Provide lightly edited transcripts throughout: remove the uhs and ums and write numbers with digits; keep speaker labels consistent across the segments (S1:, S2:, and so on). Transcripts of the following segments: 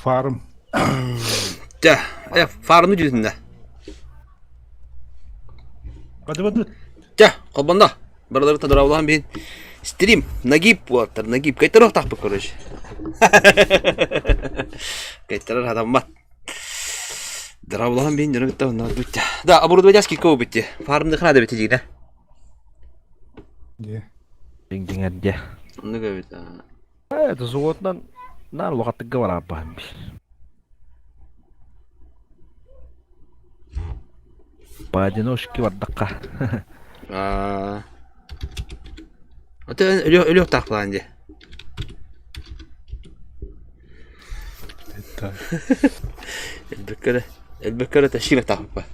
S1: Фарм.
S2: Дьэ, фармы дьүтүннэ.
S1: Бады-бады.
S2: Дьэ, холбонно. Барылары тадыраулаан биһин стрим нагиб буолаттар, нагиб. Кайтарох тахпыт, короче. Кайтарар хатаммат. Дыраулаан биһин дьону кытта онно бутта. Да, оборудование скидка бутти. Фармды хана да бити дигинэ.
S1: Дьэ.
S3: Дьиҥ-дьиҥэр дьэ.
S2: Оннук эбит.
S3: Это суотунан наар улахаттыкка барааппаһын би. Поодиночке бардахха.
S2: Аа. Ото өлүөх өлүөх таахпалаан дии.
S1: Это
S2: Элбэккэ элбэккэ эрэ тащига таахпа.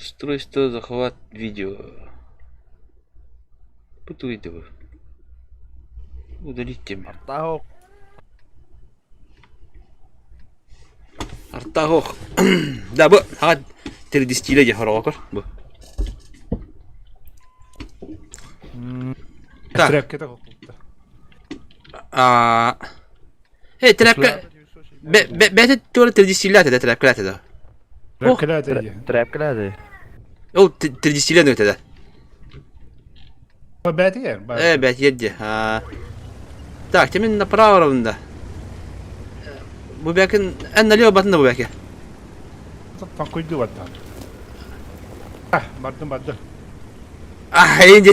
S2: Устройство захват видео. Бу видео. Удалить тему.
S3: Артаах
S2: Артаах Да бу хаҕа 3D дьэ хороҕокор бу. Так.
S1: Тряпкета купта.
S2: А Э, тряпка бэти туора 3D стилляте да тряпкалаате да.
S1: Тряпкалаате дии.
S3: Тряпкалаате.
S2: Ол 3D стилля нүөтэ да.
S1: Бэти
S2: Э, бэти дии. Так, темен направо ровно. Бу бэкин эн налево батында бу бэке.
S1: Такуйду баттан. Бардым бардым.
S2: А, инди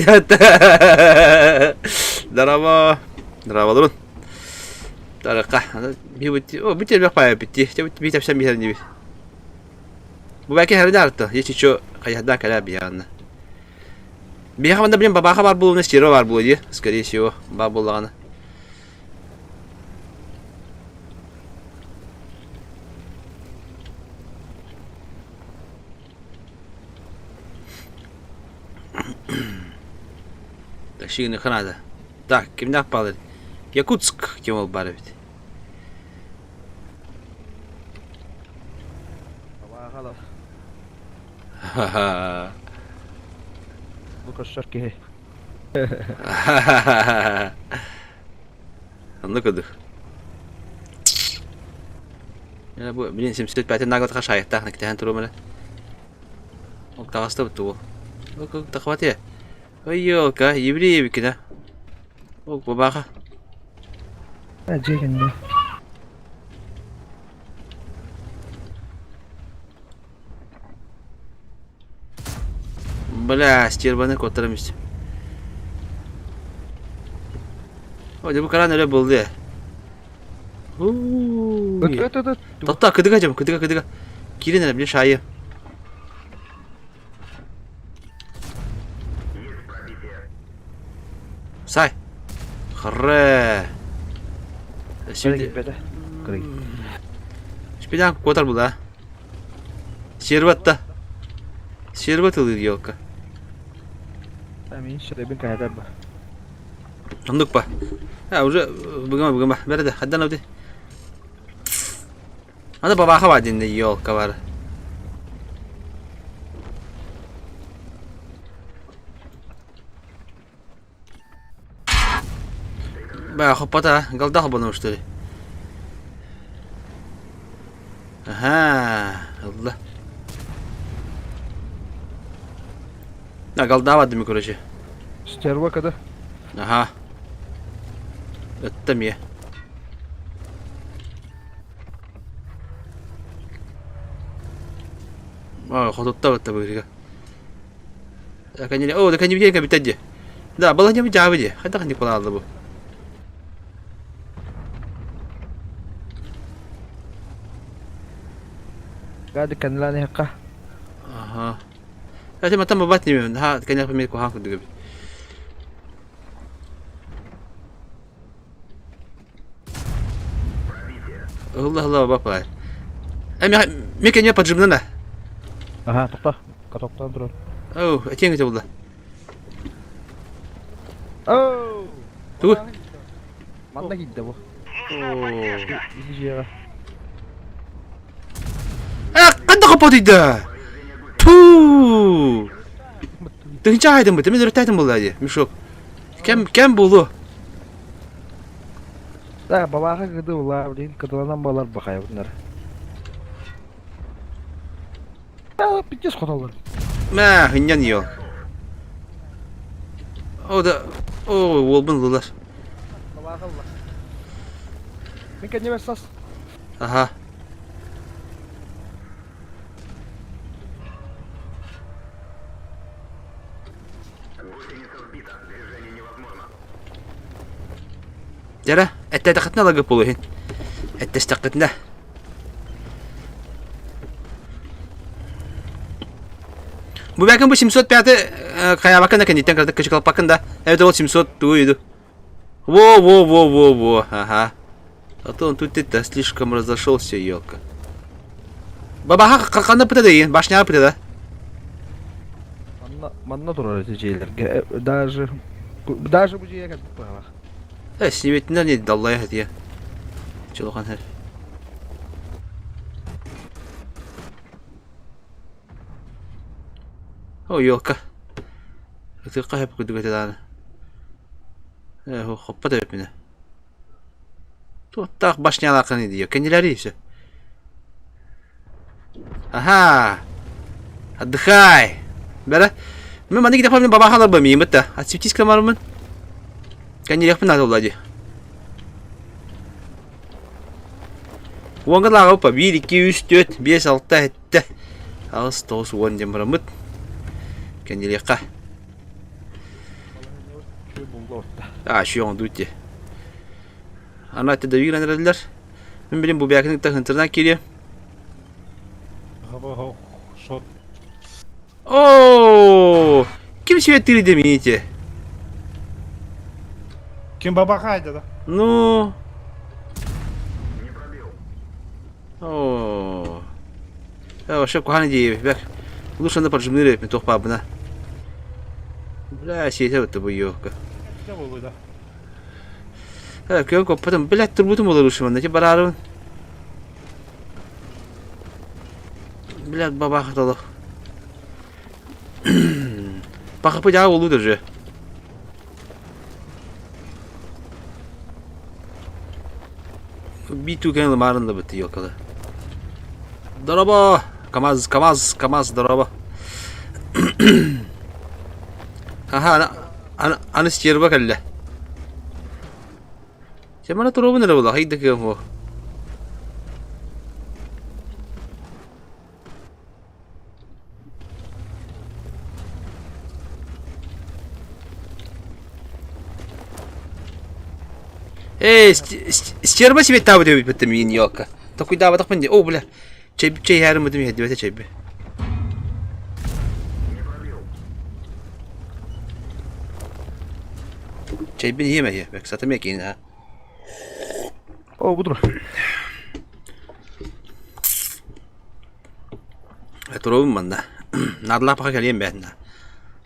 S2: Здорово. Здорово, Лурун. Таракка. О, бу тербек пая битти. Би тапсан бихер диби. Бу бәке хәрдә арты. Если чё, каяда кәлә биянна. Биха манда блин бабаха бар булуна стеро бар булу скорее всего, бар буллаганы. Так, шигини ханада. Так, кимнээх баалар? Якутск ким ол баар эбит. Ха-ха.
S3: Бу көрсөр киһи.
S2: Оннук курдук. Бу блин 75 наглатха шайыктаах кэтэһэн туруом эрэ. Ол таҕыста бутtu бу. Тахватия. Ой, елка, еврей эбиккин Ол бабаха.
S3: Дьиэ кэннэ.
S2: Бля, стерваны куоттарам истим. О, дьэ бу каран өрө булду. Тотта, кыдыга дьэм, кыдыга, кыдыга. Киирин эрэ, били шайы. Сай. Хрэ. Шпидан куотар була. Серватта. Серват ылыр елка.
S3: Амин шырыбын каһатар ба.
S2: Оннук ба. А, уже быгама быгама. Бәрді, хаддан өте. Аны бабаха бар динде елка бар. Бә, хоппата, галда хобону что ли? Ага, ылла. Да, голда бардым, короче.
S3: Стерва когда?
S2: Ага. Это мне. О, хотутта бытта быырга. О, да не кабитадди. Да, была не жабыди. Хайдах не кулаалды бу.
S3: Гады канланы хакка.
S2: Ага. Кстати, матам бабат не мен. Ха, конечно, мен кухан кудугу. Allah Allah бапа. Э, меке не поджимнана.
S3: Ага, тохто. Катоктан турар.
S2: Оу, этиң ете булда.
S3: Оу!
S2: Тугу?
S3: Манна киирдэ бу.
S2: Оо. Э, қандай қопотыйды? Ту! Тыһыынча аайдым быт, мин өрүттээтим буолла дии, мешок. Кэм, кэм буолуо.
S3: Да, балааха кыды улаа, блин, кыдыланан балар бахай bunlar. Да, пиздец хотоллар.
S2: Мә, хынньан йо. О да, о, уолбун ыллылар.
S3: Балааха ылла. Мин кэннибэр сас.
S2: Аха. Дьэрэ, эттээтэххитинэ ыларгыт буолуо иһин. Эттэстэххитинэ. Бу бэкин бу 705 хайаабаккын да кэнниттэн кыратык кычыкалаппаккын да. Эбэтэр ол 700 тугу иду. Во-во-во-во-во, ага. А то он тут это слишком разошелся, елка. Бабаха ханна пыта да башняга пыта да.
S3: Манна, манна турар эти дьиэлэргэ. Даже, даже бу дьиэгэ кэлбит быһалаах.
S2: Э, сибетинер не даллая хатия. Чулухан хэр. О, елка. Ытыqqa хөп курдук этэ даҕаны. Э, хоппот эбиппинэ. Туохтаах башнялааххыный дии, кэннилэрий все. Аха! Отдыхай! Бэрэ. Мен маннык идэхпин бабаха аларбам иимит да. Отсветись барымын. Кэннилиэхпин наада буолла дии. Уонга лааҕы 1, 2, 3, 4, 5, 6, 7, 8, 9, 10 диэн бараммыт. Кэннилиэххэ. А, еще он дути. Ана это давигран эрэллэр. Мин билим бу бэкин тахынтырдан кириэ. О, ким свет демите?
S1: Ким бабахайда да?
S2: Ну. О. Э, вообще кухана дии, бэк. Лучше на поджимныре туох баабына. Бля, сиэтэ бытты бу ёлка. Э, көн коппатым, блядь, турбутум болар ушу манна, бараарыбын. Блядь, бабаха толох. Пахапы дьаа болуу даже. Биту кэн ламарын да бытты ёлкалы. Дороба! КамАЗ, КамАЗ, КамАЗ, дороба. Аха, аны, аны стерва кэллэ. Чемана туруобун эрэ була, хайда кыам хуо. Эй, стерва себе таабыт эбит миин ёлка. Токуйдаабатахпын дии. О, бля. Чэй чэй иһээрим иһэрдибэтэ чэйби. Чэйбин иһиэм эһиэ, бэксатым экиин аа.
S3: О, буду.
S2: Туруобун манна. Наадалаах баха кэлиэм бээтинэ.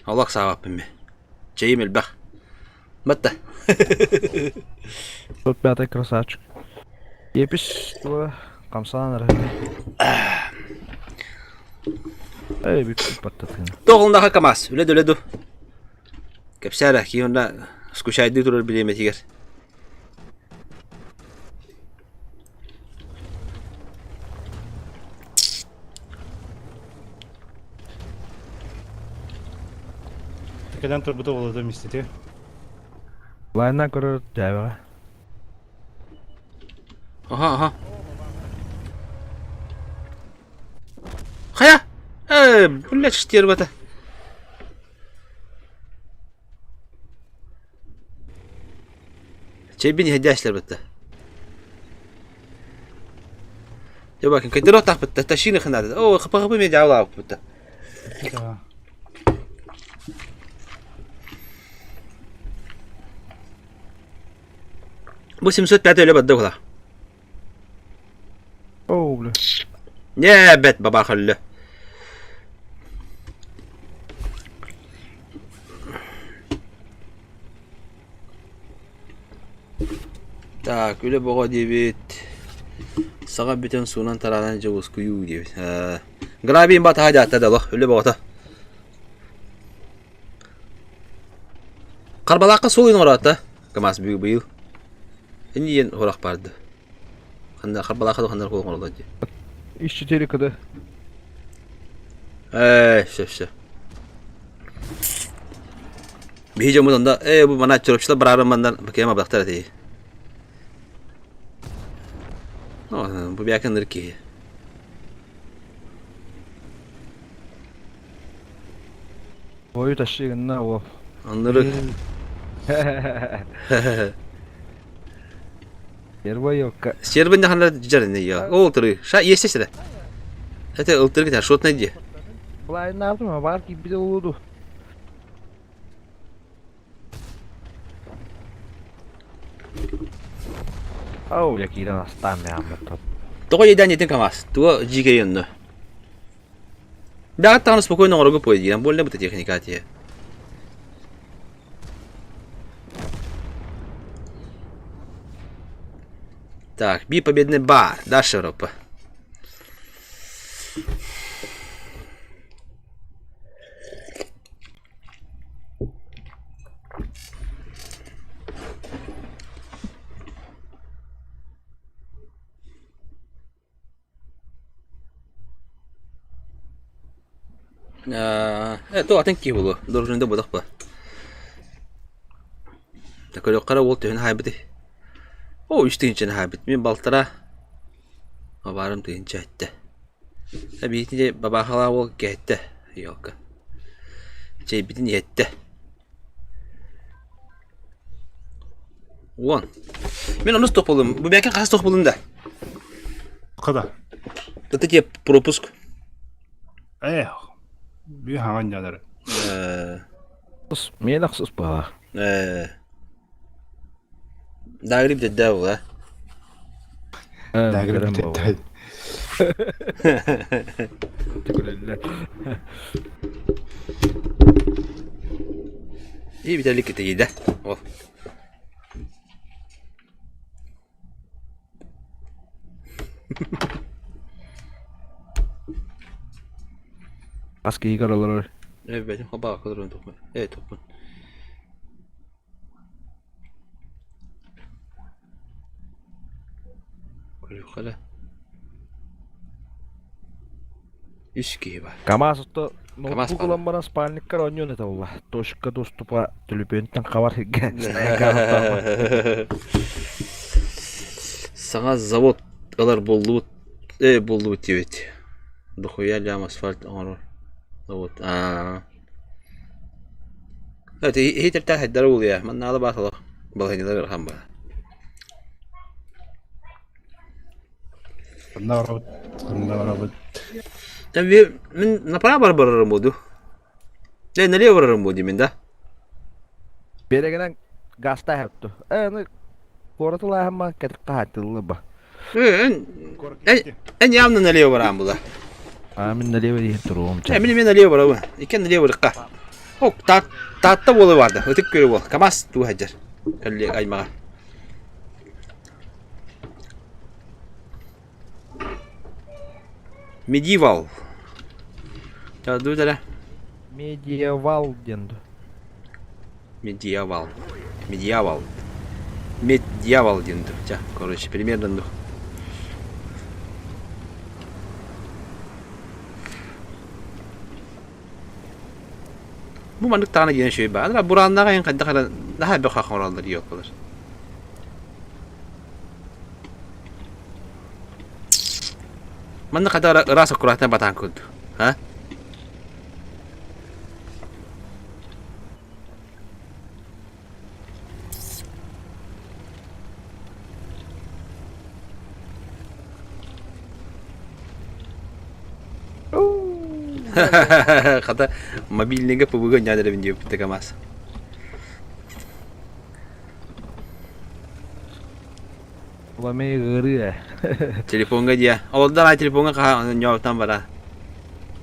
S2: Олох саабаппын мен. Чэйим элбэх. Батта.
S3: Тот пятый красавчик. Епис тула хамсаан эрэ. Эй, бүппүт баттатын.
S2: Тоҕулнаха КамАЗ. Үлэ үлэ ду. Кэпсээ эрэ, киһи онно скучайдыы турар бириэмэтигэр.
S1: Кэлэн турбута буолуо мистити.
S3: Лайна көрөр дьээбэҕэ.
S2: Аха, аха. Хайа? Э, блядь, стерва-то. Чэйбин иһэрдээччилэр бытта. Дьэ бакын кайдыруохтаахпыт да тащиныхын наада. Оо, хапа-хапа эмиэ дьаабылаабыппыт да.
S1: Да.
S2: Бу 705 өлө барда була.
S3: Оо, бля.
S2: Не, бэт бабах өллө. Так, үлэ боҕо диэбит. Саҕа бүтэн суунан тараанан дьэ уоскуйуу диэбит. Грабин батаһа дьаатта да олох үлэ боҕото. Харбалаахха суол иһин оҥороото, КамАЗ быйыл. Инньэ диэн сурах барды. Ханна Харбалаахха да ханна эрэ оҥороллор дии.
S3: Ис 4 кд.
S2: Ээ, все, все. Биһи дьоммут онно, ээ, бу мана чурапчылар бараарын манна бакыйам абдахтар этии. Бу бэйэкин киһи.
S3: Ой, тащи гынна ол.
S2: Аннырык.
S3: Первая елка.
S2: Сербин даханар дьарыны я. Ол тыры. Ша есть сире. Это ылтыры китер, шотный ди.
S3: Былайын бар кийбите улуду. Ау, я киирэн астаан меаммыт.
S2: Тоҕо еден етин КамАЗ? Туга жиге онно. Бэҕэт даҕаны спокойно оҥорорго пуойдиирэн буолла быта техника тиэ. Так, би победный бар. Дальше Европа. Э, то атын киһи буолуо, дорожнайда буолах ба. Көрүөххэ эрэ уол төһөнү хаайбытый? Оо, үс тыһыынчаны хаайбыт. Мин балтараа абаарым тыһыынча эттэ. Эбиитин дьэ бабаахалаах уол кэһэттэ, елка. Чэйбитин иһэттэ. Уон. Мин онус туох буоллум? Бу бэкэ хас туох буоллум да?
S1: Када.
S2: Это тебе пропуск.
S1: Эх, би хаҥан дьадары.
S3: Миэнэ ахсыс баҕа.
S2: Дагриб дедде була.
S1: Дагриб дедде.
S2: И Виталий китииде. Ол.
S3: Хас киһи көрөлөр?
S2: Эбэтин хабаа көрөн тохпун. Э тохпун. Көрүөххэ Үс киһи бар.
S3: КамАЗ отто ноутбук ылан баран спальниккар оонньуон этэ буолла. Точка доступа төлөпүөнтэн хабар сиргэ.
S2: Саҥа завод ылар буоллубут, э буоллубут диэбит. Дохуя лям асфальт оҥорор завод. Аа. Это иһитэртэн хайдара буолуо. Маннаалы баар солох балаһыанньалар ыарахан баар.
S1: Ханна барабыт? Ханна барабыт?
S2: Мин направо барарым буолду. Э, налево барарым буолду мин да.
S3: Биэрэгинэн газтаах өттө. Э, аны куорат улааһымма кэтик хаһааттылла ба.
S2: Эн эн явно налево бараан була.
S3: А мин налево диэн туруом.
S2: Э, мин мен налево барабын. Иккен налево барыкка. О, таатта буолу барды. Ытык көрө буол. КамАЗ туу хаджар. Кэлли аймаҕа. Медивал. Дуу
S3: Медиевал диэн дуо?
S2: Медиавал. Медиавал. Меддьявол диэн дуо? Ча, короче, примерно дуо. Бу маннык таана диэн үчүгэй баар. Бурааннаах айан хайдах эрэ наһаа элбэх оҥороллор диэбэт Манна хата ыраас аккуратно батаан курдук. А? Хата мобильныйга ПВГ нядеребин диэбит КамАЗ.
S3: Ламей ыарыы ээ.
S2: Телефоҥҥа диэ. Олордор аай телефоҥҥа хаһан ньоотон бара.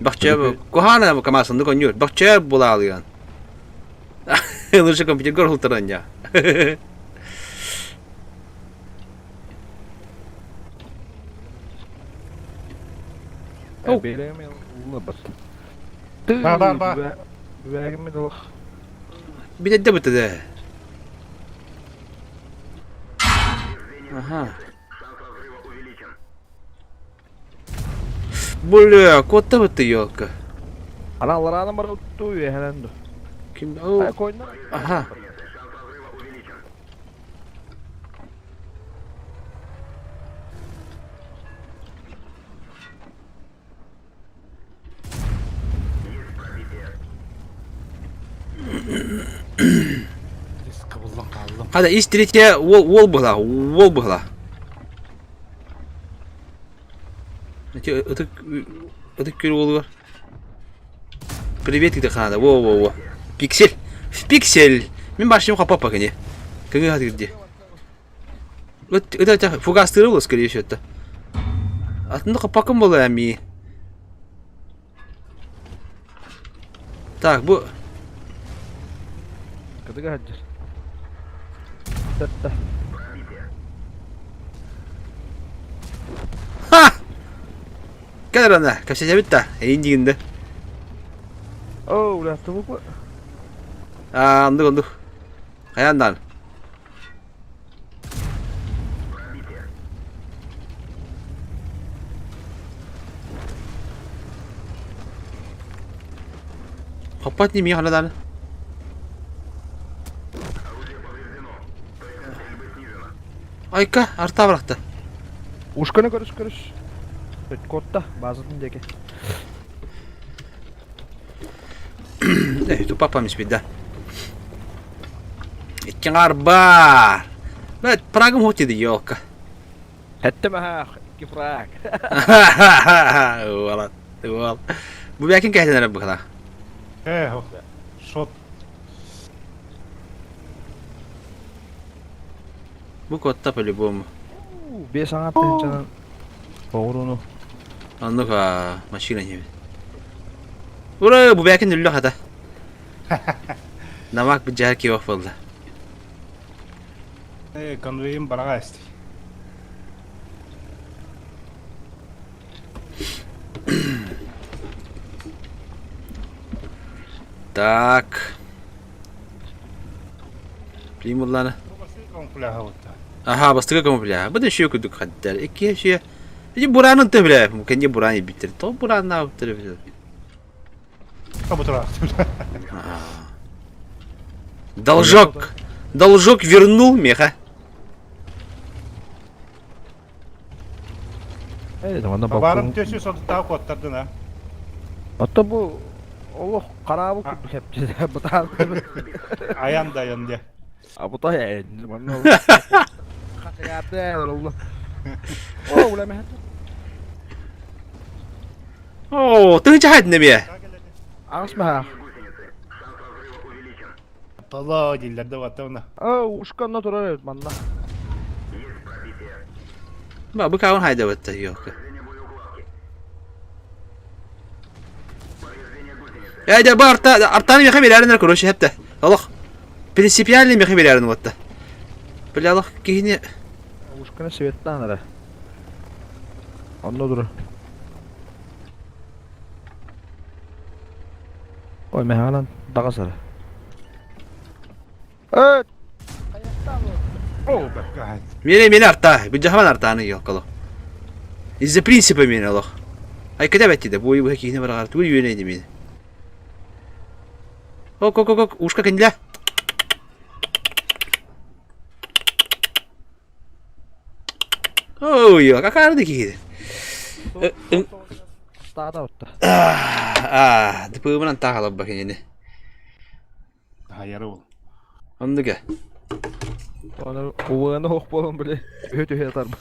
S2: Бахча куһаана КамАЗ оннук онньуур. Бахча булаалыган. Лучше компьютер уһултаран дьа.
S3: Биэрэми улла бас.
S1: Ба ба ба.
S3: Бүбээгиммит олох.
S2: Бүтэрдэ бутыды. Ага. Бля, куоттабыт ты елка.
S3: Ана аллараанан баран уттуу үөһэнэн ду.
S2: Ким?
S3: Ай койна.
S2: Ага.
S1: Кыбыллан хааллым.
S2: Хада ис третья уол уол быһла, уол быһла. Эти ытык ытык күр уолугар. Привет, где хана. Во во во. Пиксель. В пиксель. Мин башым хапапа кини. Кыгы хатыр ди. Вот это фугастыры был, скорее всего, это. Атында капакым была ми. Так, бу...
S3: Кытыга сылдьар. Тетте.
S2: Ха! Кэл ана, кэпсэтэ да, эйин дигинде.
S3: Оо, улааттыбыт бу.
S2: Аа, оннук оннук. Хайаан даҕаны. Хоппот ньимиэ ханна даҕаны. Айка, арта бырахта.
S3: Ушканы көрүс көрүс. Куотта, баазатын диэки.
S2: Э, тупа память да. Икки арба. Бэт, прагым хоть иди, елка.
S3: Эттем аһаах, икки фраг.
S2: Уолат, уол. Бу бэкин кэһэтин эрэ быһыла.
S1: Э, шот.
S2: Бу куотта по-любому.
S3: Биэс аҥаар тыһыынчанан оҕуруну.
S2: Оннук машина ньэбит. Ура, бу бэкин үллэ хата. Намак быдьаар киох буолла.
S1: Э, конвейин бараға эсти.
S2: Так. Примуллана. Аха, бастыгы камуфляж. Бу да шүйө курдук хаддар. Икки шүйө. Ити буранын төбүлэ. Кэнди буран биттер. То буранна төбүлэ. Должок. Должок вернул меха.
S1: Табаарым төсү сотуттаах куоттардын а.
S3: Ото бу олох хараабы курдук хепчи бутаан.
S1: Аян да аян де.
S3: А бутай манна хатыгааты олла. О, улемэһэ.
S2: Оо, тыынча хайдын эмиэ.
S3: Аҕыс маһаах.
S1: Пало дииллэр да баттауна.
S3: Оо, ушка онно турар эбит манна.
S2: Ба, бу каун хайда батта ёлка. Э, да, бу арта, артаны меха берәринер, короче, хепте. Олох, принципиально меха берәрин батта. Бля, олох, кихини...
S3: Ушканы светтаан эрэ. Онно турар. Ой, мэханан даҕас эрэ. Э,
S1: Оо, бэккэ
S2: Мире мени арта, бүдьахаман артааны ёлкало. Из-за принципа мени олох. Ай кете бәтти бу бу кихини барагар тугу үйөнейди мени. Ок, ок, ок, ок, ушка кенде. Ой, какарды кихиди.
S3: Стаада отта.
S2: Аа, дыпыбынан таахалап бакинени.
S1: Хайары ол.
S2: Оннуга.
S3: Оны уыны хоқ болон біле. Өте өте тарба.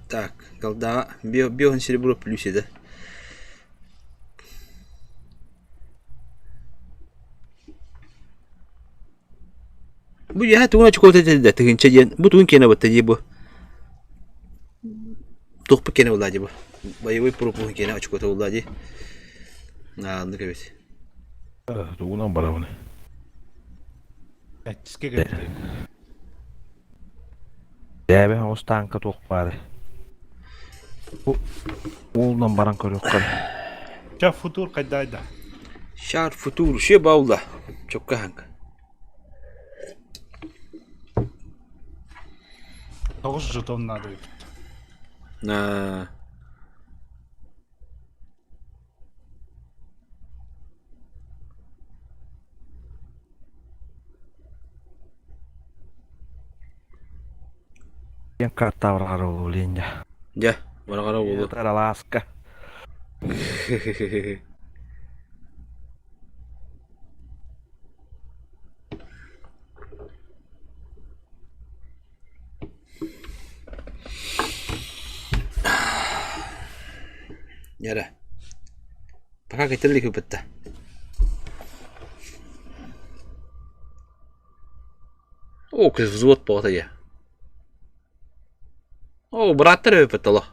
S2: Так, голда био серебро плюсе, да? Бу яһа тугун очкота да тыгынча диэн бу тугун киэнэ батта дии бу. Туохпут киэнэ буолла дии бу. Боевой пропуск киэнэ очкота буолла дии. Ааннык эбит.
S3: Тугунан барабын.
S1: Әттиске кэлбит.
S3: Дээбэ оҕус тааҥка туох баарый? Бу уолунан баран көрүөххэ.
S1: Ча футур хайдайда.
S2: Шар футур ше баула. Чокка ханка.
S1: Тоҕус жетон надо эбит.
S2: На
S3: Диэн картаҕар уолу дьэ.
S2: Дьэ, бараҕара уолу.
S3: Алааска.
S2: Дьэрэ. Пока кэтиллик ыппытта. О, взвод буолта дьэ. О, бырааттар эбиппит олох.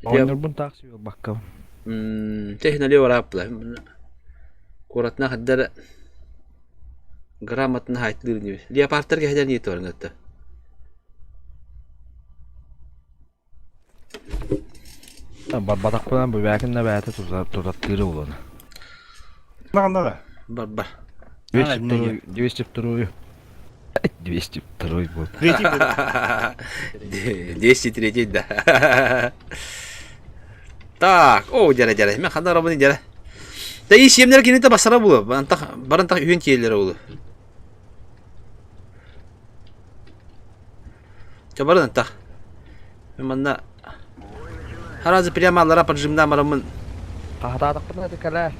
S3: Оонньуурбун таах сүүрбаккабын.
S2: Технали барааппыла. Куоратна хаддар грамотно хайтылыр диби. Леопардтар кэһэдэр ниэти барыңатта.
S3: Барбатахпынан бэбээкин да бэйэтэ тутаттыыра буолуо.
S1: Наҕана да.
S2: Бар-бар.
S3: 202 202 будет.
S1: Третий
S2: 203 да. Так, о, дьэрэ дьэрэ. Мен ханна робын дьэрэ. Да и сиэмнэр кините басара булу. Барантах барантах үйен тиэллere булу. Чэ барын антах. Мен манна Харазы прямо аллара поджимна марамын.
S3: Хаһатаатахпына это кэлээ.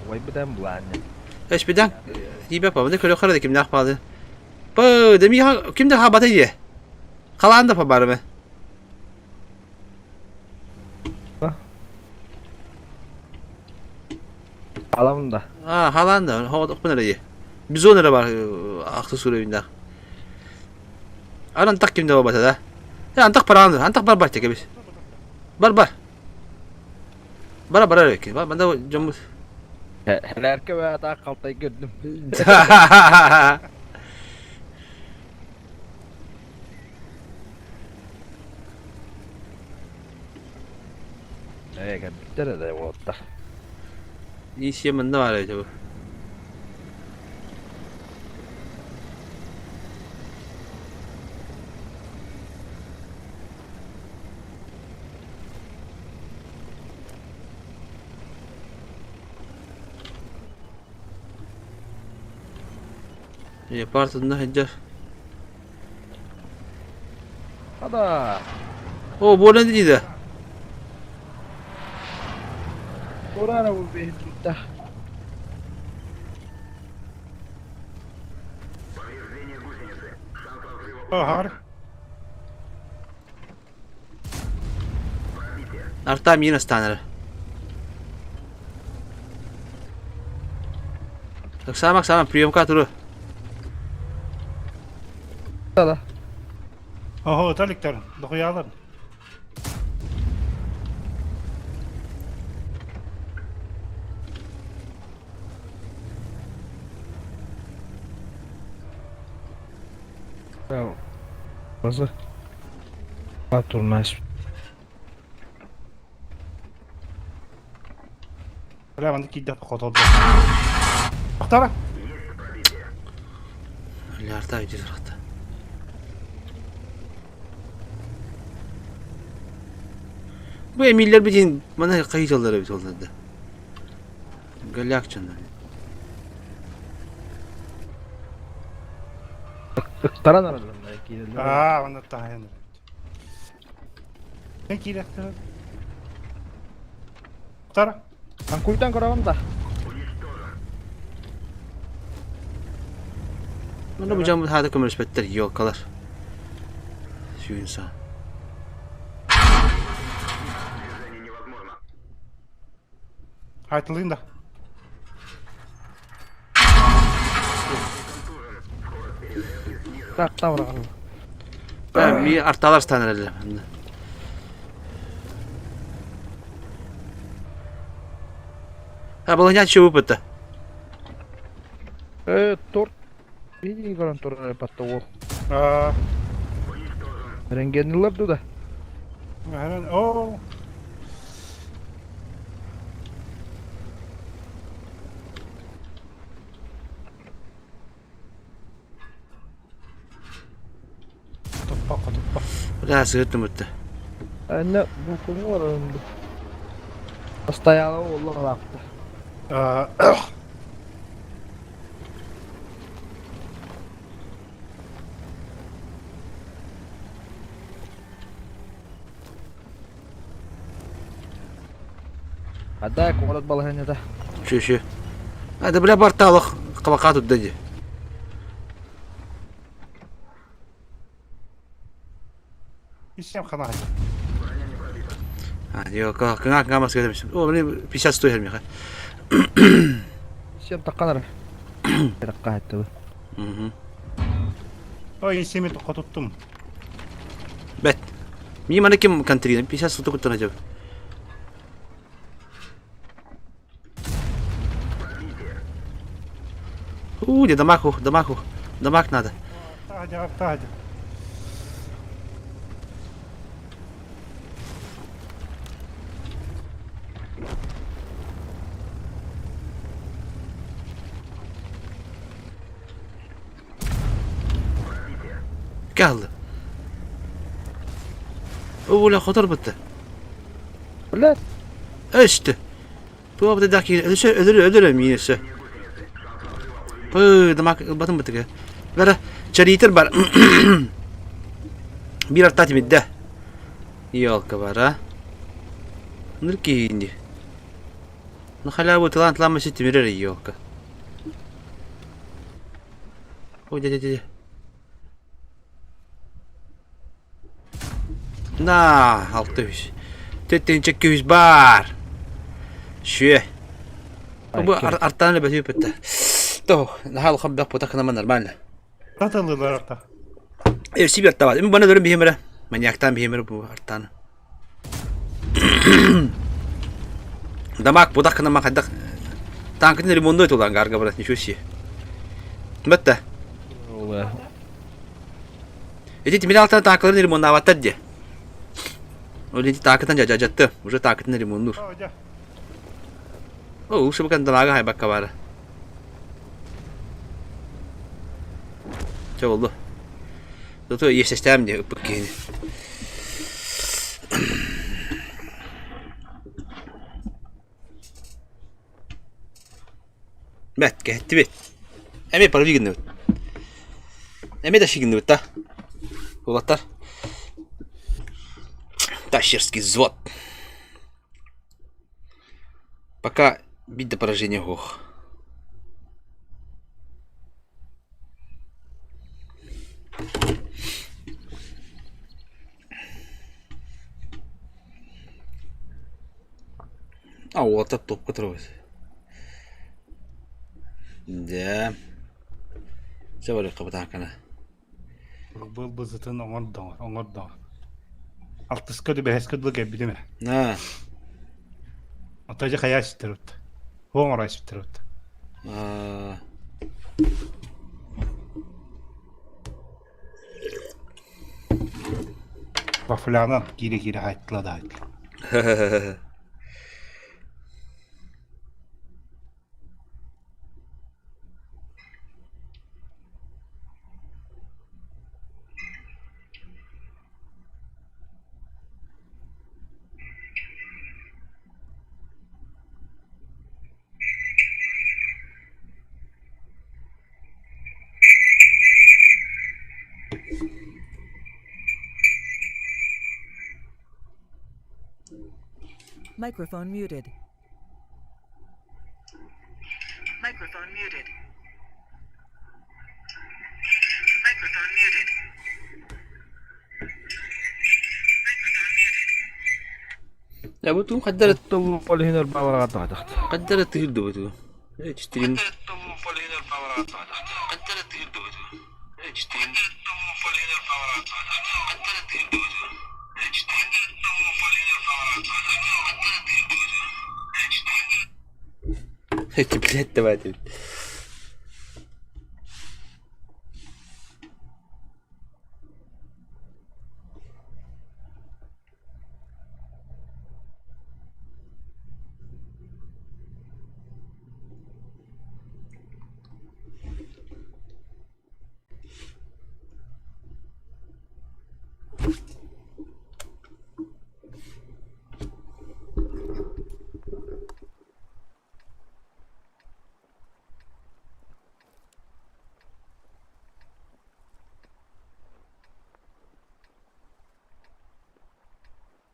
S3: Убайбытан булаанньа.
S2: Эшпиден тиибэ пабыны көрө хара кимнээх паады. Па деми ким да хабата дие. Халаан да пабарымы.
S3: Аламын да.
S2: А, халаан да, хоҕотохпун эрэ дии. Бизон эрэ бар ахты суруйунда. Ар антах ким да барбата да. Э, антах бараан, антах бар бар кэбис. Бар бар. Бара барар эки. Бар манда дьоммут.
S3: Хэлээркэ бээтаах халтай көрдүм. Ээ, кэлбиттэр эрэ уолаттар.
S2: Исия манна баар эбит бу. Леопард онно сылдьар.
S3: Хада.
S2: О, буолан диде.
S3: Тураара бу биһиттэ.
S1: Ахар.
S2: Арта мин астанар. Так самак сама приемка туру.
S3: Да.
S1: Ого, таликтар, дохуялар.
S3: Базы. Турнаш.
S1: Бля, манна киирдэх хотолдо. Ахтара.
S2: Лярта иди сырахта. Бу эмииллэр битин мана хайыталлар эбит олларда. Голяк чаннар.
S3: Ыктаран араллар киирэллэр.
S1: Аа, манна таһайан. Мен киирэхтэр. Ахтара.
S3: Анкуйтан көрөҕүн да.
S2: Манна бу дьон хаата көмөлөспөттөр елкалар. Сүүн саа.
S1: Хайтылыын да.
S3: Так, тавраган.
S2: Ми арталар станар эле. А баланят чего выпыта?
S3: Э, торт. Види көрөн турар батта ол.
S1: Аа.
S3: Рентгеннилэр дуу да?
S1: Оо. Туппа, туппа.
S2: Бля, сыһыттым бытта.
S3: Анна букуну барарым ду. Постоянно олла алаапта. Адай куорат балаһыанньата.
S2: Чү-чү. А, да бля барта олох кабака турда дии.
S1: Исем хана.
S2: А, йо, кыңа кыңа маска демешим. О, мне 50 стоит меха.
S3: Сем такканар. Такка хаттыбы.
S2: Угу.
S1: Ой, исеми хотуттум.
S2: Бет. Ми маны ким контрина 50 суток куттан ажап. У, где дамаг, дамаг, дамаг надо.
S1: Таһдя, таһдя.
S2: Калды. О, хотор бытты.
S3: Блядь.
S2: Өстü. Бу абда да ки өсө өлөр өлөр мин өсө. Пы дамак ылбатын бытыгы. Бара чаритер бар. Бир арта тимидде. Елка бар, а. Ныр киинди. На халяву талант лама ситимирер елка. Ой, дядя, дядя. На, 600. 4 200 бар. Шүө. Бу артан эле бөтүп То, нахал хабдах потакына нормально.
S1: Таталылар арта.
S2: Эрси бер табат. Мен бана дөрүм бихемере. Маньяктан бихемере бу артан. Дамак потакына махадак. Танкын ремонт тулан гарга брат, ничего себе. Бетте. Эти тимир алтан танкларын ремонтаваттар де. Ол эти танкытан жажатты. Уже танкытын ремонтур. О, лучше бы дамага хайбакка бары. Чэ болду. Зато иэстэстэм де ыппыт киһини. Бэт, кэһэттибит. Эмиэ парви гынныбыт. Эмиэ да гынныбыт да. Уолаттар. Тащерский взвод. Пока бить до поражения ох. А, уолаттар топка турабыт. Дьэ. Дьэ барыахха бытаакана.
S1: Был бызытын оҥордоҥор, оҥордоҥор. Алтыска да бэһэскэ дылы кэлбитим ээ.
S2: Аа.
S1: Оттон дьэ хайаа ситтербит. Хуоҥ орой ситтербит.
S2: Аа.
S1: Вафлянан киирэ-киирэ хаайтыла да хаайтыла.
S4: Microphone muted. Microphone muted. Microphone muted.
S2: Я бу тугу хайдары
S3: Ол иһин ырбааларга таҕатахт.
S2: хайдары тыырдыбыт Эчтирим. Эти, блядь, давай ты.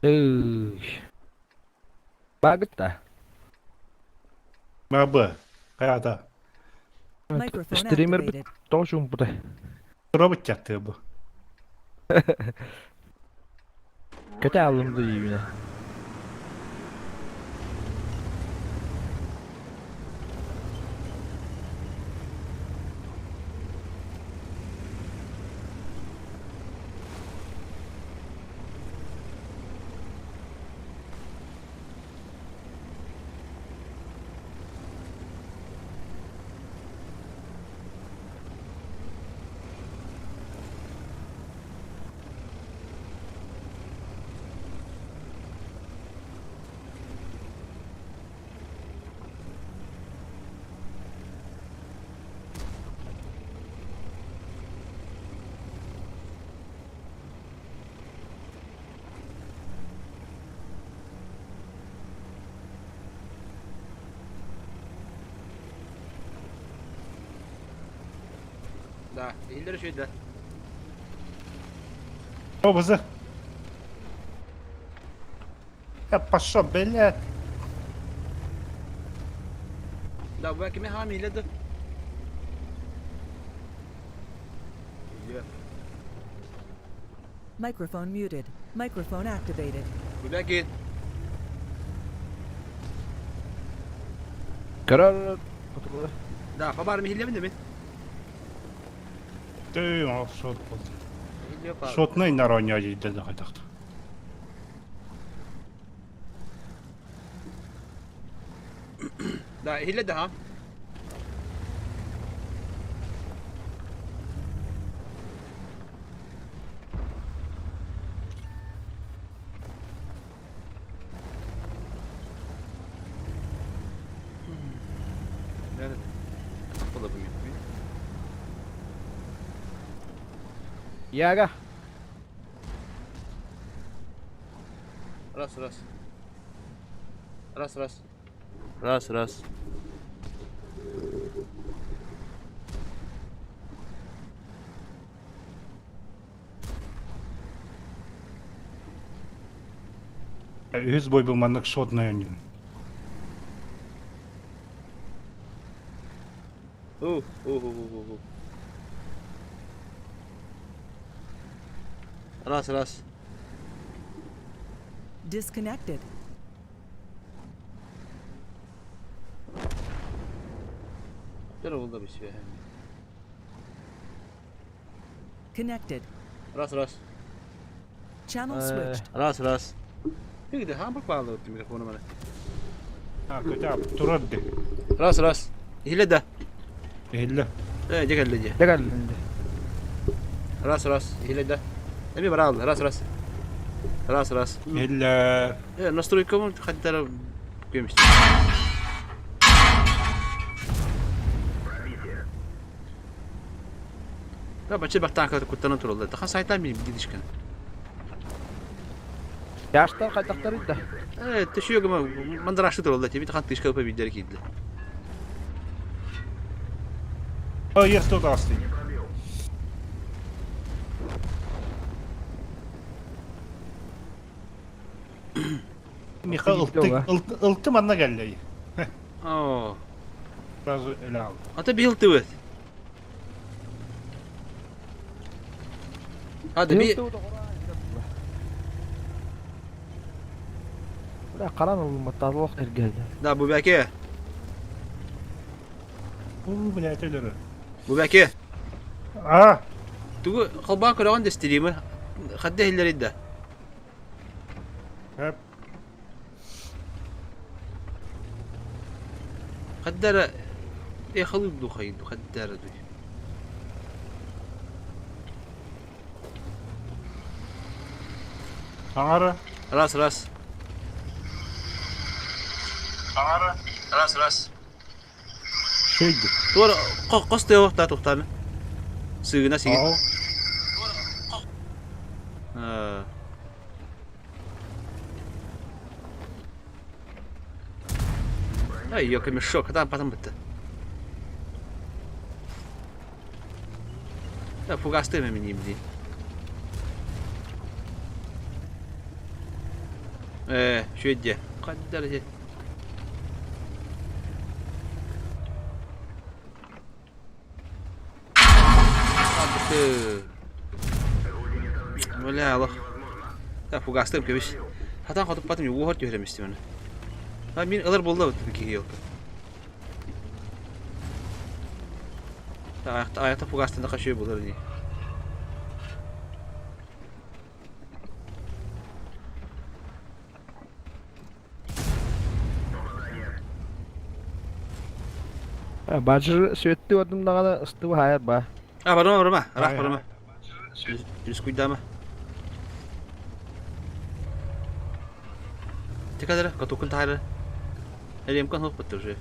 S3: Ый. Баагыт да?
S1: Бабы. Хайата.
S4: Microphone
S3: Стример
S4: activated.
S3: тоҕо чуумпутай?
S1: Робот чаттыы бу.
S3: Көтө алым да ийибинэ.
S2: Да, иһиллэр үчүгэй да.
S1: Обозы. Я пошел, блядь.
S2: Да, бу кими хаам иһиллэр да. Иһиллэр.
S4: Microphone muted. Microphone activated.
S2: Бу бэкин.
S3: Көрөр хотугу.
S2: Да, побарым иһиллэбин да мин.
S1: Ты, ол шот болды.
S2: Иһиллиэ паар.
S1: Шотный нароня дейді да қайтақты.
S2: Да, иһиллэр да хаам.
S3: Яга.
S2: Раз, раз. Раз, раз. Раз, раз.
S1: Үһүс бой бу маннык шотный ойнуун.
S2: Уу, уу, уу, уу, уу. Раз, раз.
S4: Disconnected.
S2: Дьэ булда бисүө.
S4: Connected.
S2: Раз, раз.
S4: Channel
S3: Э.
S4: switched.
S2: Раз, раз. Пигде хамбак баалыбыт микрофону маны.
S1: А, көтө турар ди.
S2: Раз, раз. Иһиллэ да.
S1: Иһиллэ.
S2: Э, дьэ кэллэ дьэ.
S3: Дьэ кэллин.
S2: Раз, раз. Иһиллэ да. Эми бараалла. Раз, раз. Раз, раз.
S1: Иһиллэ.
S2: Э, настройкабын хаттара көмүс. Да, бачы бактан куттанан тураллар. Тахан сайтан мен билдишкен.
S3: Яштар хайдахтарый да?
S2: Э, төшүө мандарашы тураллар. Тебе тахан тышка өпө бидер кийди.
S1: О, есть тут асты. Михаил
S3: Ылты
S1: ылты манна кэллэй.
S2: Оо.
S1: Сразу эле ал.
S2: Ата бил тыбыт. Hadi bir
S3: Бля, каран ылымматтаах эргэлдэ.
S2: Да, бу бәке.
S1: Бу блядь өлөрө.
S2: Бу бәке.
S1: А,
S2: Тугу холбаа көрөҕүн да стримы. Хадда иһиллэрий да.
S1: Хөп.
S2: Хаддара э халып духайын хаддара дуй.
S1: Саҥара.
S2: Раз, раз.
S1: Саҥара.
S2: Раз, раз.
S1: Шөйдү.
S2: Туора хос тыа тухтааны. Сыгына сигин.
S1: Ол.
S2: Э. Ай, ёка мешок, а там потом это. Да, фугасты меня не бди. Ээ, үчүгэй дии. Хайдах ити? Бля, алох. Так, фугастым кэбис. Хатан хотуппатым, уоһар түһэрем истим аны. А мин ылар буолла бу киһи елка. Так, аякта фугастан да кашыы булар ини.
S3: Баджыр сүөттүү ордум даҕаны ыстыбы хаайар ба.
S2: А, барыма, барыма, ыраах барыма. Рискуйдама. Текадыр, катукун тахары. Элемкан хоп баттыр уже.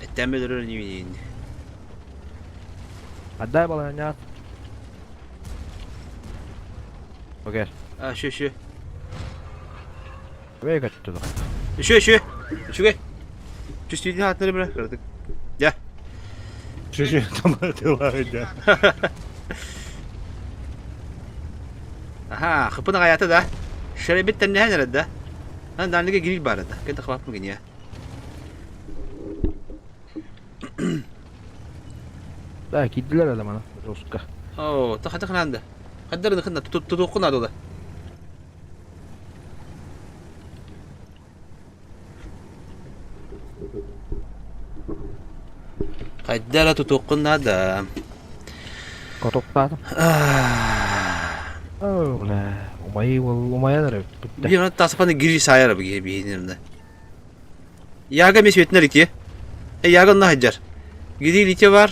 S2: Эттээн өлөрөр ини
S3: Отдай балаһанньаат. Окей.
S2: А, шү, шү.
S3: Үчүгэй көттү.
S2: Үчүгэй, үчүгэй. Үчүгэй. Түстүүтүн ааттары бire кыратык. Дьэ.
S1: Шү, шү, тыллары дьэ.
S2: Аха, хыпын аҕайаата да. Шеребит тэннэһэн эрэ да. Ан даанныга гриль баар да. Кэнтэ хабаппын гинья.
S3: Да, киирдилэр эле мана жестко.
S2: Оо, та хата хананда. Хаддар ханна тутуоххун наада Хайда эрэ тутуоххун наада.
S3: Котоктаатым. Оо, бля, умайыы бол умайан эрэ бүттэ.
S2: Биир тасапаны гири саайар бу киһи биһинирнэ. Яга эмиэ светинэр ити. Э, Яга онно сылдьар. Гири илиитэ бар.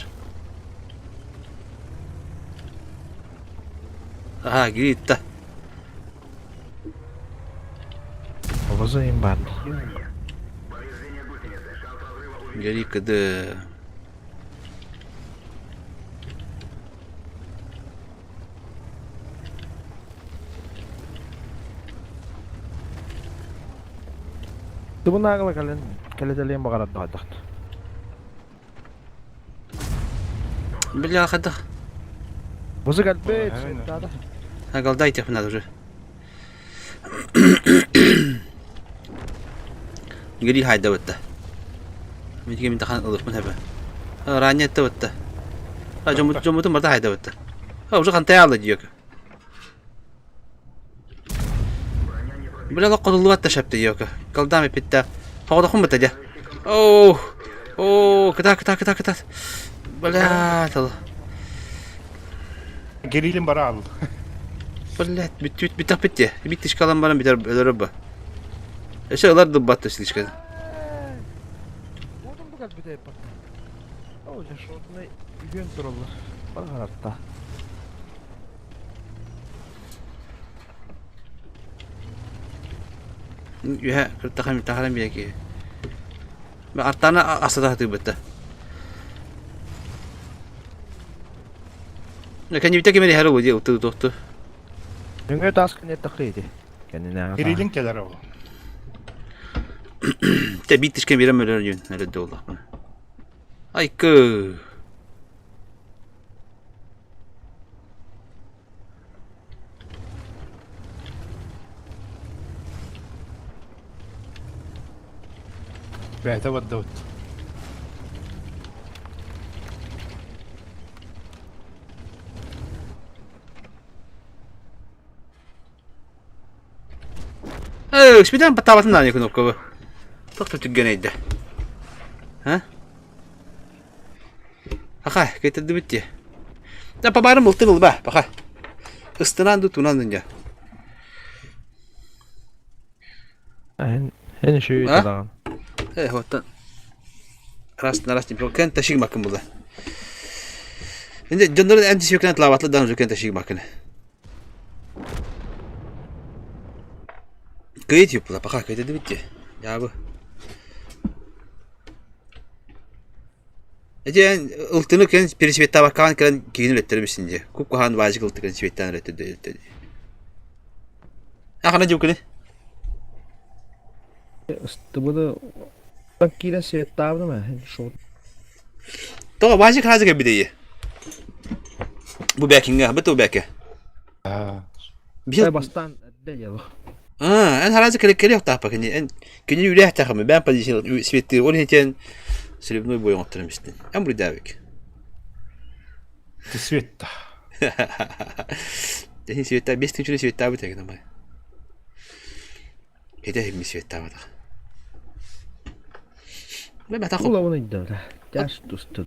S2: Аха, гири ытта.
S3: Обозайым бар.
S2: Гири кыды.
S3: Тыбынаагыла кэлэн кэлэтэлиэн баҕарар даҕайдахт.
S2: Бля, хайдах.
S3: Музык альбет, сеттаада.
S2: Агалдай тех надо уже. Гири хайда бытта. Митиге мин тахан ылыппын хэбэ. Ранее этте бытта. А жомут жомутун барда хайда бытта. А уже хантай алды диök. Бля локкодуллубат да шепте диök. Калдам эпитте. Тоҕодохун бытта дьэ. Оо, оо, кыта кыта кыта кыта. Бля, тыл.
S1: Герилин бара ал.
S2: Блядь, бүт бүтэх битте. Бит тишкалан баран битер өлөрөр ба. Өсө ылар дуббат слишком.
S3: Уотум бу кэлбитэ эппат. Оо, дьэ, шотунай үгүөн тураллар. Бар харатта.
S2: Үһэ кыртахан тахаран биэки. Артана асата хатыыбытта. Кэннибитэ ким эрэ һэрэ дии уту тохту.
S3: Нөҥүө таас күн эттэххэ ити. Кэннинээҕи
S1: Кириллин кэлэр ол.
S2: Тэ биир тишкен биэрэн өлөр диэн эрэ буоллахпына. Айкы.
S1: Бэйэтэ бардыбыт.
S2: Э, спитан баттаабатын даҕаны кнопкабы. Туох да түргэнэйдэ. А? Аха, кэйтэрдибит дии. Да, пабарым ылтын ылба, паха. Ыстынан ду тунан дынja.
S3: Эн эн үчүгэй
S2: А?
S3: даҕаны.
S2: Э, оттон раз на раз кэн ташиг макын була. Инде дьоннорун эн тишиөкнэн тлаабатлы дан кэн ташиг макын. Кыйыт юпла, паха кыйты битти. Ябы. Эти эн ылтыны кэн пересветтабаккаан кэлэн киһини үлэттеримисин дии. Куп-куһаан баажык ылтыкын светтаан үлэттэрди. Ахана дьукуни.
S3: Ыстыбыны киирэн светтаабыным ээ шот.
S2: Тоҕо баазик хаазы кэлбитэй? Бу бэкиҥҥэ, бу бэкэ.
S3: Биһи бастаан эрдэ дьэ.
S2: Аа, эн харазы кэле кэле тапа кини эн кини үлээх тахамы бэм позиция светтир ол хитен сребной бой оҥоттором истин. Эн бурдавик.
S1: Ты светта.
S2: Тэһин света бес тыһыынча светтаабыт эгин амай. Хите химми светтаабатах. Мен батах.
S3: Улабын ыйдара. Тяж тусту.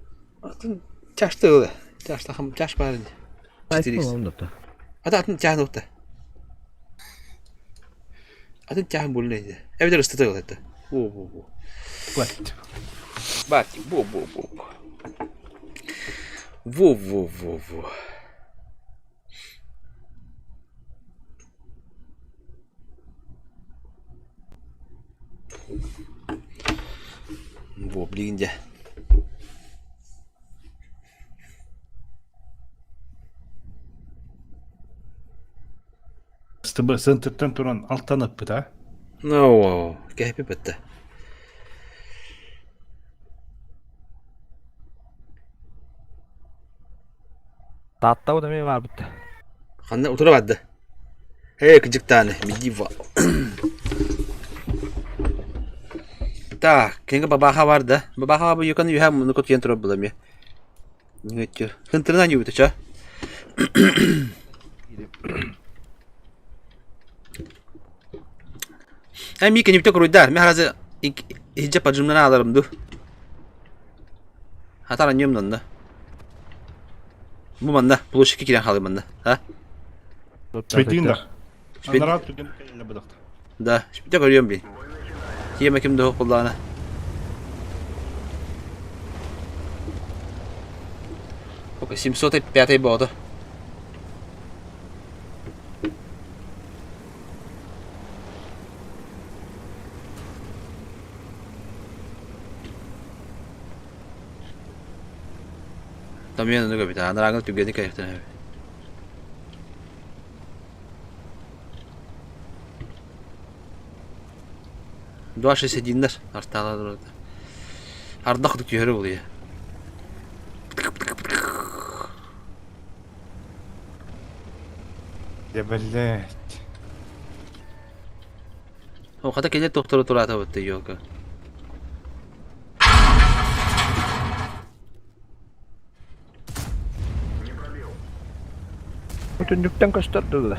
S2: Чашты ыла. Чаштахам чаш баар. Ата атын чаһын укта. Атын чаһын булна иде. Эбэтэр ыстата ыл это. Во во во.
S1: Бат.
S2: Бат. Во во во. Во во во во. Во, блин, дьэ.
S1: СТБ центртан туран алтан ыппыт а?
S2: Оо, кэһэппит бытта.
S3: Тааттабыт эмиэ баарбыт.
S2: Ханна утура барда. Эй, кыдьыктааны, медива. Так, кинигэ бабаха бар да. Бабаха бу юканы үһэ мунуку тиэн турар була эмиэ. Хынтырынан юбута ча. Эми кинипте куруйдар. Мен харазы иһдьэ поджимнан аларым ду. Хатар аньым нанна. Бу манна, площадька киирэн хаалый манна. А?
S1: Спитин да. Анараа түгэн кэллэ быдахта.
S2: Да, спите көрүөм би. Тиэмэ ким да буллаана. Окей, 705 боото. Тамьян ону көбүтэ, анарааҥҥы түгэни кэйэхтэн эбит. 261 артаалар Ардах түһэрэ буолуйа.
S1: Дьэ блять.
S2: О, хата кэлэр тохторо тураатабыт ёлка.
S3: Түннүктэн көстөр дылы.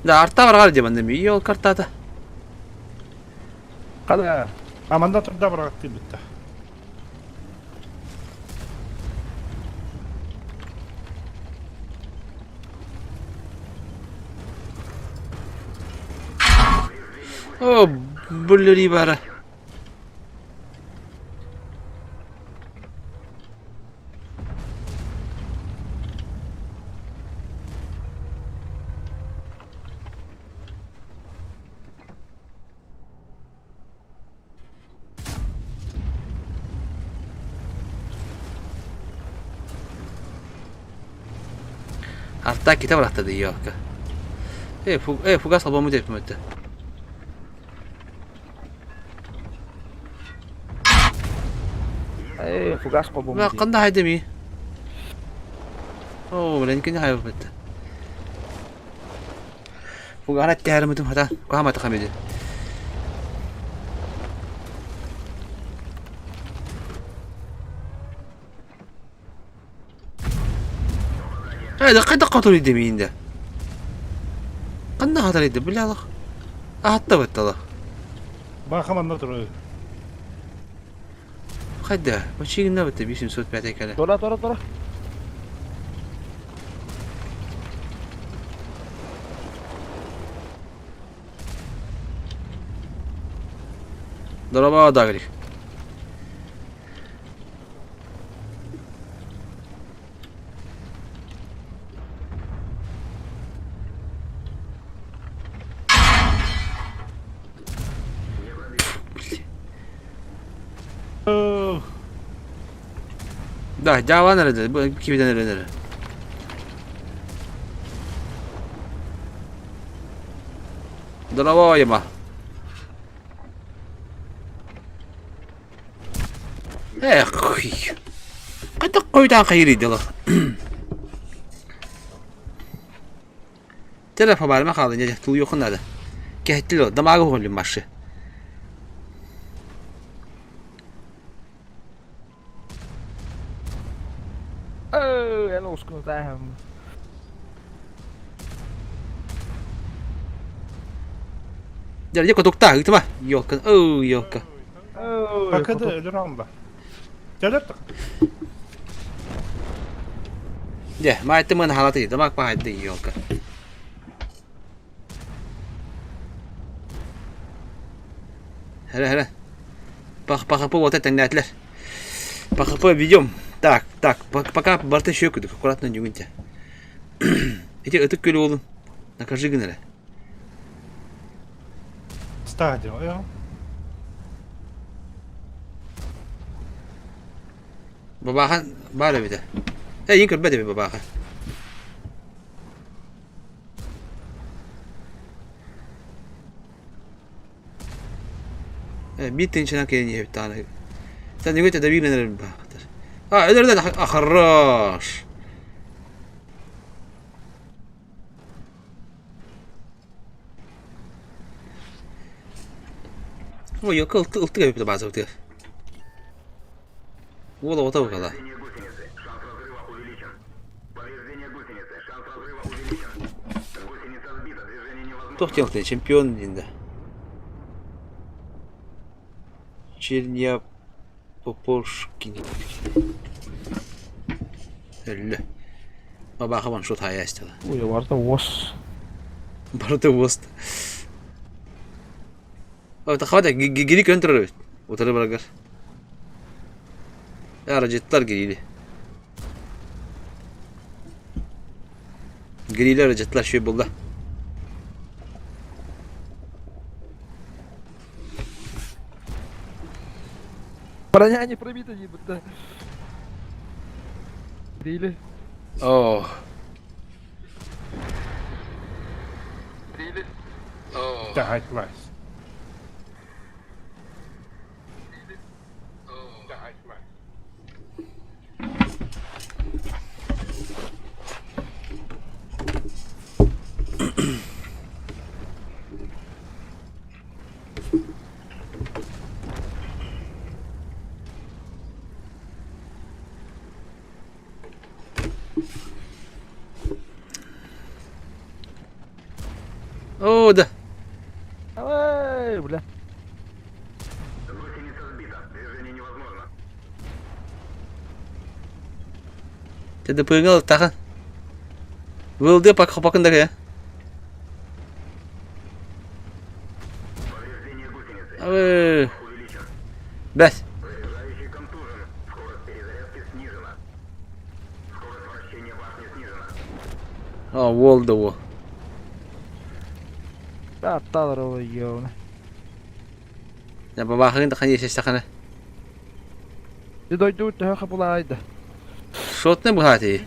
S2: Да, арта барар дии манна ёл картата.
S3: Хада.
S1: А манда турда бараҕаттыы бүтта.
S2: О, буллери бара. Артаа ките барахта дии ёлка. Э, фугас албамы деп өттө.
S3: Э, фугас кобум.
S2: Кандай хайдами? Оо, блин, кини хайбыт. Фугара тээрмитим хата, каамата хамиди. Хайда хайда хотор идемиинде. Ханна хатар иде билалах. Ахатта баттала.
S1: Баха манна турар.
S2: Хайда, бачигинна битте 705 кэлэ.
S3: Тора, тора, тора.
S2: Дороба дагрик.
S1: Ох,
S2: Да, дьаабан эрэ, бу кибиден эрэ эрэ. Дороба яма. Эх, хуй. Хайдах хойутаан хайырый дылы. Теле фабарыма хаалын дьэ тулуйуоххун наада. Кэһэттилэр дамаага уһуллум маршы.
S3: Эн ускуну тааһым.
S2: Дьэ, дьэ котуктаа, ыытыма. Ёлка, ой, ёлка.
S1: Пока да өлөр алла. Дьэлэр
S2: Дьэ, маайты мын халаты, дамак пахайды, ёлка. Хара, хара. Пах, пахапы вот это тэҥнээтилэр. Пахапы ведем. Так, так, пока барыта үчүгэй курдук, аккуратно дьүҥүнтэ. Ити ытык күөл уолун накажи гын эрэ.
S1: Стадио.
S2: Бабаахан баар эбитэ. Эйин көрбөт эбит бабааха. Биир тыһыынчанан кэлин иһэбит даҕаны. Сен үгүт эдэбиир эрэр баахтар. А, өлөрдө хорош. Ой, ёлка ылтык эбит базабытыгар. Уол оҕото букала. Туох диэн чемпион диэн да. Черня Попошкин. Өллө. Бабаха ваншот хайа истела.
S3: Ой, барыта уос.
S2: Барыта уос. Хавата гири көн турар эбит. Утары барагар. Арajыттар гирили. Гирили арajыттар шүй булда.
S3: Броня не пробита не будто. Грили.
S2: О.
S1: Да, класс.
S2: О, да.
S3: Ай, бля.
S2: ТДП-ҥа ылтахан. Вылды пак хопакын да Бэс. А, уол да уол.
S3: Атталар ол ёбана.
S2: Я бабахын да хани сестахана.
S3: Ти дойду төһө хапылаайда.
S2: Шотны бухати.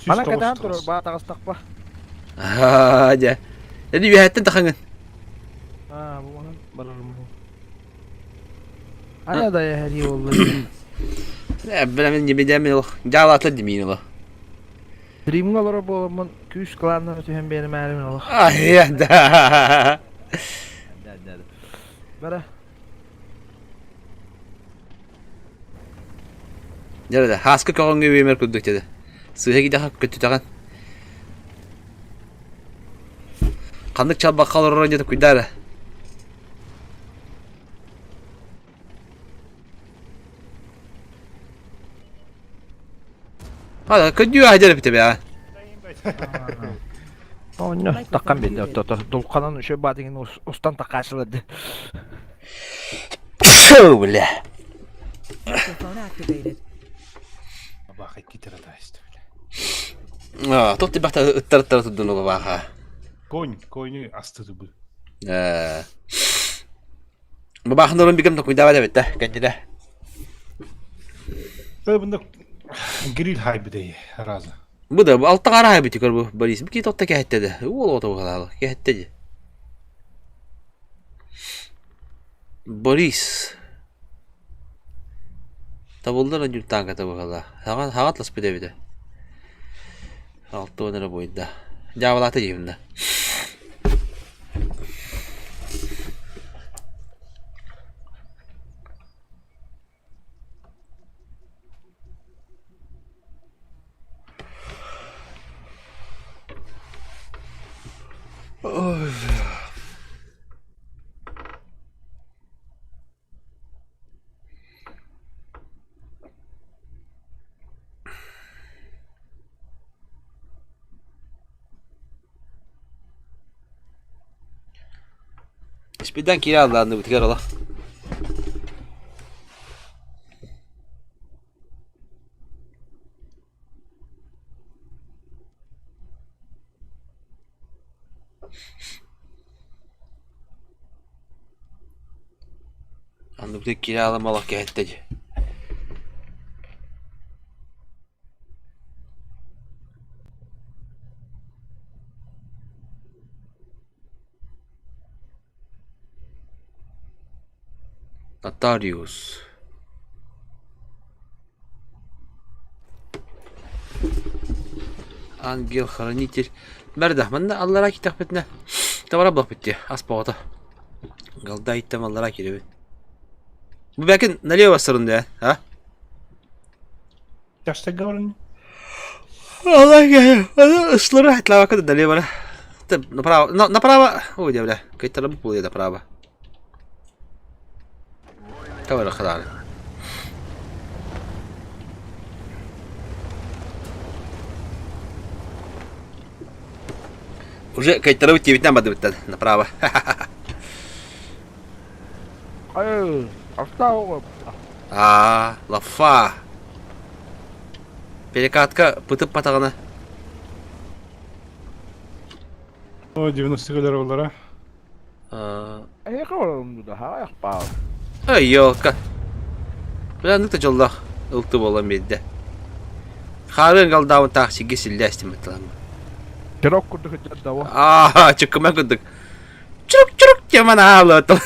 S3: Мана катаан турар баа таҕыстахпа.
S2: Аа, дьэ. Эди үөһэттэн тахаҥын.
S3: Аа, бу манан барарым бу. Ая да яһари болла.
S2: Э, билэмин небедэмин ол. Дьаалаата димиин ол.
S3: Дримҥа олорор буоламмын күүс кылааннара түһэн биэримээрим олох.
S2: Ай, да.
S3: Бара.
S2: Дьэ да, хааска көҕөҥҥө үөмэр курдук дьэ. Сыыһа кидэхэ көттүтэҕин. Ханнык чалбахха олорор диэн куйдаа эрэ. Hala көдүү аһдьар эбитэ бэҕэ.
S3: Онно таккан биэрдэ ортото дулханан үчүгэй баатыгын устан такаачыларды.
S2: Фу, бля.
S4: Microphone activated.
S1: Баха китера таайста бля.
S2: Аа, тот бахта ыттар-ыттар турдун баха.
S1: Конь, коню астыды бу.
S2: Э. Бабахын орун бигем токуйдаабат эбит да, кэннилэ.
S1: Бында гриль хайбыдай раза.
S2: Бу да алта қара хайбыти көр бу Борис. Бу ки тотта кэһэтте да. Уол ото бухалаалы. Кэһэтте ди. Борис. Табыллар одьуур тааҥката быһыылаах. Хаҕа хаҕатласпыт эбитэ. 60 эрэ буойда. Дьаабылаата диибин да. Ой. Испирдэн киирэ аллаанныбытыгар олох. Анныбытыгар киирэ аалым олох кэһэттэ дии. Нотариус Ангел-хранитель Бэрдэ, манна аллараа киирдэхпитинэ табара буолбут дии, ас боҕото. Галда иттем аллараа киирэбин. Бу бэкин налево сырын а?
S1: Тяжко говорю.
S2: Ыслары тлавака налево. Направо, направо. Ой, бля, кайтара бу направо. Тавара хадаары. Уже кайтарабыт диэбитинэн бардыбыттан направо.
S3: Ай, оставил.
S2: Аа, лафа. Перекатка пытып патаҕына.
S1: О, 90 өлөр олара.
S3: Эһиэхэ олорон да хаайахпаа.
S2: Ай, елка. Бля, да дьоллоох ылты буолан биэрдэ. Хаарыан галдаабын таах сиргэ силлээ истиммэт
S3: Чирок курдук сылдьар
S2: Аа, чыккыма курдук. Чурук-чурук диэмэн аалыатым.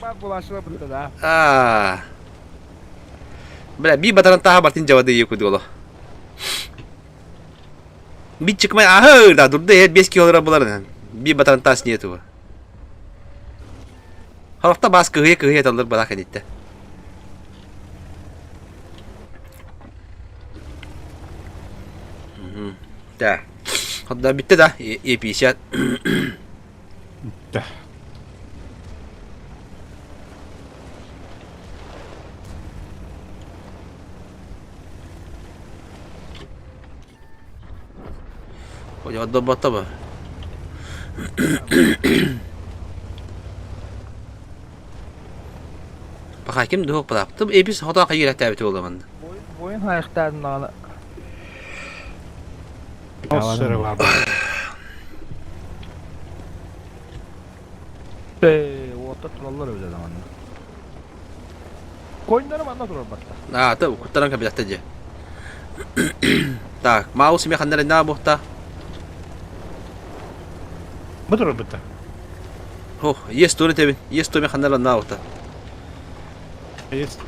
S3: Баар булааччылар быта да.
S2: Аа. Бля, би батаран тааха бартын жабады якудуоло. Би чыкмай аһы да дурда эр 5 килограмм булар. Би батаран таас нету. Харахта бас кыһыйа кыһыйа таллар бара кэнниттэ. Да. Хадда бүтте да Е50.
S1: Да.
S2: Ой, отдобата ба. Пока ким дух пыраптым, эбис хота кайыр әтәбит оламан.
S3: Бойын хайықтарын аны.
S1: Оссыры бар.
S3: Ота тураллар öyle zamanla. Koyunlarım anla turar bakta.
S2: А, та куттаран кабилатта же. Так, маус ми ханнар на бухта.
S1: Бу турар бытта.
S2: Хо, есть тур тебин, есть то ми ханнар на бухта.
S1: Есть.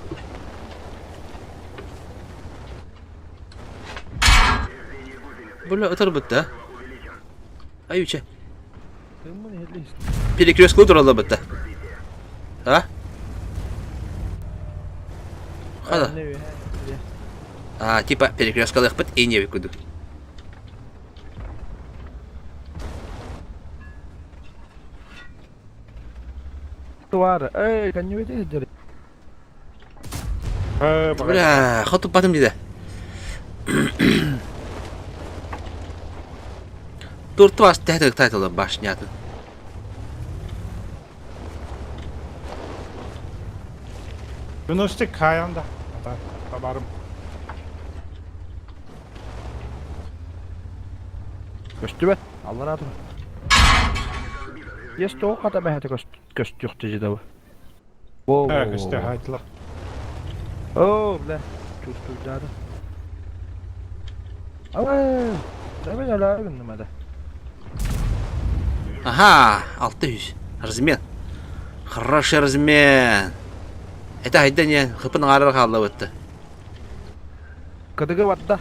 S2: Бля, өтөр бытта. Ай, уче. Перекрестку туралла бытта. А? Хада. А, типа перекресткалыхпыт и не куду.
S3: Туар, эй, конювете
S2: Бля, хоту батым диде. Турту ас тәтік тайтылы башнятын.
S1: Выносите каянда. Ата, табарым.
S3: Көстүбэт, аллар атын. Ес тоқ қата бәхәті көстүхті жеді Во,
S1: Ә, көстө хайтылар.
S3: О, бля, чувствую жады. Ай, давай ала гынным
S2: Ага, 600. Размен. Хороший размен. Это хайдан диэн хыпын аҥаарар хааллабытта.
S3: Кыдыгы барда.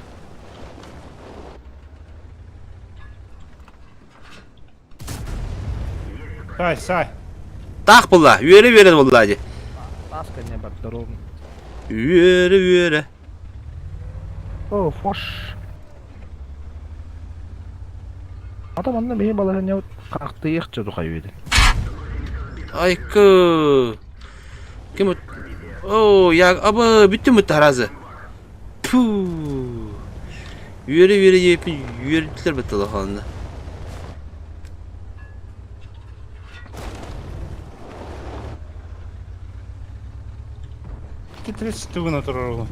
S1: Сай, сай.
S2: Таах булла, үөрэ-үөрэ булла дии.
S3: Таас кэннэ барда ровно.
S2: Үөрэ-үөрэ.
S3: О, фош. Ата манна биһи балаһыанньабыт хаахтыйыахча тухайбыт.
S2: Айкы. Ким О, я абы бүттүм бутта харазы. Пу. Үөрэ-үөрэ диэппин үөрдүлэр бытта улаханна.
S1: Титрис тугун отырор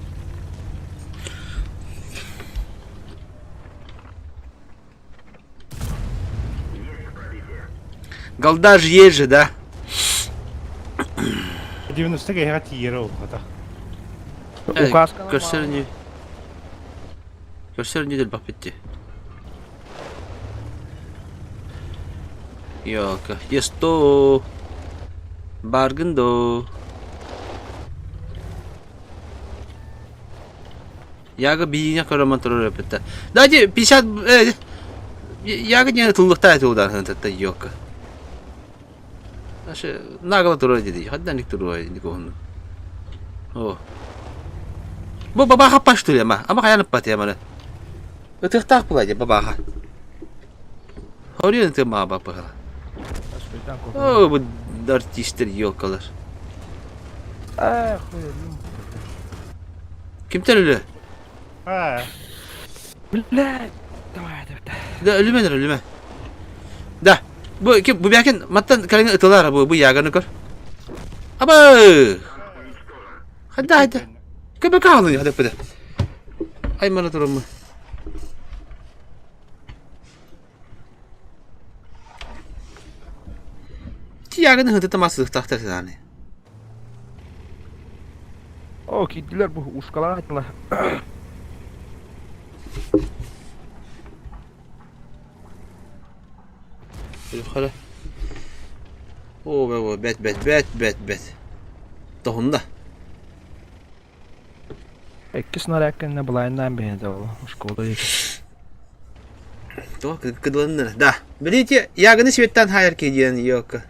S2: Голда же есть же, да?
S1: 90 киһиэхэ тиийэрэ улахата.
S3: Указканан
S2: Көрсөр не... Көрсөр не дэлбэх битти. Йока. Есто. Баргын до. Яга биине көрөмөн турар эппиттэ. Давайте 50 Яга не тыллыктаа тылдан татта йока. Аше нагла турар диди. Хаддан туруа никоһун. О. Бу бабаха пашту ама. Ама хаян пат ямана. Ытыктаах була бабаха. Хорьон ты ма бапыха. О, бу артистер ёлкалар.
S3: Эх,
S2: Кимтер өлө?
S1: Аа.
S3: Блядь. Давай, давай.
S2: Да өлүмэн өлүмэ. Да. Бу ким бу бякен маттан калин ытылар бу бу яганы көр. Аба! Хада хада. Көбө каалын хада пыда. Ай мана турумма. Ти яганы хыты тамасыктахтар саны.
S3: О, киирдилэр бу ушкалаан айтылар.
S2: Хара. О, бэ, бэт, бэт, бэт, бэт, бэт. Тоһунда.
S3: Иккис снаряд кэннэ былайыннаан биһиэтэ ол школа диэки.
S2: То кыдылынныр. Да. Билите, яганы светтан хайыр кидиэн ёка.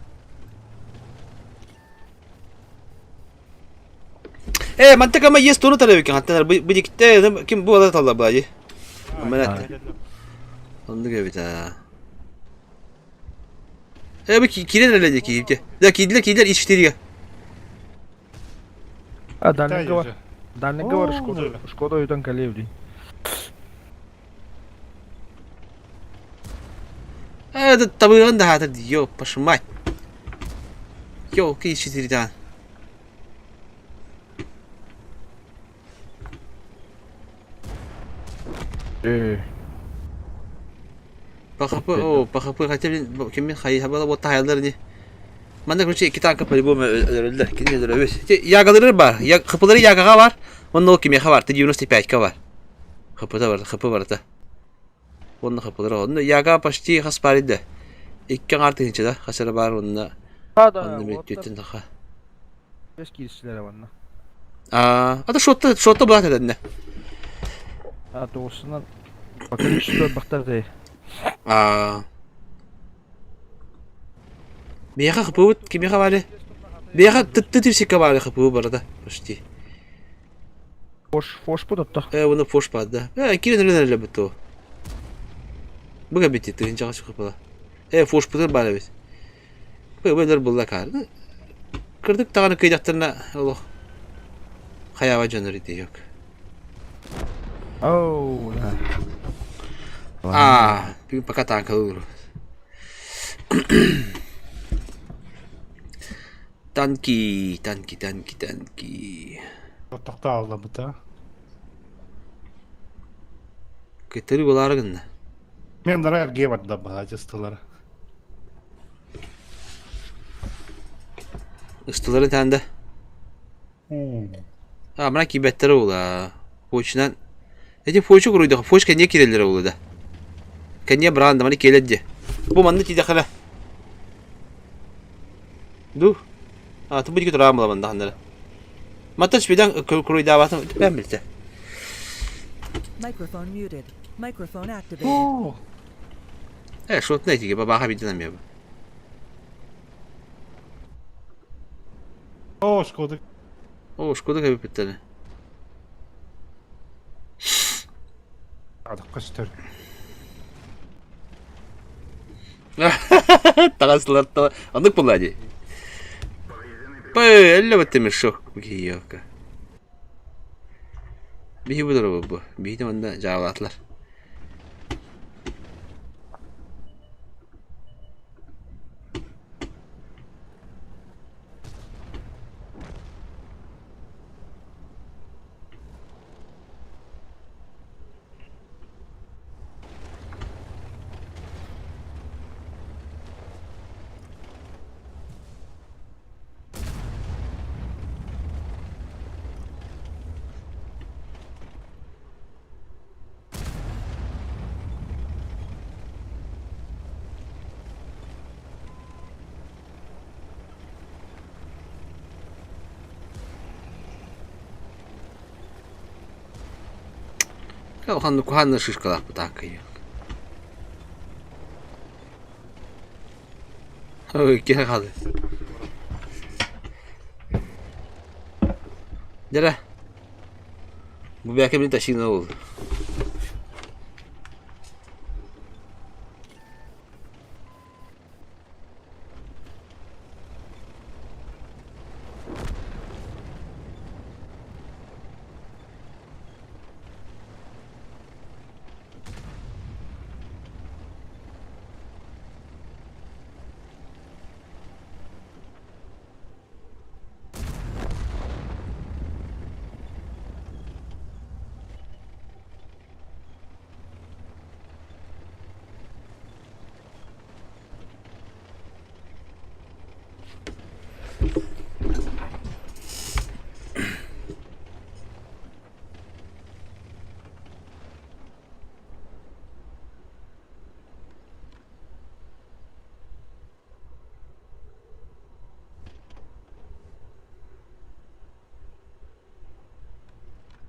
S2: Э, мантакама есть туну тарабикин хаттанар бу дикте ким бу ала талла бади. Аманат. Онду гэбит а. Э, бу кирен эле кийипте. Да, кийдилер, кийдилер ич 4-ге.
S3: А, дальний бар. Дальний бар
S1: О,
S3: Шкода.
S1: да.
S3: Шкода уйтан калев дии.
S2: Э, это табыган да хатыр, ё, пошмать. Ё, ки 4 дан.
S3: Э,
S2: ПХП, о, ПХП хотя кимин хайы хабала вот тайлар не. Манда короче iki танка по-любому өлөрөллөр, кини өлөрөбүз. Ягалары бар, хпылары ягага бар, онно ол кимиэхэ бар, Т-95 бар. ХП бар, ХП бар та. Онно хпылары, онно яга почти хас бар иде. Икки аңар тыһынча да, хасара бар, онно
S3: А, да,
S2: онно
S3: вот
S2: бүттүттэн таха.
S3: Бес киирсилere манна.
S2: А, ата шотта, шотта булат эдэнне.
S3: А, тоғысынан пока үстө бақтар дей.
S2: А. Миэхэ хпыбыт, кимиэхэ бары? Миэхэ тытты типсикке бары хпыбы барда, почти.
S3: Фош, фош бу тотто.
S2: Э, уну фош баар да. Э, кирен өлөн эрэ буту. Буга бити тыһынчаҕа чухупала. Э, фош бутыр баар эбит. Бу бөлөр булла каар. Кырдык даҕаны кыйдахтарына олох хайаба дьонор ити yok.
S3: Оу, да.
S2: А, бүгүн пока танкалыр. Танки, танки, танки, танки.
S1: Тохтоо аллабыта.
S2: Кытыры булары гынна.
S1: Мен дара эрге барда баажыстылар.
S2: Ыстыларын танда. А, мына кибеттер ула. Почынан. Эти почу куруйду. Поч кенне кирелер ула да. Кенне бранда маны келедди. Бу манны тиде хала. Ду. А, ту бу дикет рамла манда ханнара. Мантан сүбэдэн куруйдаабатын бэм билсэ.
S4: Microphone muted. Microphone activated.
S1: Оо,
S2: Э, шотный тиги бабаха биден эмиэ.
S1: Оо, Шкода.
S2: Оо, Шкода кэбиппиттэрэ.
S1: Адах көстөр.
S2: Таҕаслар оннук буолла дии. Пэ, эллэ баттым шок киһиэхэ. Биһи бу бу. Биһи манна дьаалаатылар. Улахан куһаанна шишкалаахпыт ааккайыах. Ой, киһи хаалыы. Дьэрэ, бу бэкэ тащина ол.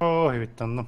S1: Оо, эбиттанным.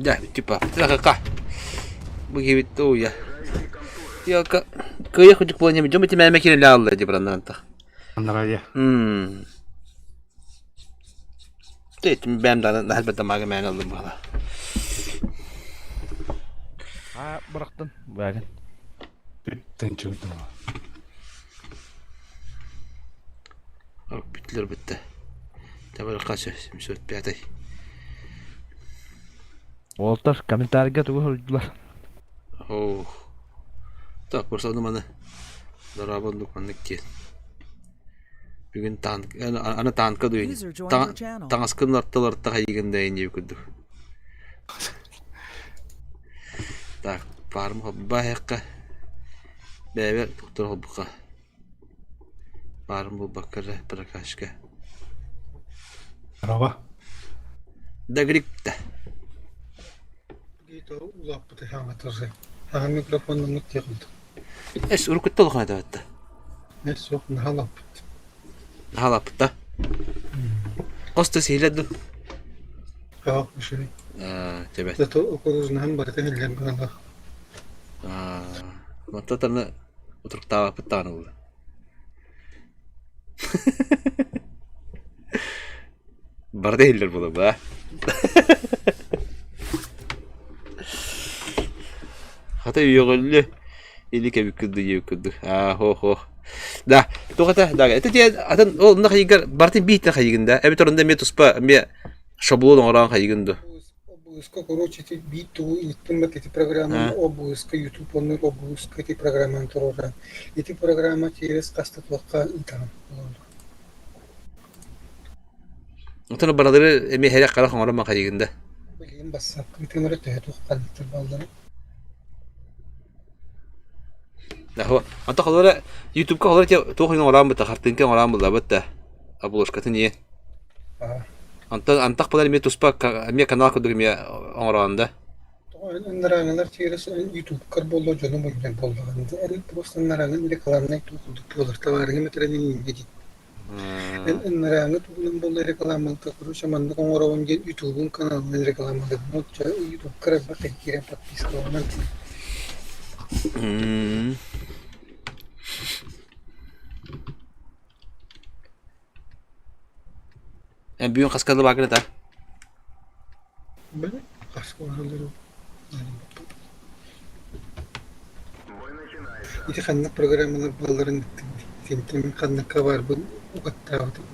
S2: Дьэ, типа, тахака. Бу киһибит ууя. Йока, кыйа кудук буолан дьон битимээмэ киирэн лаалла дии бараннаанта.
S1: Анарая.
S2: Мм. Тетим бэм даҕаны наһаа дамаага мээн ыллым буола.
S3: Аа, бырахтын. Бээгин.
S1: Бүттэн чугдум.
S2: Бүттүлэр бүттэ. Табарыкка 705.
S3: Уолтар комментарийга тугу суруйдулар?
S2: Оо. Так, просто ону маны дорообо оннук маннык диэн. Бүгүн танк аны танка дуйун.
S4: User joined your channel.
S2: Таҥаскын артыларта хайыгын да инди курдук. Так, парым хобба хекка. Бэбер доктор хоббука. Баарым булбакка эрэ прокачка.
S1: Арава.
S2: Да грипп да.
S5: Улааппыты хаҥатарга. Хаҥа микрофоннаммыт диэххин
S2: Эс уруккутта улахан этэ
S5: Суох наһаалаппыт.
S2: Наһаалаппыт да? Хос да сиһилэр дуу?
S5: Аах үчүгэй.
S2: Аа, чэбэ.
S5: Зато укуруузнаһан барыта иһиллэр быһыылаах.
S2: Мантан утуруктаабаппыт даҕаны буолла. Барыта иһиллэр буолар баа. Хата үөҕүллү или кэбиккин дуу диэбиккин дуу. Аа, хо-хо. Да, туох этэ? Да, это те атын ол онно хайыгар барытын бииртэн хайыгын да. Эбэтэр онно эмиэ туспа эмиэ шаблон оҥорон хайыгын дуу.
S5: Обуйуска, короче, ити биир тугу ыыттым бат ити программаны обуйуска YouTube оннур обуйуска ити программаны туруоран. Ити программа через хаста туохха ыытаҕын олордук.
S2: Отон баралары эмиэ хэрэх харах оҥорон махайыгын да.
S5: Билигин бассаапка ыытан эрэ төһө туох ханныктар баалларын.
S2: Онто холобура Ютубка холобура те туох иһин оҥороон бытта хартыынка оҥороон буллабыт да обложкатын иһин. Онтон антах булар эмиэ туспа эмиэ канал курдук эмиэ оҥороон да.
S5: Тоҕо эн ынырааҥылар через Ютубкар буолла дьону мунньар буоллаҕын эн просто ынырааҥын рекламнай туох курдук буолар табаарыһым этэрин иннинэ дии. Эн ынырааҥы тугунан буолла рекламалыыр короче маннык оҥоробун диэн Ютубун каналынан рекламалыыбын оччо Ютубкар элбэх киһи киирэн подпискаланан
S2: Эн бүгүн хаска дылы та?
S5: Били хаска бараллар Ити ханнык программалар баалларын итинтэн ханныкка баарбын угаттаабытым.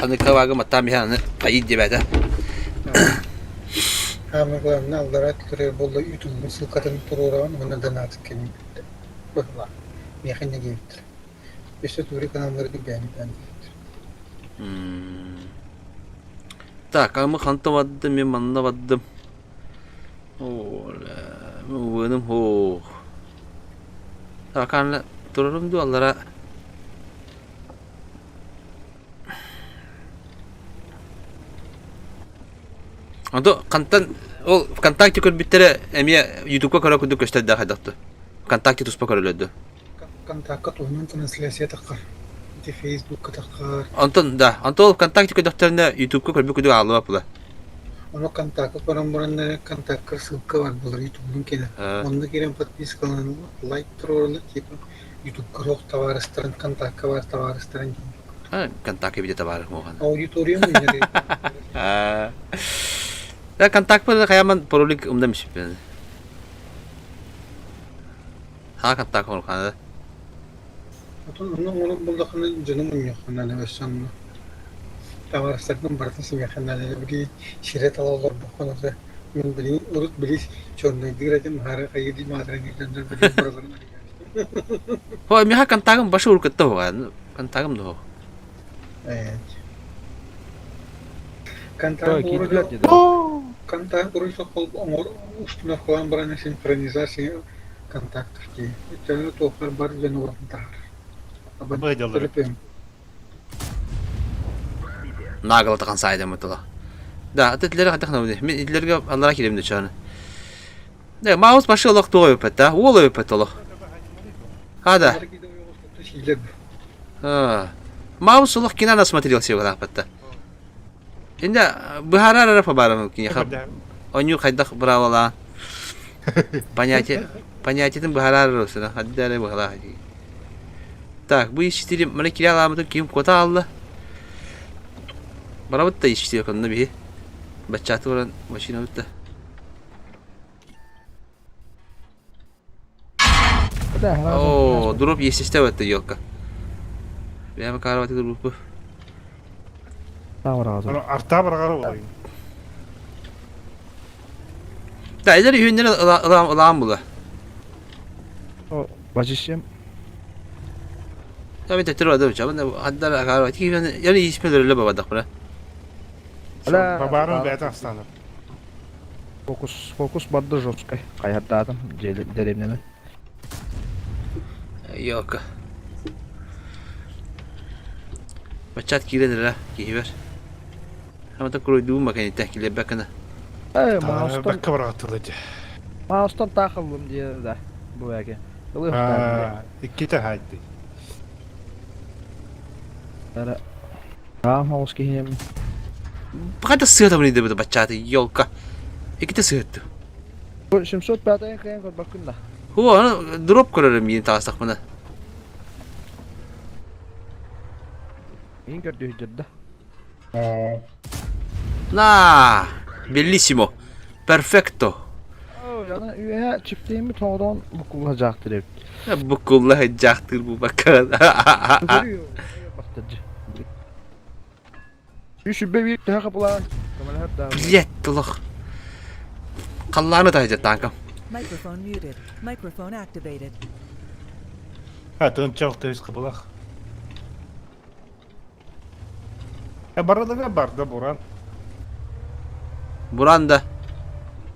S2: Ханныкка бааргын баттаан биһэн аны хайыы диэбээтэ.
S5: Хаамыы главное аллараа турар буолла ютубун ссылкатын туруораҕын уонна донат кэлин быһылаах. Миэхэ инньэ диэбиттэр. Өссө тури каналларыгар бэйэм диэбиттэр.
S2: Так, ама ханта бардым, мен манна бардым. Оо, убыным һуох. Так, аны турарым дуу аллара. Ото хантан ол ВКонтакте көрбүттэрэ эмиэ Ютубка көрө курдук көстөрдөөх хайдах дуу? ВКонтакте туспа көрөлөр дуу?
S5: Контакка туһунан трансляция таххар. Ити Фейсбукка таххар.
S2: Онтон да, онтон ол ВКонтакте көрдөхтөрүнэ Ютубка көрбүт курдук ааллыбат була.
S5: Ону контакка көрөн баран контакка ссылка бар буолар Ютубун кэлэн. Онно киирэн подпискаланан лайк туруорулар типа Ютубка суох табаарыстарын контакка бар табаарыстарын
S2: Контакт виде товары муохан.
S5: Аудитория мунньары.
S2: Да контакт хаяман паролик умдам ишиппен. Haa контакт оҥоруххана
S5: Отон онно оҥорор буоллаххына дьону мунньуоххун наада өссө онно. Табаарыстаргын барытын симиэххин наада. Били сирэ-тала олорбоккун ото мин били урут били чернойдыыр этим аһара хайыы дии маатыран дьоннор билигин барыларын
S2: Хо миэхэ контагым башы уруккатта уһуга. Контагым да
S5: Ээ. Контакт контакт оҥор установкалаан баран синхронизация контактов дии. Өйдөөнө туохпар бар дьон уоран таһаар.
S1: Быдылар.
S2: Нагло тахан сайдам тыла. Да, итилерге хатах навни. Мин итилерге аллара киирем де чаны. Да, маус башы олох туга өпөт да, уол өпөт олох. А да. Маус олох кино насмотрелся его Инде быһаарар эрэ побарым киниэхэ Онньуу хайдах быраабалаан понятие понятиетын быһаарар эрэ хадда эрэ быһалаах Так, бу исчитили маны кире аламмытын ким куота аалла. Барабыт да исчитили конно биһи. Баччааты баран машинабыт да. О, дроп естественно это елка. Прямо караваты дропу.
S1: Арта баргар олайын.
S2: Да, эдэр үһүннэр ылаан була.
S3: Бачишем.
S2: Tabii tetир бады чабын хаддар акар ки yani испелер бабадак бра.
S1: Бабарын бәйті астаныр.
S3: Фокус, фокус барды жесткой. Хайардаатым деревнемен.
S2: Йока. Бачат киирэн эрэ киһибэр. Хамата куруйдуум баканитэ килэрбэккана.
S3: Э, маустан
S1: Бакка барааттылы дьэ.
S3: Маустан таахыллым диэ да. Бу эге.
S1: Иккитэ хаайды.
S3: Аам хаус киһиэм.
S2: Баката сыата мын идэбит баччааты елка. Иккитэ сыатты.
S3: Бу 705 кыайан көрбөккүн да.
S2: Ху, аны дроп көрөрүм миин таҕыстахпына.
S3: Миин көрдүүһүдэр да.
S2: На! Bellissimo! Perfecto!
S3: Яна үөһэ чиптеймит тоҕодон буккуллаһаjaахтыр эбит.
S2: Буккуллаһаjaахтыр бу бакка.
S3: Үс сүбэ биир төһө хапылаан көмөлөһөр да.
S2: Блять, олох. Халлааны таһыдьа танкам.
S4: Microphone muted. Microphone activated.
S1: Ha, тыынча төһүс кыбылах. Э, барда барда буран.
S2: Буран да.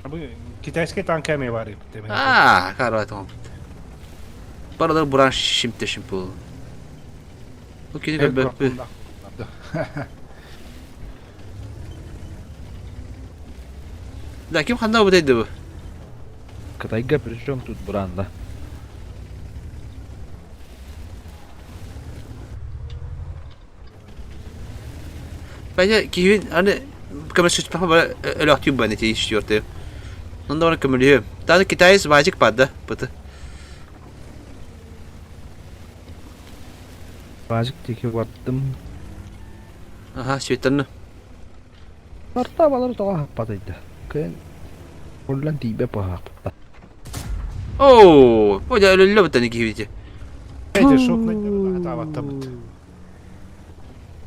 S1: Бу китайский танк эми бар эбит.
S2: Аа, карватом. Барда буран шимте шимпул. Бу кини көрбөппү. Да, ким ханна бутайды бу?
S3: Кытайга причем тут буранда?
S2: Bence киһибин аны көмөлөспөхпө бара өлөөхтүүм баны ти четвертый. Онно бара көмөлүһүм. Таны китаец баажык барды быты.
S3: Баажык диэки бардым.
S2: Аха, светтерны.
S3: Барта балар тоҕо хаппатыйда. Кыайан уллан тиийбэт быһаахпыта.
S2: Оо, о дьэ өлөллө бытаны киһибити.
S1: Эти шотный атаабаттабыт.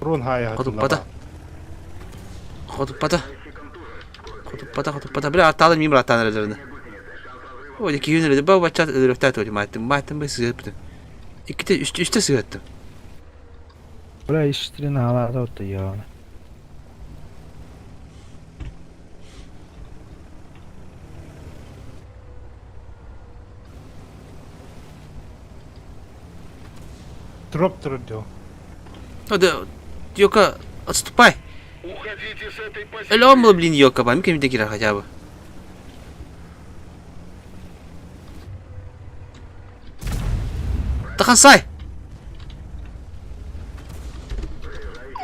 S1: Рун хая
S2: Хотуппата. Хотуппата. Хотуппата, хотуппата. Бля, аттаалар миим быраттаан эрэллэринэ. О, дьэ киһибин өлөдө. Ба бачча өлөрөхтөө туоти мааттым. Мааттым бай сыһыаппытым. Икките, үстэ, үстэ сыһыаттым.
S3: Бля, иштрин хаалаата отто яана.
S1: Дроп турдё.
S2: О, да, Йока, отступай. Өлөм был, блин, Йока, бами кемде кирер хотя бы. Тахансай!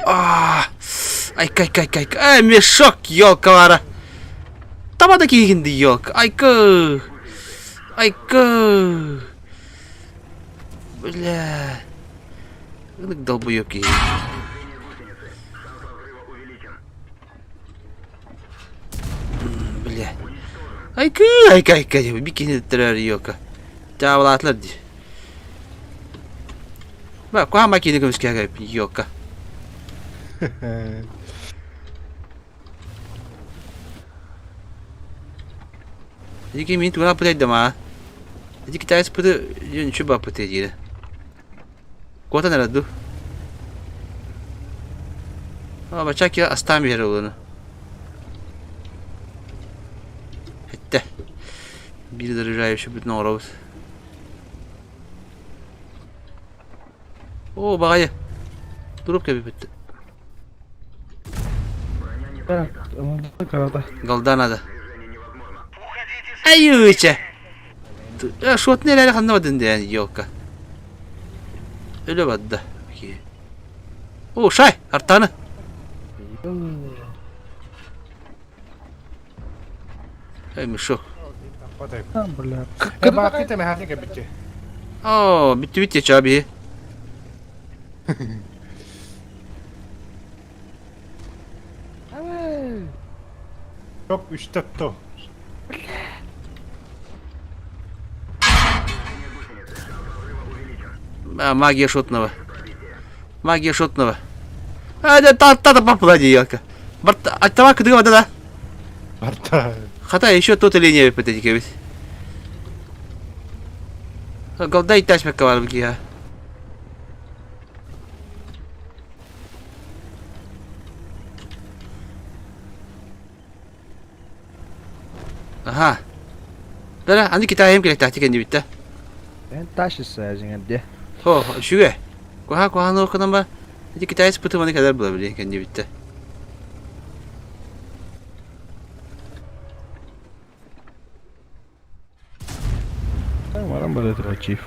S2: А, Айка, айка, айка, айка. Эй, мешок, елка, Таба да киһигин елка. Айка. Айка. Бля. Долбоёб киһи. Бля. Айка, айка, айка. Бикини төрөр елка. Чаабалаатылар дии. Ба, куһаама киини көмүскэһэ елка. Ики мин тугун аппытайдым аа. Ити китаец пыты үчү баппыты диирэ. Куотан эрэ дуу. А, бачча киһи астаан биэрэр улуну. Эттэ. Биир заряжающий бүтүн оҥоробут. Оо, баҕайы. Туруп кэбиппит. Голда надо. Айыча! Шотны эрээри ханна бардын диэн елка. Өлө барда. О, шай, артаны. Эй, мешок.
S3: Бля.
S1: Баакыта мэхэ кэбитти.
S2: О, бүттүбүт я чаби.
S1: Топ үстөттө.
S2: А, магия шотного. Магия шотного. А, да, та, та, та, папа, елка. Барт, а табак кыдыга да.
S1: Барта.
S2: Хата еще тут линия выпадет ведь. Голда и тачмакка бар бу Аха. Бара, аны Китайым керек тахти кенди битте.
S3: Эн ташыса жиңерде.
S2: Хо, үчүгэй. Куһа куһааны окунан ба. Ити китаец пыты маны кэлэр була билин кенди битте.
S3: Баран бар чиф.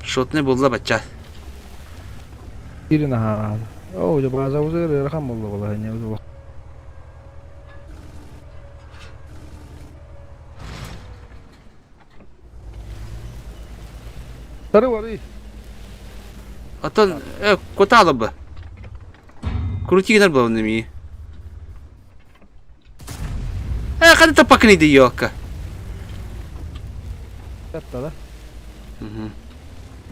S2: Шотны булла бачча.
S3: Ирина ха. О, жа база узыр рахан болду була не. Тары барый.
S2: Оттон кутаалы бы. Крути гынар буолан эмиэ. Э, ханна таппаккын иди елка.
S3: Татта да.
S2: Угу.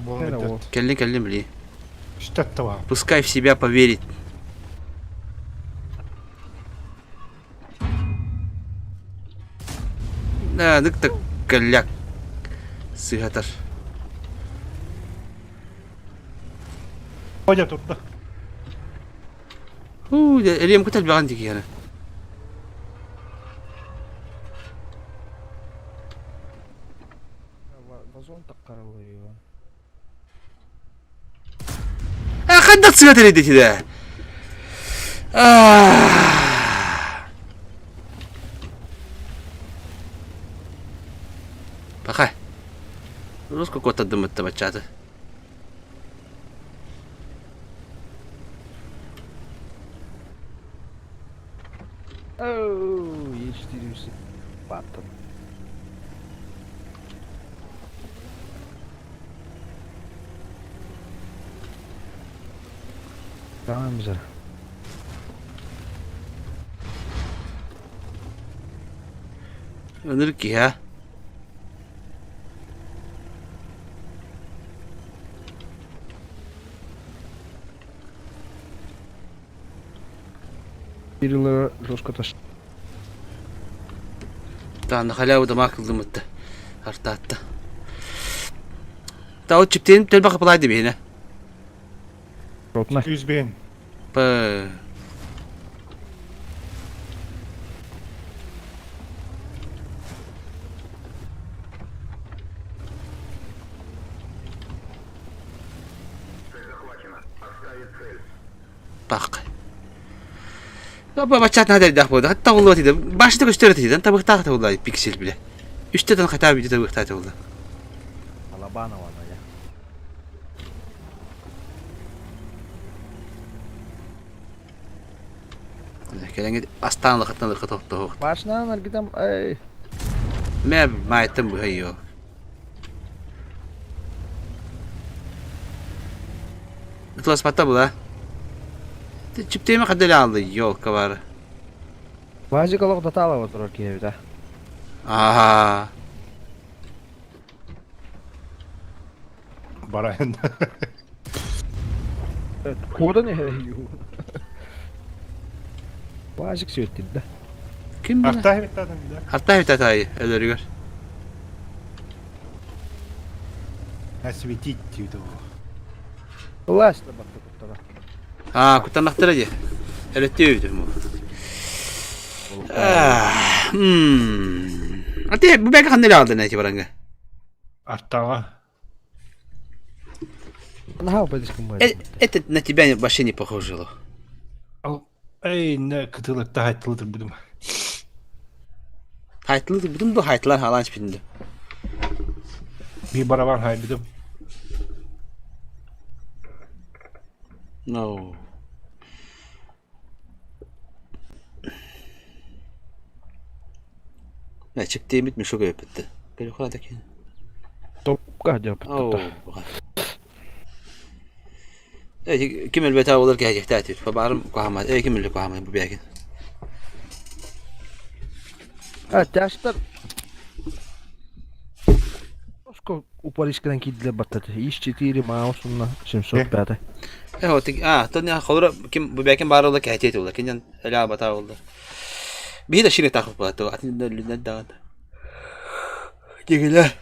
S1: Буолан
S2: Кэллин, кэллин, били.
S1: Штаттава.
S2: Пускай в себя поверит. Да, нык так кэлляк сыһатар.
S1: Ходя турда.
S2: Хуу, элиэм кутал баҕан дикиһэрэ.
S3: Вазон таккарылыйы.
S2: Хайдах сыа тэрийдитидэ? Паха. Руско куоттардыммытта баччааты.
S3: Оу, Е4 баттым. Tamam güzel.
S2: Ынырык киһи а?
S3: Birileri жестко
S2: Таанна халяву дамаак ыллымытта. Артаатта. Та ол чиптиэн тэлбэх апылай дибиһинэ.
S3: Ротна.
S1: Үс бэйэн.
S2: П. Пах. Баччаат наһаа элбэх буолла. Хатта оҕуллубат этэ. Башта көстөр этэ. Табыктаах табылла пиксель билэ. Үстэ тан хатаа видео табыктаах табылла.
S3: Алабанова я.
S2: Кэлэҥҥит астаан лахаттан лыхха тохтоһуох.
S3: Башынан аргитам эй.
S2: Мэ маайттан быһа йоо. Ытыласпатта була. Чиптеме хаддали алды елка бар.
S3: Баажык олох датаала турар киһи эбит
S2: Аа.
S1: Барайын.
S3: Куодан иһэ Баажык сүөттүрдэ.
S2: Ким бу?
S1: Артаа хебеттаатан да.
S2: Артаа хебеттаатаай өлөрүгэр.
S1: Осветить диэбитэ буолуо.
S3: Власть батта куттара.
S2: Аа, куттаннахтара дии. Өлөттүү эбит му. Ати бу бэкэ ханна алдын эти баранга?
S1: Артаҕа.
S3: Наһаа бадискым
S2: Это на тебя вообще не похоже.
S1: Эй, не кытылыкта хайтылытыр будум.
S2: Хайтылы будум ду хайтылар халан спинде.
S1: Би барабан хайбидым.
S2: No. Не, чиптеймит мешок өпүтті. Переход екен.
S3: Топка деп.
S2: Ким элбэтэ буолар кэһэдьэхтээтир. Баарым куһаамат. Э ким эле куһаамат бу бэкин.
S3: А, тяжтар. Сколько упарисканан киирдилэр баттаты. Ис 4 маусунна 705.
S2: Э вот а, то не холура ким бу бэкин баар буолар кэһэтиэ буолар. Кинен эле абата буолар. Биһи да шире тахып буолар. Атын лүннэн даҕаны. Дигиле.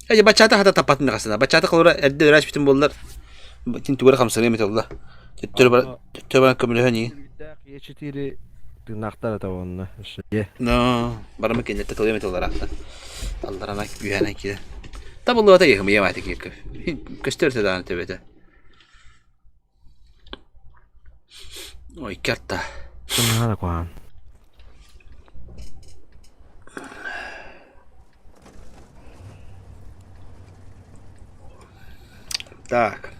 S2: Э бачата хата таппатын хасына. Бачата холура эрдэ өрөөс бүтүн буоллар. Тин тугара хамсаныа эмит олла. Төттөрү бар төттөрү баран көмөлөһөн ии.
S3: Е4 тыыннаахтар этэ уонна өссө
S2: Но барамы кинилэртэ тылыам эмит оллар аахта. Алларана үһэнэн киирэн. Табыллыбата иһымыйа мааты кииркэ. Көстөр даҕаны төбөтө. Ой, карта.
S3: Наһаа куһаҕан.
S2: Так.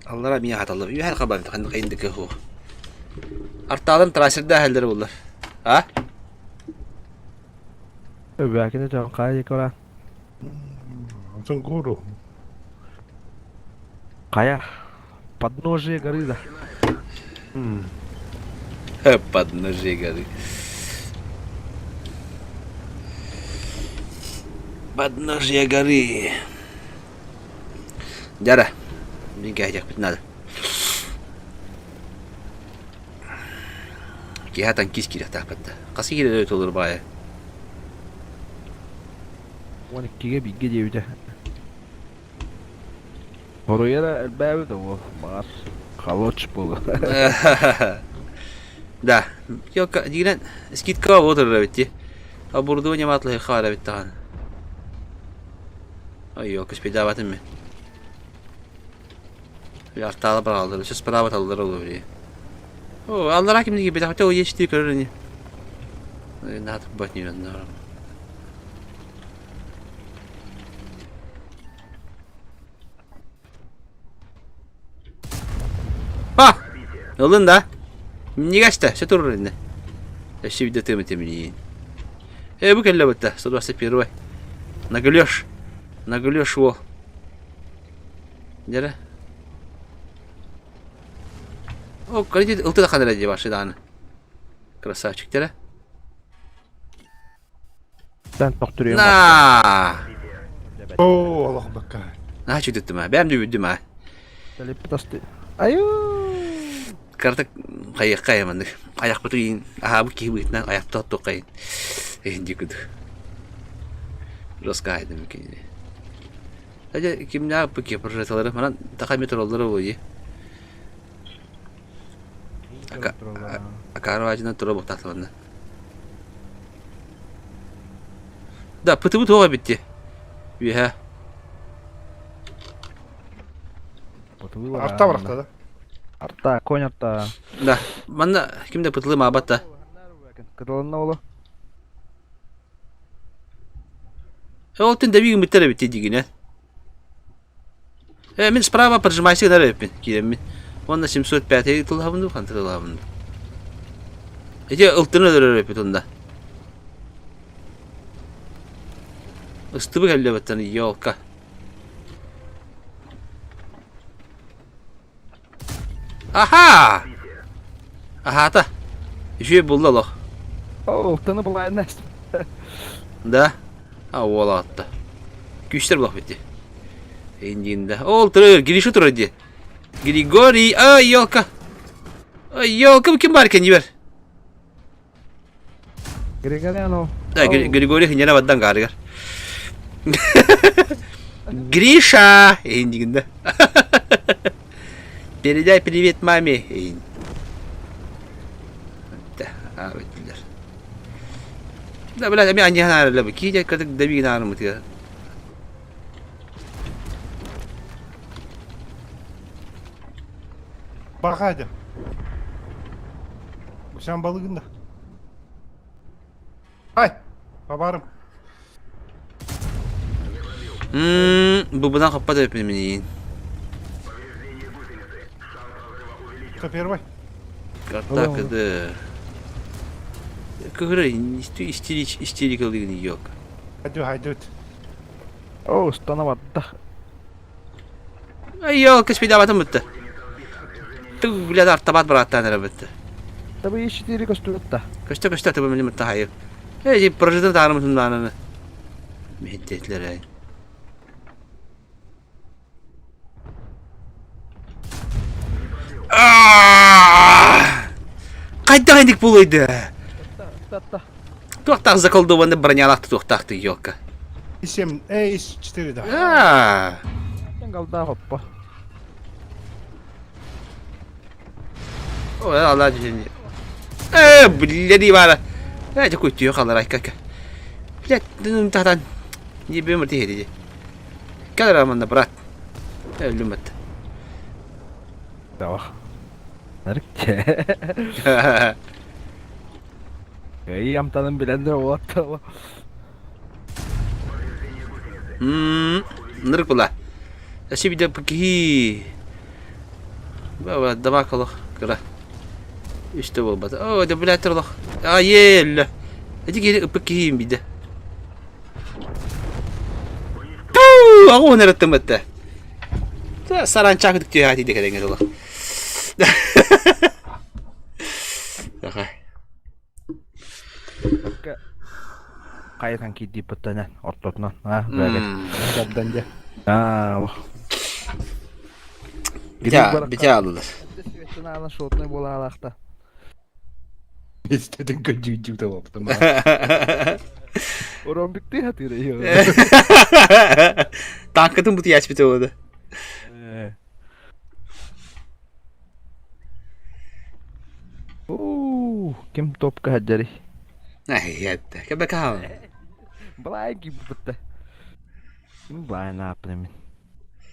S2: Аллара миэхэ хаталлар. Үһэр хабан ханнык хайындык суох. Артаалым трассерда аһаллар буллар. А?
S3: Өбөөкүнэ дьон хайа кора.
S1: Онтон гору.
S3: Хайа. Подножие горы да.
S2: Подножие горы. Подножие горы. Дяра, мин кээһиэхпит надо. Киэһэ танкист киириэхтээхпит да. Хас киирэр толору баайа?
S3: 12-ге бииргэ диэбитэ. Хоруйара элбээбит уол, баҕар, холоч буолуо.
S2: Да, ёлка, дигинэн скидкаҕа буолар эбит дии. Оборудование матлыһы хаара эбит даҕаны. Ой, ёлка, спидаватым мен. Артаала бараллар, сейчас справа таллар олор дии. О, аллара кимни кибит, хотя о ешти көрөр ини. Наат бат не на. Ха! Ылын да. Минньигэстэ, все турар инне. Өссө биирдэ тыам этим Э, бу кэллэ бытта, 121. Наглёшь. Наглёшь уол. Дьэрэ. О, кредит ылты да ханара дии башы дааны. Красавчик дьэрэ.
S3: Тан тохтуруйум.
S2: На!
S1: Оо, олох бакка.
S2: Наһаа чүтүттүм аа. Бэм дүбүдүм аа.
S3: Талиппит асты. Аю!
S2: Картак хайыахха айаманнык. Айахпытын иин аһаабыт киһи быһыытынан айахта оттуоххайын. Эһин дии кудук. Раскаайдым кинини. Дьэ кимнээх бу прожеталары манан таха метроллары буолуо Акаарабаадьынан тура буохтаахтарына. Да, пытыбы туох эбит дии. Үөһэ.
S1: Арта барахта да.
S3: Арта, конь арта.
S2: Да, манна ким да пытылы маабат да.
S3: Кытылынна оло.
S2: Ол тин дэбиги миттер эбит дигине. Э, мин справа поджимайся гынар эбиппин, киирэммин. Уонна 705 тыллаһабын дуу, хантан тыллаһабын дуу. Ити ылтыны өлөрөр эбиппит онда. Ыстыбы кэллэ баттан, елка. Аха! Ахата. Үчүгэй булла олох.
S3: О, ылтыны булайын
S2: Да? А уол аатта. Күүстэр булах битти. Индиинда. Ол турар, Гриша турар дии. Григорий, ай, елка. Ай, елка, ким бар екен дибер.
S3: Григоряно.
S2: Да, Григорий хинера баддан гарыгар. Гриша! Индигинда. Передай привет маме. Да, Да, блядь, ами аньян арылы. Кийде кадык дабигин арымытыга.
S1: Баха Sen balığın da. Hay. Babarım.
S2: Бу бынан хаппат эппин миниин.
S1: Кто первый?
S2: Так, да. Кыгыры истерич истерикалыгын yok.
S1: Hadi haydi.
S3: О, станаватта.
S2: Ай, ёлка, спидаватым бытты. Ты, блядь, артабат бараттан эрэ бытты.
S3: Табы 4 көстүбүт
S2: Көстө көстө табы мин мытта хайы. Эй, прожитын таарымытын даананы. Мехиттетлер ай. Хайдах инник булуйды? Туохтаах заколдованный бронялаах туохтаах ёлка.
S1: 7, эй, 4 да.
S2: Аа.
S3: Галда хоппа.
S2: Ой, Алла дьүһүн. Э, блядь, бара. Э, такой түйө халар айка. Блядь, ну татан. Не бемер тиһеди. Кэлэр манна, брат. Өлүм бат.
S3: Давай. Нарыкче. Эй, амтанын билендер уотта.
S2: Мм, нырык була. Әси бидә пки. Баба дамак олох кыра. Үстэ буолбата. О, да блядь, турлох. А, елле. Эти киһи ыппыт киһиим бидэ. Аҕа эреттем бэтте. Саранча кытык түһэ тиийдэ кэлэҥҥэ дылы.
S3: Хайытан киирдииппиттэнэн ортотунан аа бэгэ.
S1: Тардан дьэ.
S3: Аа
S2: Битэ битэ алылар.
S3: Светлана шотный буолаалаахта.
S1: Истэтин көдьүүдьүү табаптым.
S3: Оромбиктыы хатыыр
S2: Танкатын бутуйаачпыта буолда.
S3: Уу, ким топка хаддары?
S2: Айятта. Кэбэкаал.
S3: Балай киирбитте. Ким балай нааппын мин.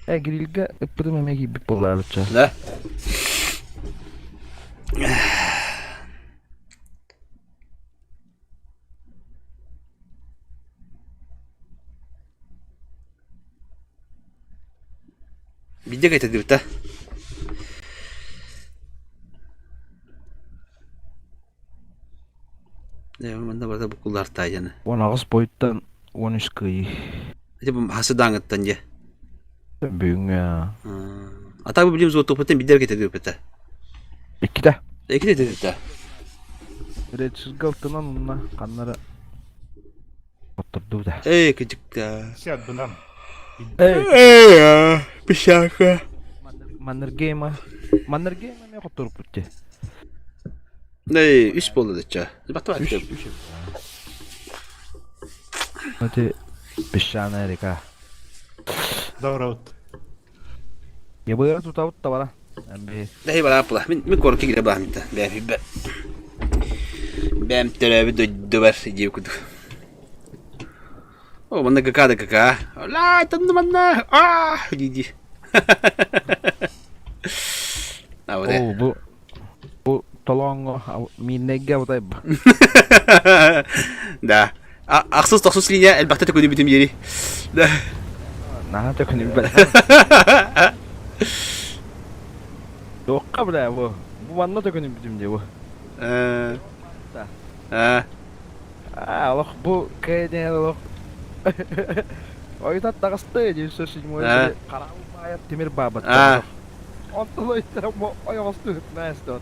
S3: Э, грильга ыппытым эмэ киирбит буолаабычча.
S2: Да. Биирдэ кэтэрдибит да манна барыта буккуллаахтаа дьаны.
S3: 18 бойуттан 13 кыайыы.
S2: Ити хасыдааҥыттан дьэ.
S3: Бүгүҥҥү
S2: А так билим золотоппутун биирдэ кэтэрдибит
S3: Иккитэ.
S2: Иккитэ кэтэрдибит
S3: Речиргэ алтынан уонна ханнара Оттордубута.
S2: Эй, кыдьыкта.
S1: Сиат бынан.
S3: Эй,
S2: Эй, пишака.
S3: Маннергейма. Маннергейма эмиэ хотторуппут дии.
S2: Эй, үс буолла дычча. Батта
S3: Үс, үс. Эти песчаная река.
S1: Добро.
S3: Ябыра тутабыт да бара. Эмби.
S2: Дэһи барааппыла. Мин мин куоракка киирэ бааммыта. Бэм бэм төрөөбүт дойдубар диэбит курдук. О, манна ГК да ГК. Ла, тонну манна. А, дии-дии. А вот
S3: Оо, бу бу толооҥҥо мииннэйгэ абытай
S2: Да. Ахсыс тохсус линия элбэхтэ төкүнүбүтүм диэри. Да.
S3: Наһаа төкүнүбэт. Туохха бля бу? Бу манна төкүнүбүтүм дии бу.
S2: Э. А.
S3: Аа, олох бу кэдэ олох. Ойутат таҕысты 907 хараабыл баайар тимир баабат. Онтон ойуттара ойоҕостуу ыһытнаайысты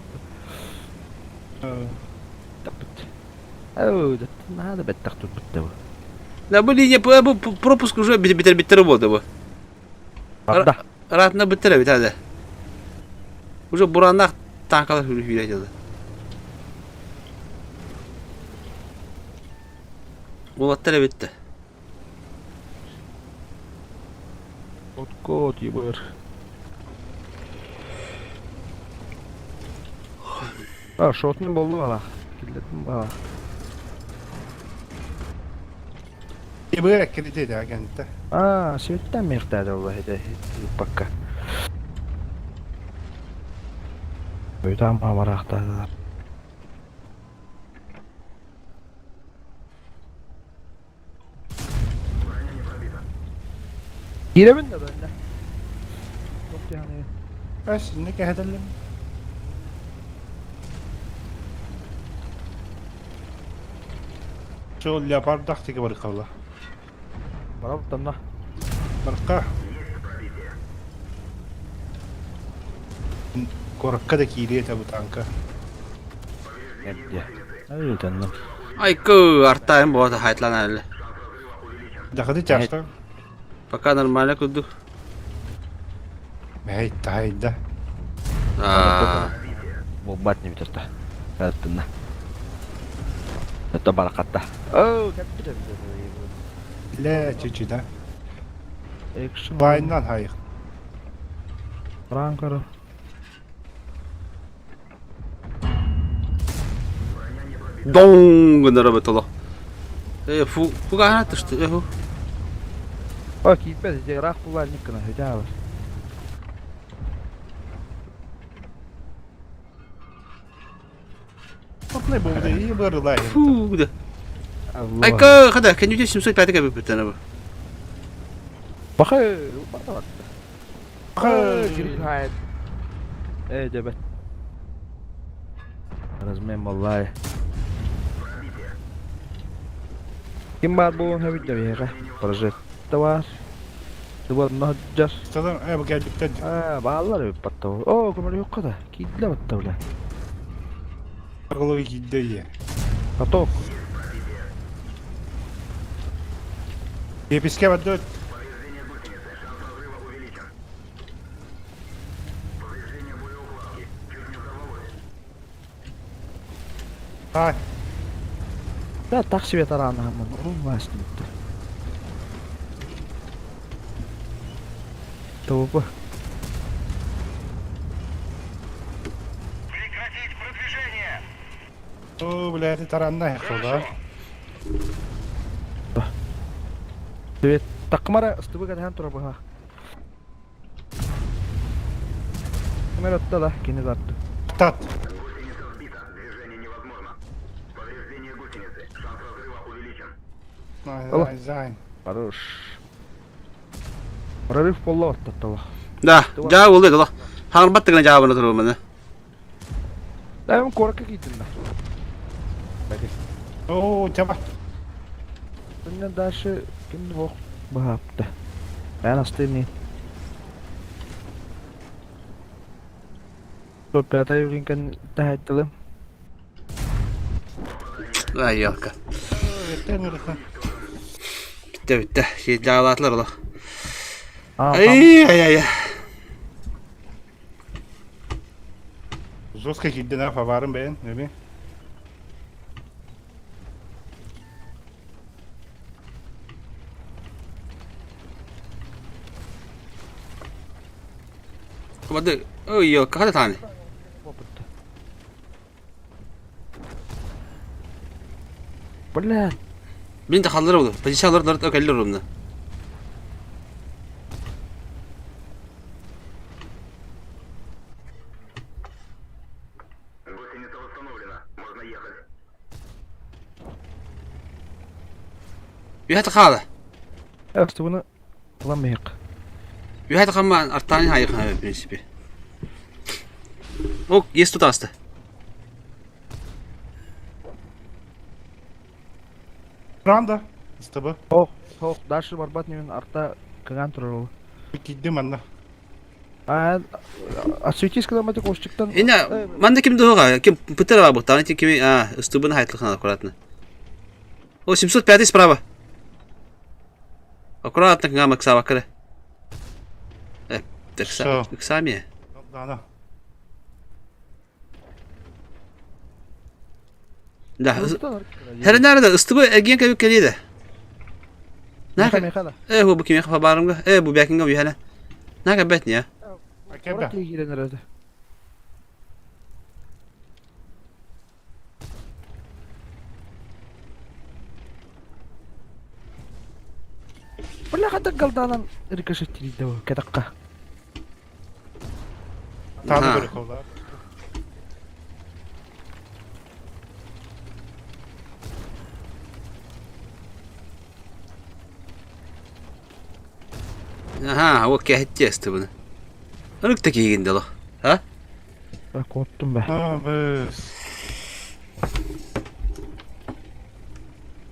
S3: Таппыт. Оо, наһаа да бэттэх турбут да бу.
S2: Да бу линия бу пропуск уже битер биттер болду бу.
S3: Барда.
S2: Ыраатына бүттэр эбит да. Уже бураннаах танкалар хүрүйэ дьылы. Уолаттар эбит да.
S3: Отко тибыр. А, шотный болду бала. Киллетим бала.
S1: Ибы кирити да агентта.
S3: А, светтен мехтәде ол хеде бакка. Өйтам амарахтады. Киирэбин да да.
S1: Эс, не кэһэтэллим. Шол леопардах тиге бар калла.
S3: Барабыттанна.
S1: Барка. Коракка да киириэ этэ бу танка.
S3: Эрдэ. Өйтанна.
S2: Айкы, артайым бота хайтлан әлі.
S1: Дахады чашта.
S2: Пока нормально курдук.
S1: Мэй тайда.
S2: Аа.
S3: Буолбат не бүтэртэ. Кэлтинна. Это баракатта. Оо, кэппитэ.
S1: Лэ чүчү да.
S3: Экшн.
S1: Байнан хайык.
S3: Ранкара.
S2: Дон гынара бетоло. Э, фу, фуга тышты, э, фу.
S3: О, кииппэт, ити ыраах буллар никкына, хөтэ
S1: Отнай болду и барылай.
S2: Фу, да. Айка, хада, кенюде 705 кабы бүтәне бу.
S3: Бахы, бата Бахы, кирхайт. Э, дебет. Размен баллай. Ким бар буолуон сөбүй да биһиэхэ? Прожекта бар. Дыбанна сылдьар.
S1: Сталар э бу кэлбиттэр.
S3: Аа, бааллар эбит батта. Оо, көмөлөһүөххэ да. Киирдилэр батта бля.
S1: Головы киирдэ ийэ.
S3: Каток.
S1: Епискэ бардыт. Ай.
S3: Да, так себе таранааммын. Урун баастыбыттар. Тобу.
S1: О, блядь, таранна да?
S3: Привет. Такмара ыстыбы кадахан тура быһа. Кимер отта да, кини тартты.
S1: Тат.
S3: Алло.
S1: Зайн.
S3: Хорош. Прорыв полла оттаттала.
S2: Да, жаа болду дала. Хаҥарбат гына жаабына турбаманы.
S3: Да, мен корка кийдим да.
S1: Оо, чаба.
S3: Bundan дальше ким бох баапта. Ben астыйм. Пятая юринкан таһайтылым.
S2: Ай, ялка. Бүттэ, бүттэ. Жаалаатылар олох. Ай, ай, ай.
S1: Жестко кирден фаварын бэйэн, эми.
S2: Бады, ой, ялка, хата таны.
S3: Бля.
S2: Мин да халлар oldu. Позициялар да кэллер урумна. Үһэ хаала.
S3: Астыбыны ыламыйык.
S2: Үһэ хамма артааны хайык в принципе. Ок, есть тут аста.
S1: Ранда. Ыстыбы.
S3: Ох, ох, дальше барбат немен арта кыган турар ол.
S1: Кирдим анна.
S3: А, осветись, когда мы кошчиктан.
S2: Эне, манда ким дога, ким пытара бу, таны кими, а, ыстыбын хайтлыхна аккуратно. О, 705 справа. Аккуратно гама ксава кыра. Э,
S1: Всё.
S2: Сами.
S1: Да, да.
S2: Да. Her nerede? Ыстыбы эрген кебик келиде.
S3: Меха,
S2: Нaka?
S3: меха да.
S2: Э, бу ким яха барымга? Э, бу бякинга бу Нaka бет не?
S1: Акебе.
S3: Кирен эреді. Бля, хата галданан рикошет тирийде бу, катакка.
S1: Таны
S2: Аха.
S1: көрө колда.
S2: Аха, о кәһетте ыстыбыны. Ырык та кийгин дало. А?
S3: Бә, корктум бә.
S1: А, быз.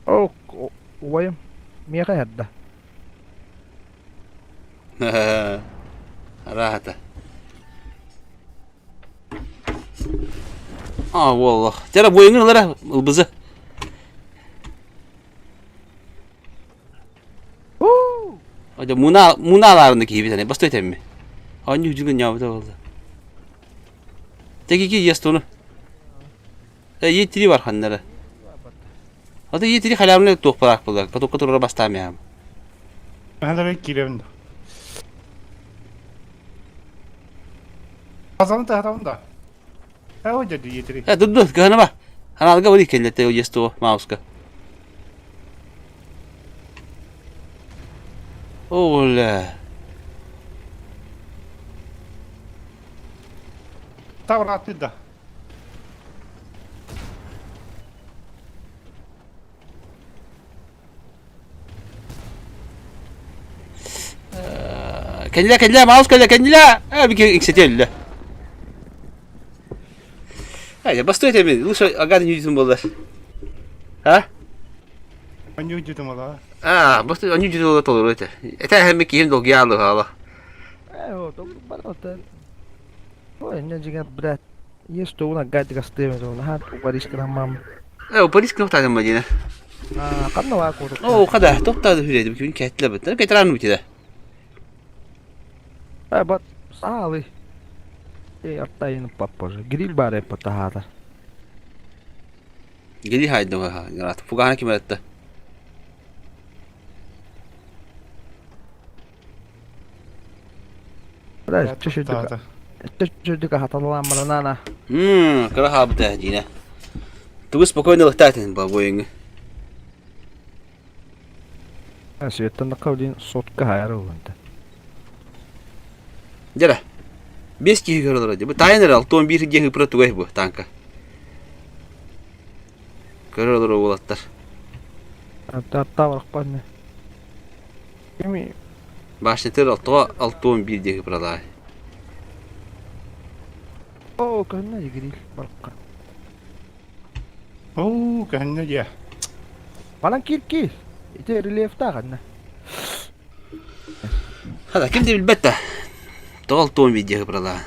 S3: О, убайым. Меха ядда.
S2: Рахата. А, воллах. Тера бойыңын алара, ылбызы. Ожо муна муналарны кийбит ане, бастой темми. Аню жүгүн нябыта болду. Теги ки естуну. Э, етири бар ханнары. Ата етири халямны туох барак булар. Катукка тура бастамям.
S1: Хәлер кирем. Казаны да хатамын да. Ә, о деді етири.
S2: Э, дуду, кыһына ба. Ханалга бuri келлете есту мауска. Оля.
S1: Тавраты да.
S2: Кэллэ, кэллэ, маус кэллэ, кэллэ. Э, бики иксетелле. Э, бастой теме, лучше агады не юзун болдар. А?
S1: Аню дедим ала.
S2: Аа, бу онньу дьылы толору этэ. Этэ эһэми киһим долгуйаалы хаала.
S3: Э, о, бар отан. Ой, не дьиҥэр, блядь, есть то уна гайдык астыам этэ, наһаа упарискынан мам.
S2: Э, упарискын тохтаатым мадина.
S3: Аа, ханна баа куотук.
S2: Оо, хада, тохтаады хүрээдим, күн кэттилэ быттар, кетран үтиле.
S3: Э, бат, саалы. Эй, аттайын паппожа. Гриль бар эппа таһаата.
S2: Гели хайдым ха, рат. Фугана ким этте?
S3: Бля, чөшүрдүк. Чөшүрдүк хаталаан баранана.
S2: Мм, кыра хаабыта дина. Тугу спокойно лыхтаатын бабойыңы.
S3: Светтан кавдин сотка хайар уланта.
S2: Дьэ, 5 киһи көрө олорор. Бу таайан эрэ 61 диэн ыпыра тугай бу танка. Көрө олорор уолаттар.
S3: Атта барахпан. Кими
S2: Башнятыр алтыга 61 диэн ыпыралаай.
S3: О, көһүннэ дигирил барахха.
S1: Оо, көһүннэ дьэ.
S3: Манан киир киир. Ити рельефтаах анна.
S2: Хада ким да билбэт да. Тоҕо 61 диэн ыпыралаа.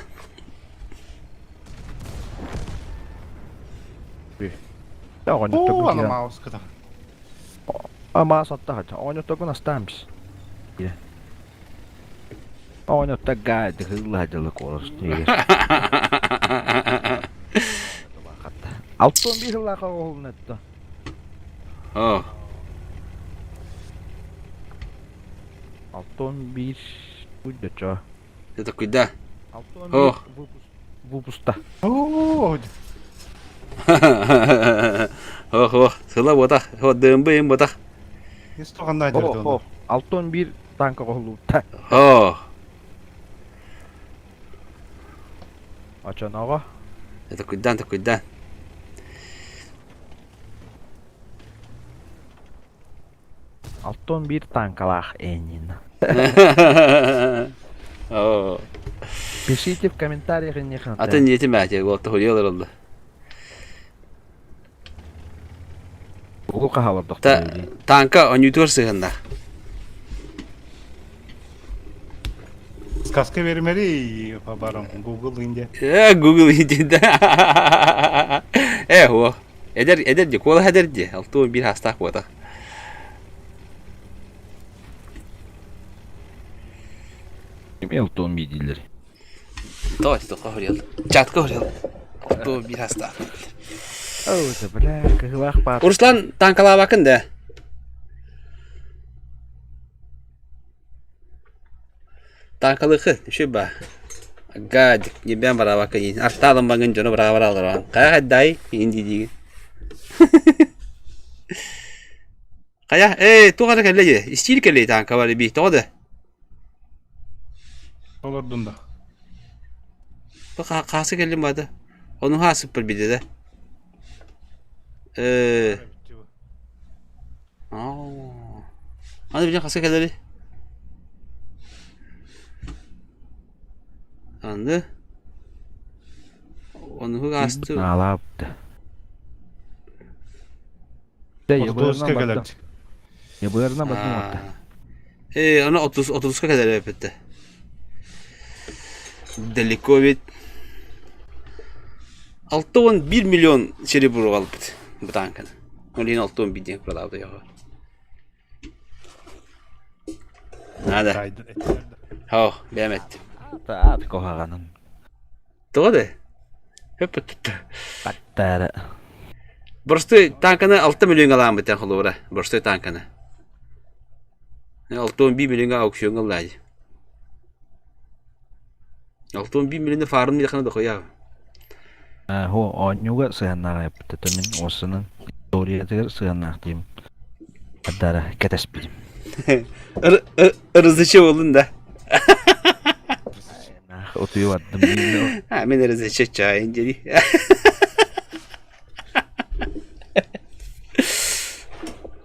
S1: Оо, ана мауска
S3: Ама саттаха. Оонньоттогун астаан бис. Оонньотто гаайды хылла дьылы куорас тиэгэр. Алтон биир сыллаах оҕолун этто.
S2: Оо.
S3: Алтон биир уйдачо.
S2: Это куда?
S3: Алтон биир выпуста.
S1: Оо.
S2: Ох, ох, сыла ботах, дымбы им ботах.
S1: Истоҕаннаа дьэрдэ
S3: Алтон биир танка оҕолуутта.
S2: Оо.
S3: Очоноҕо.
S2: Это куйдан, это куйдан.
S3: Алтон биир танкалаах Энин.
S2: Оо.
S3: Пишите в комментариях иннихин.
S2: Атын ниэтим баати, уолта хулиялар олду.
S3: Угу хаалар
S2: Танка онньутуор сыһынна.
S1: Сказка бермери барам Google инде.
S2: Э, Google инде. Э, о. Эдэр эдэр ди, куола эдэр ди. 61 хастаах буотах.
S3: Ким 61 дииллэр?
S2: Тоҕо тоққа хориал. Чатка хориал. 61 хастаах.
S3: Оо, бля, кыһылаах баар.
S2: Руслан танкалаабакын да. Танкалыхы, үчү ба. Гадик, небен барабакын ин. Арталын багын жону бара баралар. Кая дай инди диги. Кая, э, туга кэллэ же. Истиил кэллэ танка бар би, тоҕо да.
S1: Олордун да.
S2: Бу хаасы кэллим бады. Ону хаасыппар биде да. Э. Аны билен хаска кэлэри. Аны Ону хаасты.
S3: Наалаабыт.
S1: Отутуска кэлэр.
S3: Ебырна бардым отта.
S2: Э, аны 30 30-ка кэлэр эппитте. Далеко ведь. 61 миллион серебро албыт бытаанканы. Ол иһин 61 диэн продавды яҕа. Надо. Хо, бэйэм эттим.
S3: Таат куһаҕанын.
S2: Тоҕо да? Хөп-хөп
S3: Баттаары.
S2: Боростуой танканы 6 миллионга ылааммыт холобура. Боростуой танканы. 61 миллионга аукционга ыллаадьы. 61 миллионы фарын миэхэ дохуя.
S3: Хо оонньууга сыһыаннаах эппитэ мин уоссанан историятыгар сыһыаннаах диим. Ардара кэтэспитим.
S2: Ырызычы болдун да.
S3: Утуйу бардым.
S2: А, мен ырызычы чайын дери.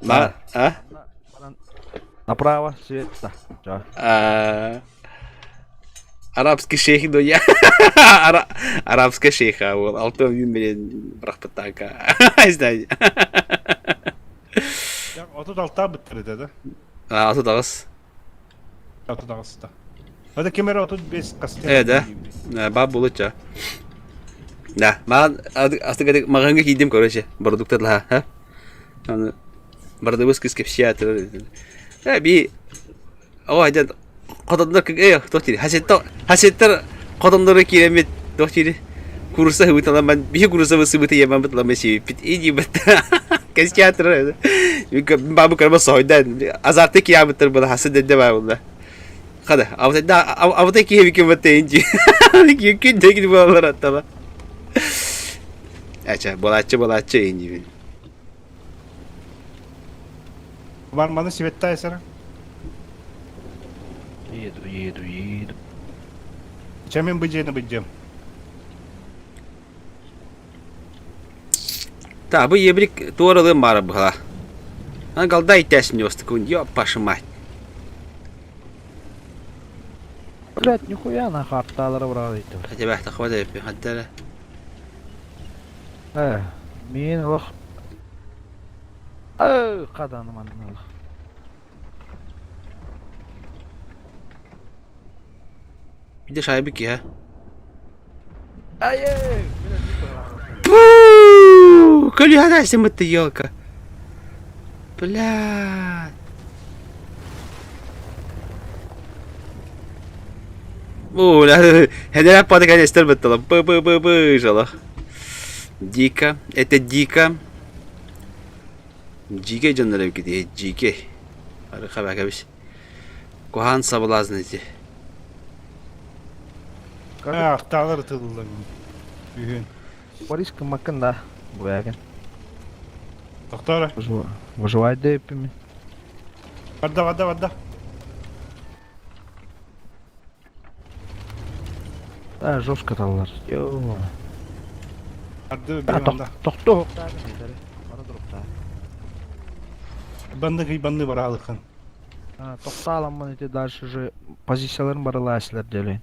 S2: Ба, а?
S3: Направо света.
S2: А, арабский шейх до я. Арабский шейха ол алты күн менен бырахпыт танка. Не знаю.
S1: 36 быттар этэ да?
S2: 38.
S1: 38-та. Это ким эрэ 35 хастыы
S2: Э, да. Баап булучча. Да, маған астык маҕаһыҥҥа киирдим, короче, продуктар ха. Аны бардыбыс кыс кэпсиятыр. Э, би о айдан хотоннор э туох диир хасеттер хасеттер хотоннору киирэммит туох диир курса сыбыталаман биһи курса сыбыта еман бытламан сиэппит иди бат кэсчиатыр бабы көрбө соһойдан азарты киябыттар була хасы дэнде баа була хада абыта киһи баттайын дии күн дэгин буолалар аттала Ача, болааччы болааччы иннибин.
S1: Бар маны сибеттай сара.
S3: Еду, еду, еду.
S1: Чамин быдьыны быдьым.
S2: Та, бу ебрик туоралыым баара быһала. Аны галда иттээсин ёстукун, ёппашы мать.
S3: Блять, нихуя на харталары быраҕа дийтим.
S2: Хотя бы тахва да хаттара.
S3: Э, мин олох Э, хаданым аннын олох.
S2: Биде шайбы киһэ.
S3: Ай,
S2: Пуу! Көлүһэ сымытты елка. Бля. О, бля, хенера пады конечно быттала. Б б б б жалах. Дико, это дико. Жиге дьоннор эбит жиге. Ары хабакабис. Кухан соблазните.
S1: Арталар тыллан. Үһүн.
S3: Борис кымакын да. Буягын.
S1: Доктора.
S3: Выживай деппими.
S1: Барда, барда, барда.
S3: Да, жестко таллар. Йо.
S1: Барды бир
S3: Тохто. Бара
S1: Банды банды баралыкын.
S3: Тоқтааламмын ити дальше уже позицияларын барылаасылар делейин.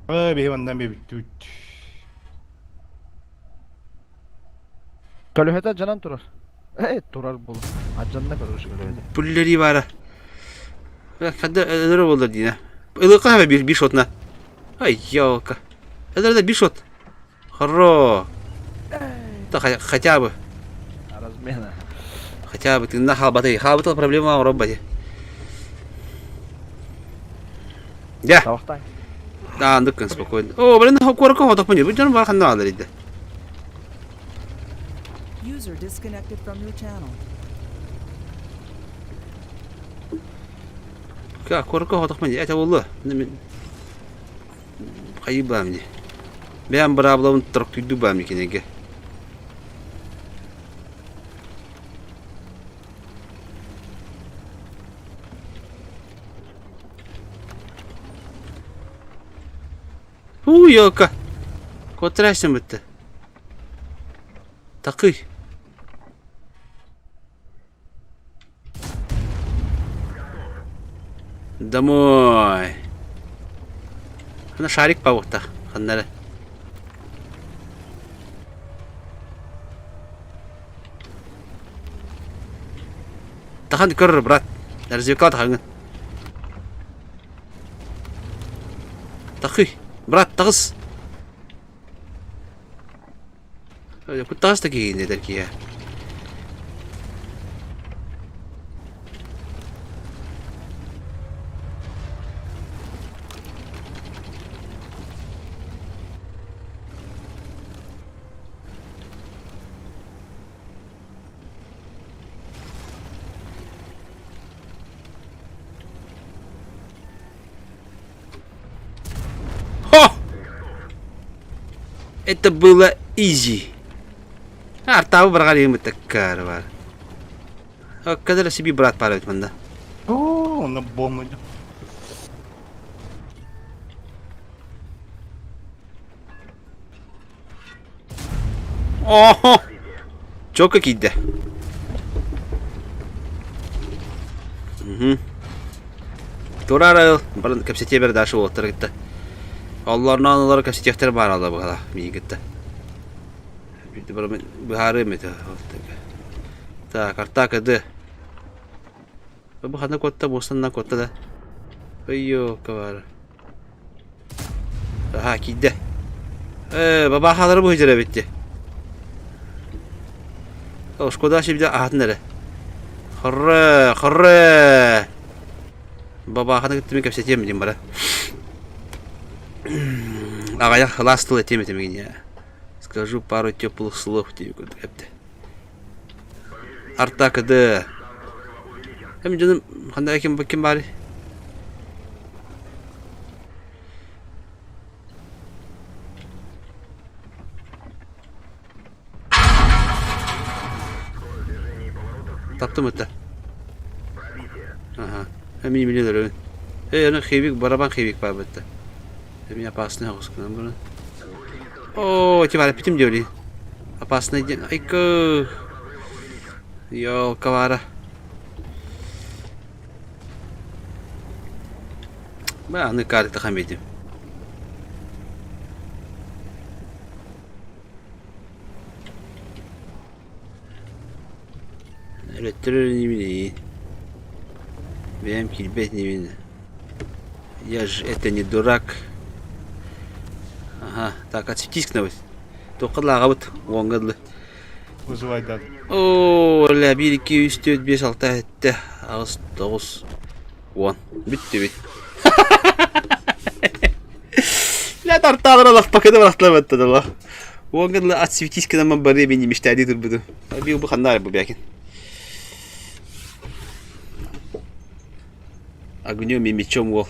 S1: Э, бихи бандан би бүттү.
S3: Көлөһөтө жанан турар. Э, турар бул. Аджанна короче көлөһөтө.
S2: Пуллери бара. Хадда өлөрө болду дина. Ылыкка бир бир шотна. Ай, елка. Это бир шот. Хоро. Да хотя бы.
S3: Размена.
S2: Хотя бы ты на халбаты. Халбаты проблема роботе. Я. Да, андыкын спокойно. О, блин, корка хоток мне. Будем бар ханна алыр иди.
S4: User disconnected from your channel.
S2: Ка, корка хоток мне. Это болду. Хайы мне. Бәм браблабын тұрып түйді бам екенеге. Ху, елка. Котрайсың бітті. Такый. Домой. Ана шарик пауықта. Ханнары. Тахан көр, брат. Развекал тахангын. Тахы. Брат, тағыз. Куттағыз та кейін дедер ки. Хо! Это было изи. Артабы баргар еме таккар бар. Кадыр себе брат парабит манда.
S1: О, на бомбу.
S2: Охо! Чока кийде. Угу. Турар барын кепсете бер дашы оттыр гитте. Алларынан алар кепсетехтер бар ала бугала ми гитте. Бит бар мен бихары мете. Так, арта КД. Бу ханна куотта, буостанна куотта да. Ой, баар. Аха, киирдэ. Э, бабаахалары бу сылдьар эбит дии. Шкода сибдэ аһатын эрэ. Хорре, хорре. Бабааханы кытта мин кэпсэтиэм диэн бара. Аҕайах лаас тыл этиэм этим я. Скажу пару теплых слов тебе курдук эптэ. Арта КД. Эм дьонум ханна ким ким баарый? Таптым ытта. Ага. Эми билен өрөбүн. Эй, аны хибик, барабан хибик бар бытта. Эми опасный оҕус гынан баран. О, типа питим диэли. Опасный день. Айка. Ёлка-вара. Ба, аны карта хамедим. Өлөттөрөр инибин Бэйэм киирбэт инибин Я ж это не дурак. Ага, так, отсветись кынабыт. Туохха дылы уоҥҥа дылы.
S1: Вызывайдан.
S2: Оо, ля, биир, икки, үс, түөрт, биэс, алта, сэттэ, аҕыс, тоҕус, уон. Бүттүбүт. Ля тартаалар олохпакыны барахталар дала. Уоҥҥа дылы отсветись гынан бары мин мечтали турбутум. Бил бу ханна бу бякин. Огнем и мечом уол.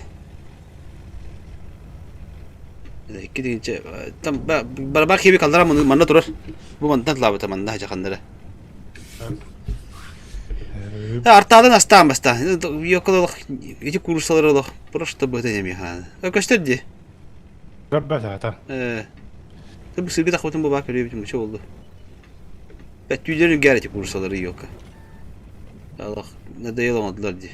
S2: Икки дигинче там барабар хиби каллара манна турар. Бу мантан лабыта манна жакандара. Артадан астаан бастаан. Йоколох эти курсалар олох просто быта неме хаана. Көстөр ди.
S1: Көрбөт
S2: Э. Бу сыргы тахбытын бу баа көрүөбүтүм бу болду. Бэт түүлэрин гэр эти курсалары йока. Аллах надоело оҥордулар дии.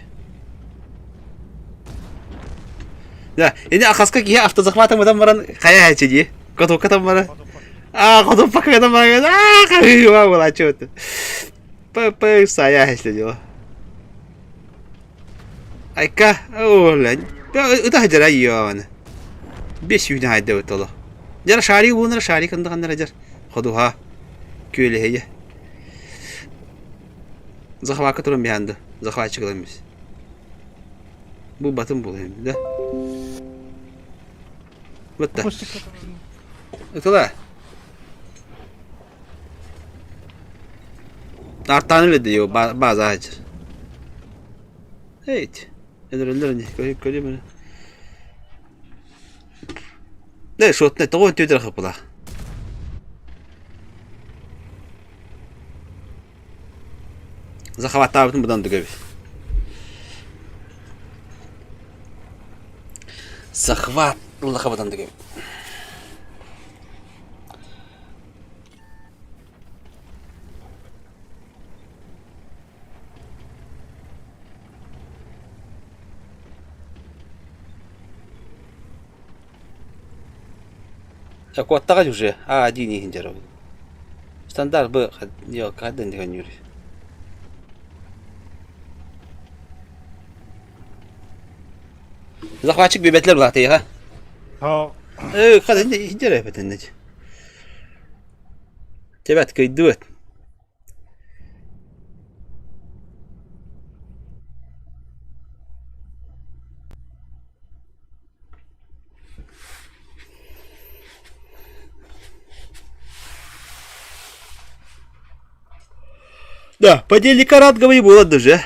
S2: Да, ини ахаска киһи автозахватом ытан баран хайа хайчы дии. Котоккатан баран. Аа, хотоппаккатан баран. Аа, хайыва буолааччы вот. П-п сая если дело. Айка, о, лянь. Ыта хадьара иоаны. Бес сүүнэ хайда бытало. Дьара шарик буунара шарик андаханнара дьар. Ходуха. Күөлэһэйэ. Захватка туран биһанды. Захватчик ылан бис. Бу батын булайым, да? Бытта. Ытыла. Артааны үлэдэ йо база хачыр. Эйт. Эдереллер не көрү көрү Не шотне тоҕо түөтэр хапыла. Захваттаабытын быдан дыгабит. Захват лахабытан дыгабит. Куоттаҕа уже А один иһин дьарабын. Стандарт Б хаддан дигэн Захватчик бибэтлер булаатыйха. Э, хадын иһин эбэтэннэ. Тебэт кыйдыбыт. Да, понедельника рад говори было даже.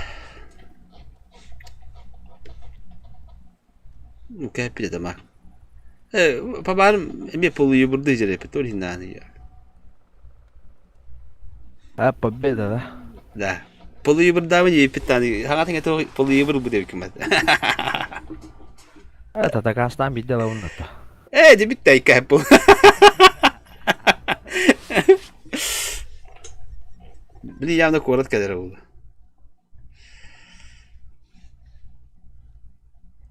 S2: Ну, кэппит ама. Э, побарым эмиэ полуйбурду дьэрэпит, ол иһин даҕаны.
S3: А, победа, да?
S2: Да. Полуйбурдаабын диэппит даҕаны, хаҥатыҥ этэ полуйбур бу диэбиккин бат.
S3: Это такаастаан биирдэ ылабын да.
S2: Э, дьэ бүттэ айка бу. Били явно куорат кэлэр буолла.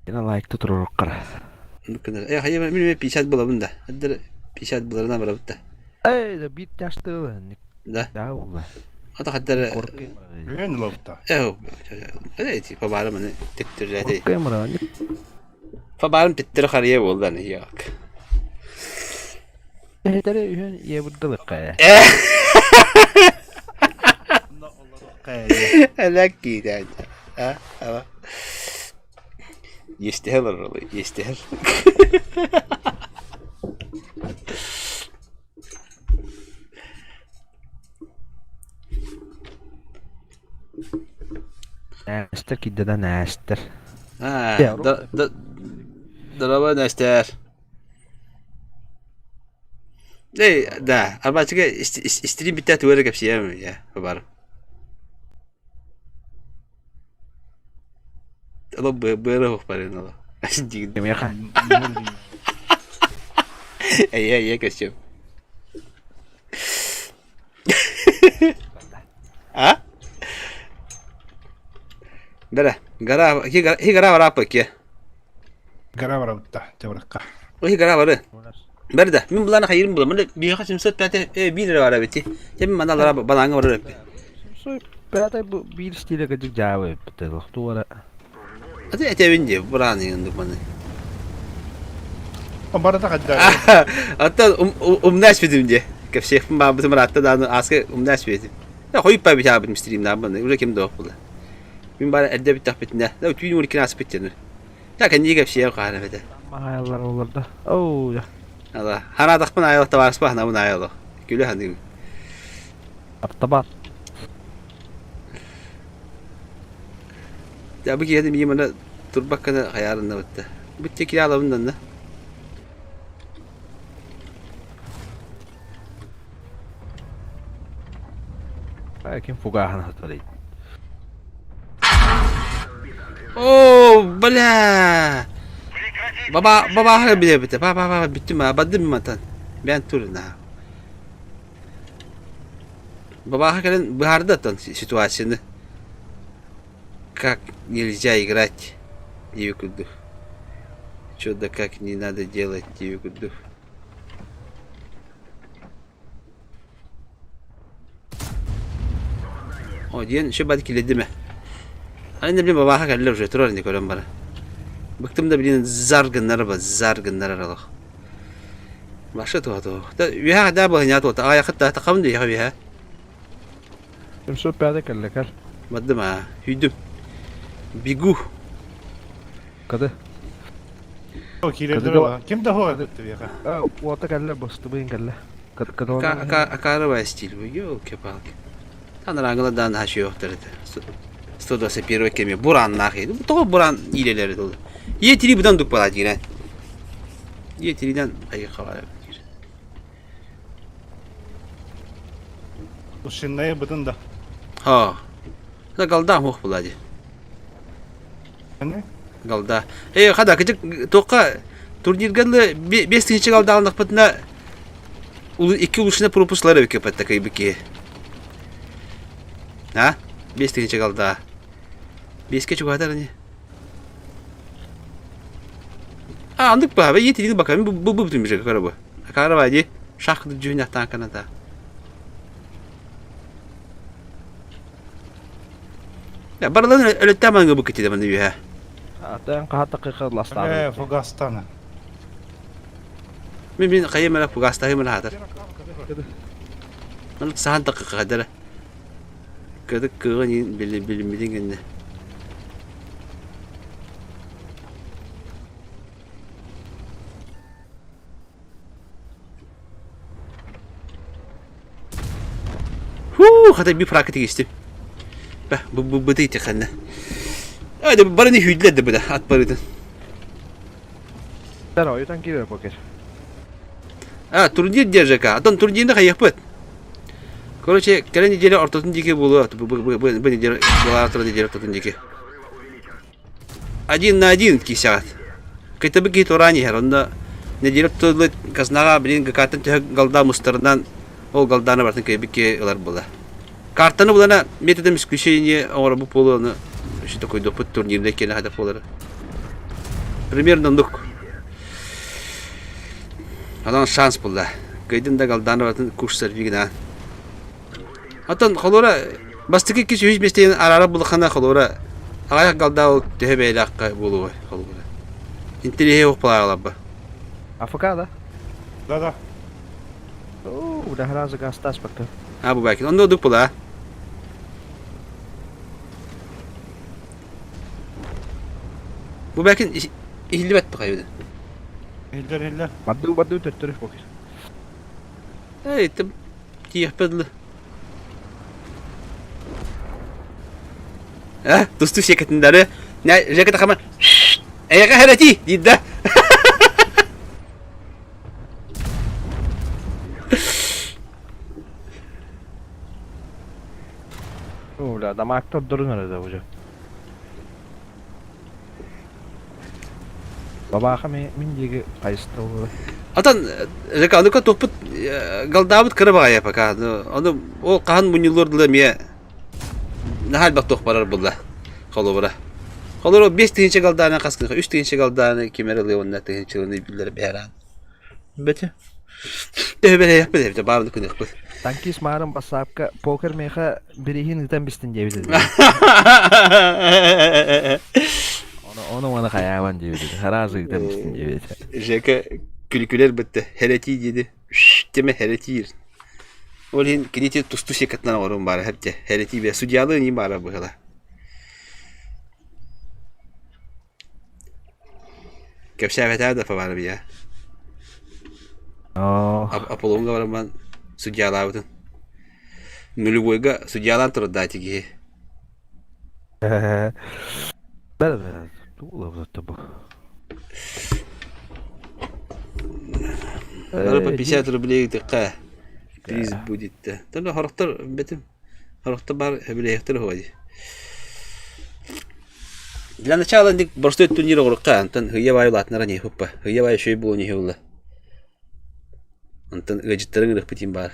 S3: Ина лайкты туруоруккара.
S2: Э, хайа мин 50 булабын да. Эддер 50 буларына барабыт да.
S3: Эй, да биир тяжты
S2: Да.
S3: Да, улла.
S2: Ата хаттары
S1: Үөн ылабыта.
S2: Э, фабарым аны титтирээти.
S3: Коркой мыран.
S2: Фабарым титтири харыйа буолла аны yok.
S3: Эһэтэри үһүн ебырдылыкка.
S2: Элэк киирээччи. А, ава. Иэстэһэ олорор иэстэһэр.
S3: Нээстэр киирдэ да нээстэр.
S2: Аа, да, да, дорогой Нестер. Эй, да, арбачыга истири биттэ тугу эрэ кэпсиэм я бар. Ало быара хух барын ало.
S3: Кимиэхэ?
S2: Эйэ, эйэ көстүм. А? Бэрэ, гара, хи гара бараппа ке.
S1: Гара барабытта, тебракка.
S2: Хи гара бары. Бэр да, мин булана хайырым була. Мында биэха семьсот пятый биир эрэ бара бити. Те мин маналара банааҥа барар эппи.
S3: Пятый бу биир стиле кыдьык дьаабы эппит туора.
S2: Аты этэбин дии, бурааны ындык маны.
S1: Барыта хадда.
S2: Оттон умна эспитим дии. Кэпсиэхпин баабытым ыраатта дааны ааска умна эспитим. Хойуппа битаабытым стримнаабын маны, уже ким да була. Мин бары эрдэ бүттэхпитинэ, түүн урикин ааспыт дьэну. Так, эннии кэпсиэм хаһан эбэтэ.
S3: Маһаяллар олордо. Оу,
S2: Ала, хараатахпын аайылах табаарыспа ханабын аайылах. Күлэ ханыым.
S3: Автобат.
S2: Дьэ, бу киһини миим аны турбакканы хайаарынна бытта. Бу текили алабын данна.
S3: Ким фугаһын хатарый.
S2: О, бля! Баба, баба билебите. Ба, ба, ба, бүттүм, баддым матан. Бен турна. Бабаха кэлэн быһаарда оттон ситуацияны. Как нельзя играть диэби курдук. Чё да как не надо делать диэби курдук. О, диэн еще бат киледиме. Аны блин бабаха кэллэ уже турар не көрөн бара. Быктым да блин зар гыннар ба зар гыннар аралах. Башы туа туа. Да үһә да быһыня туа. Аяқыт да тақабын да үһә үһә.
S3: Семьсот пятый кэллэ кэл.
S2: Бардым а. Хүйдүм. Бегу.
S3: Кады.
S1: Киирэллэр Ким да хуа бит
S3: Уота кэллэ бостубуйун кэллэ.
S2: Акарова стиль. Елки-палки. Танрангыла дан хашиохтар это. 121 кеме бураннах. Тоҕо буран иилелери тулу. Е будан дук бала дигрен. Е триден айы хабар.
S1: Ушинная быдын да.
S2: Ha. Да голда мох булади.
S1: Не?
S2: Голда. Э, хада кыжык тоққа турниргалы 5000 голда алнақпытына икки улушина пропусклары бike патта кайбыки. А? 5000 голда. Беске чугатар не? А, андык ба, ети бака, бу бу бу түмүжө карабы. Караба ди. Шахты жүнәктан каната. Я баралан өлөттә бу кити дә бу
S3: Атан каһа дакыйка
S1: Э,
S3: ластаабы.
S1: фугастана.
S2: Мин мин кайым эле фугастахы мен хатар. Мен сахан дакыйка кадара. Кыды кыгын били били билин Ху, хата би практик истим. Ба, бу бу бу дейти ханна. Ай, барыны хүйдләде бу да, ат барыды.
S3: Тара оютан киирэр покер.
S2: А, турнир держака. Атон турнирны хайыппыт. Короче, кэлэн неделя ортотун диэки буолуо. Бу бу бу бу неделя была неделя ортотун диэки. Один на один кисят. Кытыбы ки турани хер. Онда неделя тулы казнага блин гакатын төһө голда мустарынан ол голданы бартын кэбики ылар була. Картаны булана методом исключения оҥоро бу буолуону что такой допыт турнирда кene хада буолар. Примерно нук. Анан шанс булла. Кыйдын да голданы бартын курс сервигина. Оттон холура бастакы иккис үһүс миэстэни араара булахана холура аҕыйах галдаа ол төһө бэйэлээххэ буолуой холура. Интэриэһи уһуппалааҕаларба.
S3: АФК да?
S1: Да да.
S3: Оо, бля, сразу гастас пока.
S2: А бу бакин. Онно одук була. Бу бакин иһиллибэт бахайбыт.
S1: Иһиллэр иһиллэр.
S3: Бардыы бардыы төттөрү покер.
S2: Эй, тым тиэхпэ дылы. А, тусту сиэкэтиндары. Жека тахама. Эйэҕэ хэрэтии диир да.
S3: Бля, дамаактар дурун эрэ да уже. Бабааха мин диэки хайыста олорор.
S2: Атан Жека, ну-ка туппут галдаабыт кыра баҕайы пока. Ону ол хаһан мунньуллуор дылы эмиэ наһаа элбэх туох барар булла холобура. Холобура 5 тыһыынча галдааны хас гыныха 3 тыһыынча галдааны ким эрэ ылыа уонна тыһыынчалыны биллэр бэһэраан. Бөтө. Төһө бэлэйэхпит эбитэ баарын күнүөхпүт.
S3: Танкист маарым бассаапка покер миэхэ бирииһин ыытан бистин диэбит этэ. Ону ону маны хайаабан диэбит этэ. Сразу ыытан бистин диэбит этэ.
S2: Жека күлүкүлэр бытты хэрэтии диэди. Теме хэрэтиир. Ол иһин кинити тусту секатынан оҥорун баара хэпте. Хэрэтии бе судьялыы ньим баара быһыла. Кэпсээбэтээ да Фаварбия. Аполлоҥҥа барамман судьялаабытын. Нулевойга судьялаан турардаати киһи. Бары по 50 рублей ыытыахха приз будет да. Только хорохтор бэтим. Хорохтор бар хөбүлэһиэхтэр уһуга дии. Для начала инник боростуой турнир оҕуруохха, онтон һыйа баай улаатынара не хуппа. Һыйа баай үчүгэй буолуон иһи буолла. Онтон ыалдьыттарын ырыахпыт иһин баар.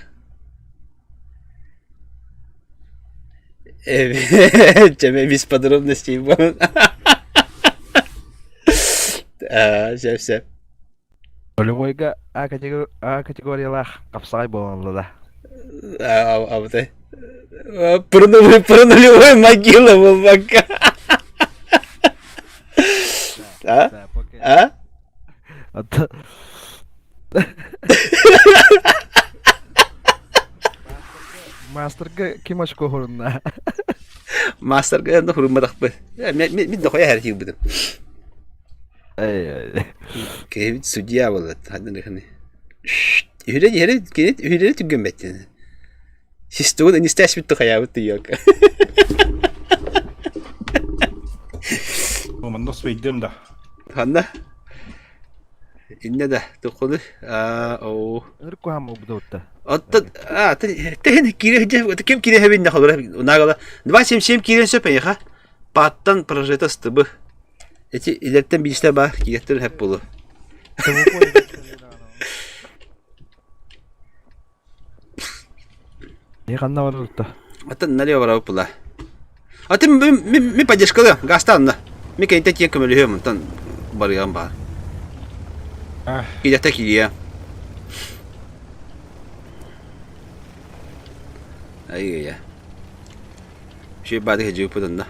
S2: Чэмэ без подробностей буолан. Аа, сөп сөп.
S3: Нулевойга А категориялаах хапсаҕай буолан ылла да.
S2: А, а, а, Про нулевой могила буолбакка. А? А?
S3: Мастерга ким очко хурунна?
S2: Мастерга онно хурумматахпын. Мин дохуя хэрэтиирбитим. Киһибит судья буолла. Үһүрэ иһэрэ кини үһүрэрэ түргэммэттин. Систугун инистээспит тухайаабыт тыйыак.
S1: Манна успейдым да.
S2: Ханна? Инне да туххуну аа оо.
S3: Ыр куһам убдуутта.
S2: Оттон аа тэһин киирэ ким киирэ хэбинне холура унаагала 277 киирэн сөп эйиэхэ. Пааттан прожета стыбы. Эти илэртэн биирдэ баар кииреттэр хэп буолу.
S3: Не ханна барбытта?
S2: Атын налево барабыт була. Атын ми поддержкалыам, газтаанна. Ми кэнтэ тиэн көмөлөһүөм, онтон барыам баар. Киирэтэ киириэ. Ай-яй. Үчүгэй баады сылдьыбыппыт онно.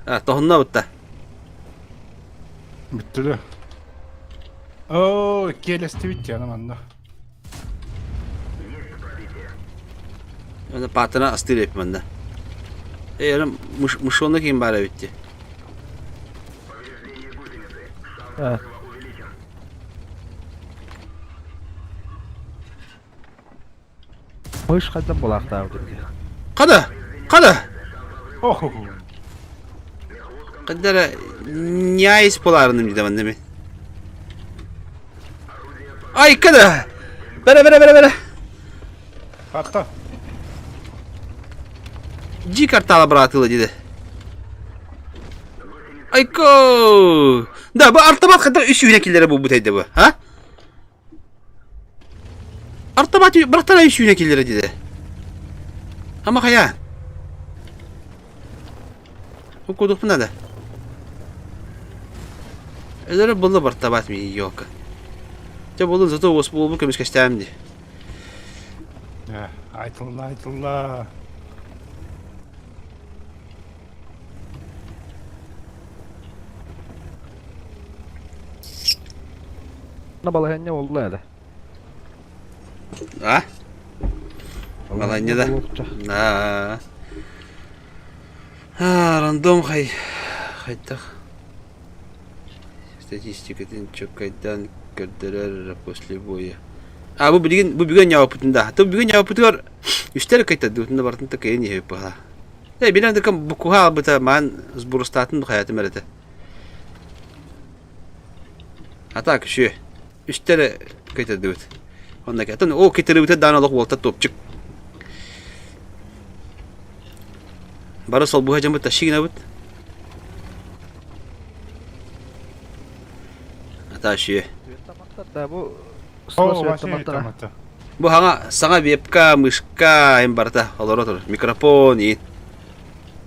S2: А, тоһунна бутта.
S1: Бүттүлү. Оо, киэлэстибит диэн манна.
S2: Аны паатына астыыр эбит манна. Эй, аны мышонок ким баар эбит дии.
S3: Мыш хайдах булаахтаабыт эбит.
S2: Хада! Хада!
S1: Оху.
S2: Хаддара няйс поларыным дии манна мен. Ай, када! Бара, бара, бара, бара!
S1: Хатта.
S2: Дьи картала быраатыла диде. Айко! Да, бу артабат хата үс үүнэ киллэрэ буолбут эйдэ бу, а? Артабат бырахтара үс үүнэ киллэрэ диде. Ама хайа? Укудухпун надо. Өлөрө булла бартабат ми ёлка. Чэ булун зато уос буолбу көмүскэстээм ди.
S1: Айтылла, айтылла.
S3: На балаһыанньа буолла этэ.
S2: А? Балаһыанньа да. Да. Рандом хай хайдах статистикатын чөккайдаан көрдөрөр после боя. А бу билигин бу бүгүн ньааппытын да. Ту бүгүн ньааппытыгар үстэр кайтардыбытын да бартын такайын иһэп баха. Э билэн дыкам букуха албыта маан сбурустаатын хаятым эрэтэ. А так үчүө. Үстэ эрэ көтөрдүбүт. Онно кэтэн ол китирибитэ даан олох уолта топчик. Бары солбуһа дьоммут тащи гынабыт. Ата үчүө.
S3: Да бу
S2: Бу хаҥа саҥа вебка, мышка им барыта олоро турар. Микрофон иин.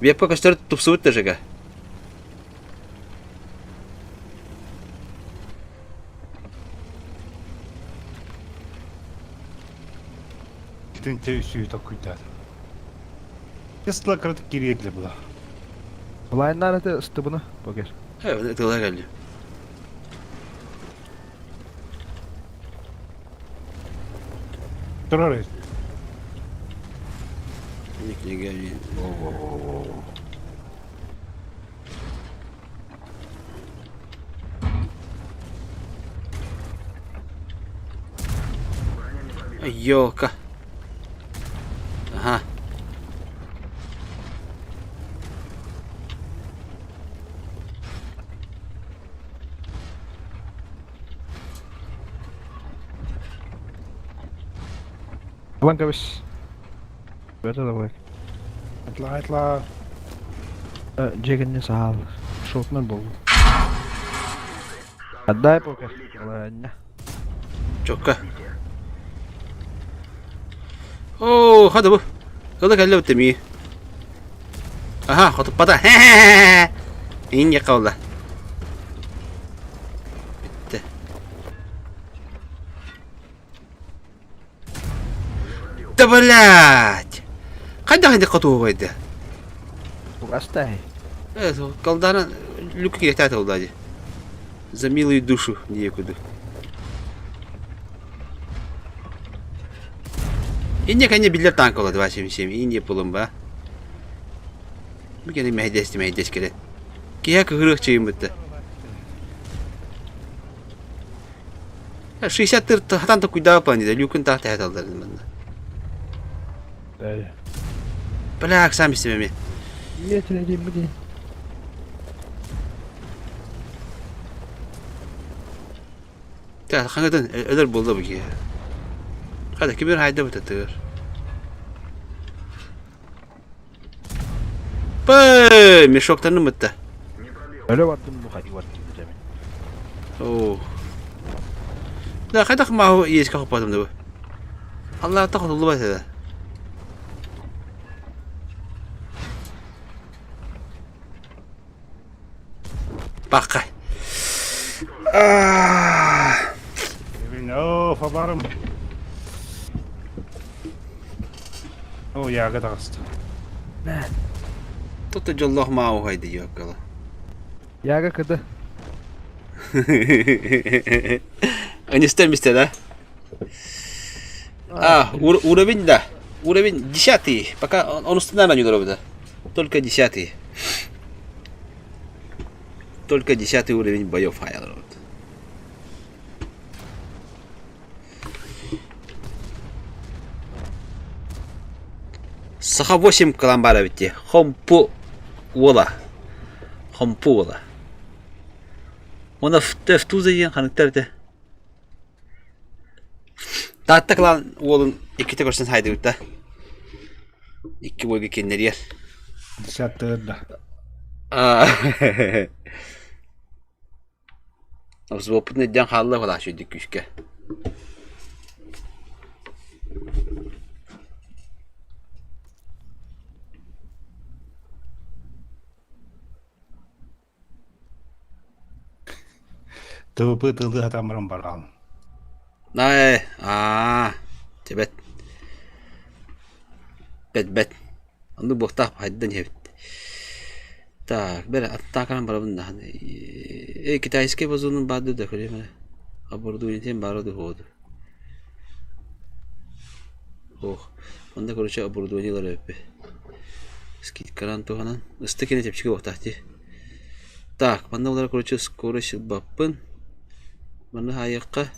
S2: Вебка көстөр тупсубут да
S1: Итинтэ үсүү токуйдаат. Тесла кыратык кириэкле була.
S3: Былайыннар это ыстыбыны покер.
S2: Э, тыла келди.
S1: Турар.
S2: Книга. Ёлка. Ага.
S3: Ылан кэбис. Бөтө да
S1: Айтла, айтла.
S3: Дьиэгинни саал. Шотман болду. Отдай покер. Ладно.
S2: Чокка. Оо, хада бу. Ыла кэллэ бутта мии. Аха, хотуппата. Инге калла. Битте. Да блять! Хайдах инде хотугайды?
S3: Угастай.
S2: Э, колдана люк кирехтаата улдади. За милую душу диекуду. Инне кәне биллер танк олады 277. Инне пулым ба. Бу кәне мәһдәсти мәһдәс келе. Кия кыгырык чыйым битте. 64 хатан та куйдаа планета. Люкын та тәһәт алдарын манна. Бля, сам истемеме. Та хангатын өлөр болду бу ки. Хада кибер хайда бутатыр. Пэ, мешоктарын мытта.
S3: Өлө бардым бу хати бардым дэмин.
S2: Оо. Да хайдах маху иэскэ хоппатым да бу. Аллаата хотуллубат этэ. Бакка.
S1: Оо, фабарым. Оо, яга таҕыста.
S2: Тут дьоллоох маауһай диэккала.
S3: Яга кыды.
S2: Анистен мисте, да? А, уровень, да. Уровень 10. Пока он устанавливает не Только 10. Только 10 уровень боев Хайрод. Саха 8 каламбара битти. Хомпу уола. Хомпу уола. Оны фтуза диэн ханыктар этэ. Таатта кылаан уолун иккитэ көрсөн хайдыбыта. Икки бойга киннэрийэр.
S1: Десятый да.
S2: Взвопытный дьон хаалла балааччыйдык күүскэ.
S1: ТВП тылы сатаан баран бараҕын.
S2: Ээ, аа, тибэт. Бэт-бэт. Оннук буохтаах хайдан иһэбит. Так, бэрэ аттаакаран барабын даҕаны. Э, китайскай базонун баар да көрүөм эрэ. Оборудованиетын баара дуо дуо. Ох, онно короче оборудованиелар эбиппит. Скидканан туһанан. Ыстык кини чэпчэки буолуохтаах дии. Так, манна олорор короче скорость ылбаппын. Манна хаайыахха.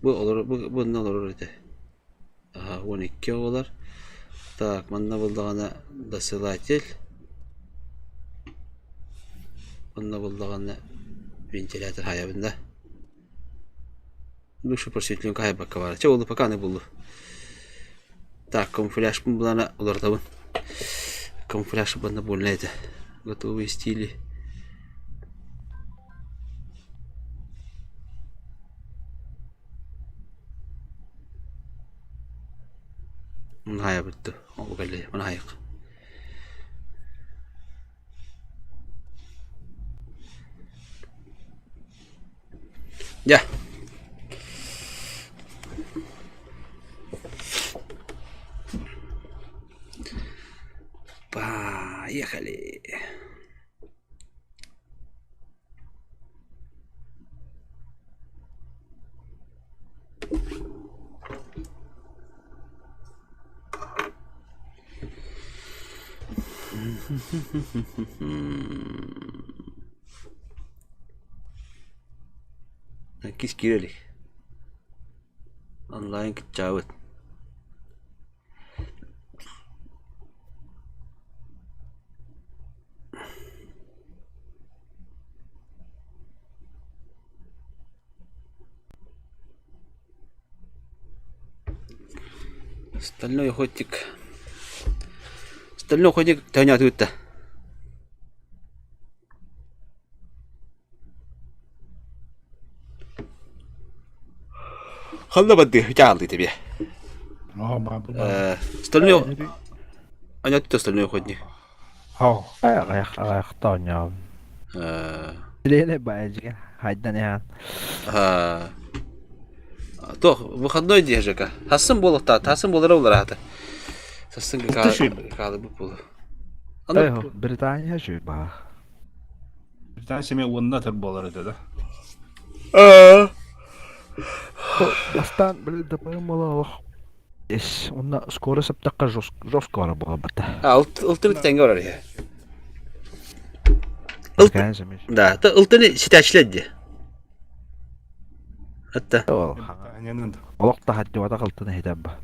S2: Бу олорор бу бу онно олорор этэ. Аһа, 12 оҕолор. Так, манна буллаҕына досылатель. Онно буллаҕына вентилятор хаайабын да. Душу просветленка хаайбакка баара. Чэ, ол пока аны буллу. Так, камуфляжпын булана уларытабын. Камуфляж манна больно этэ. Готовые стили. Мунһаайабыт дуу, ол кэллэ мунһаайык. Дьэ. Поехали. Кис киирэ илик. Онлайн кыччаабыт. Стальной охотник. Стальной охотник төһөнөөтүгүт да? Ханна бардыы чаалыы тебе.
S1: Оо, баабы баа.
S2: Э, Стальной Анятта стальной охотник.
S1: Оо.
S3: Аҕыйах аҕыйахта оонньообун.
S2: Э,
S3: Билиэни баайдьыга хайдан иһэн.
S2: а, Туох, выходной дии Жека. Хасын буолуохтаах, хасын буолара булар аата. Сасын
S1: Алта сүүрбэ.
S2: хаалыбыт буолу.
S3: Эй,
S2: Аны
S3: Британия сүүр баа.
S1: Британия семья уонна атыр буолар этэ да.
S3: Бастаан били ДПМ буола олох ис уонна скорость саптахха жестко бара буолбата.
S2: А, ылтыбыт тэҥҥэ барар иһэ.
S3: Британия семья.
S2: Да, ылтыны ситээчилэр дии. Атта.
S1: Британиянын
S3: Олох таһаддыбатах ылтыны иһитэр ба.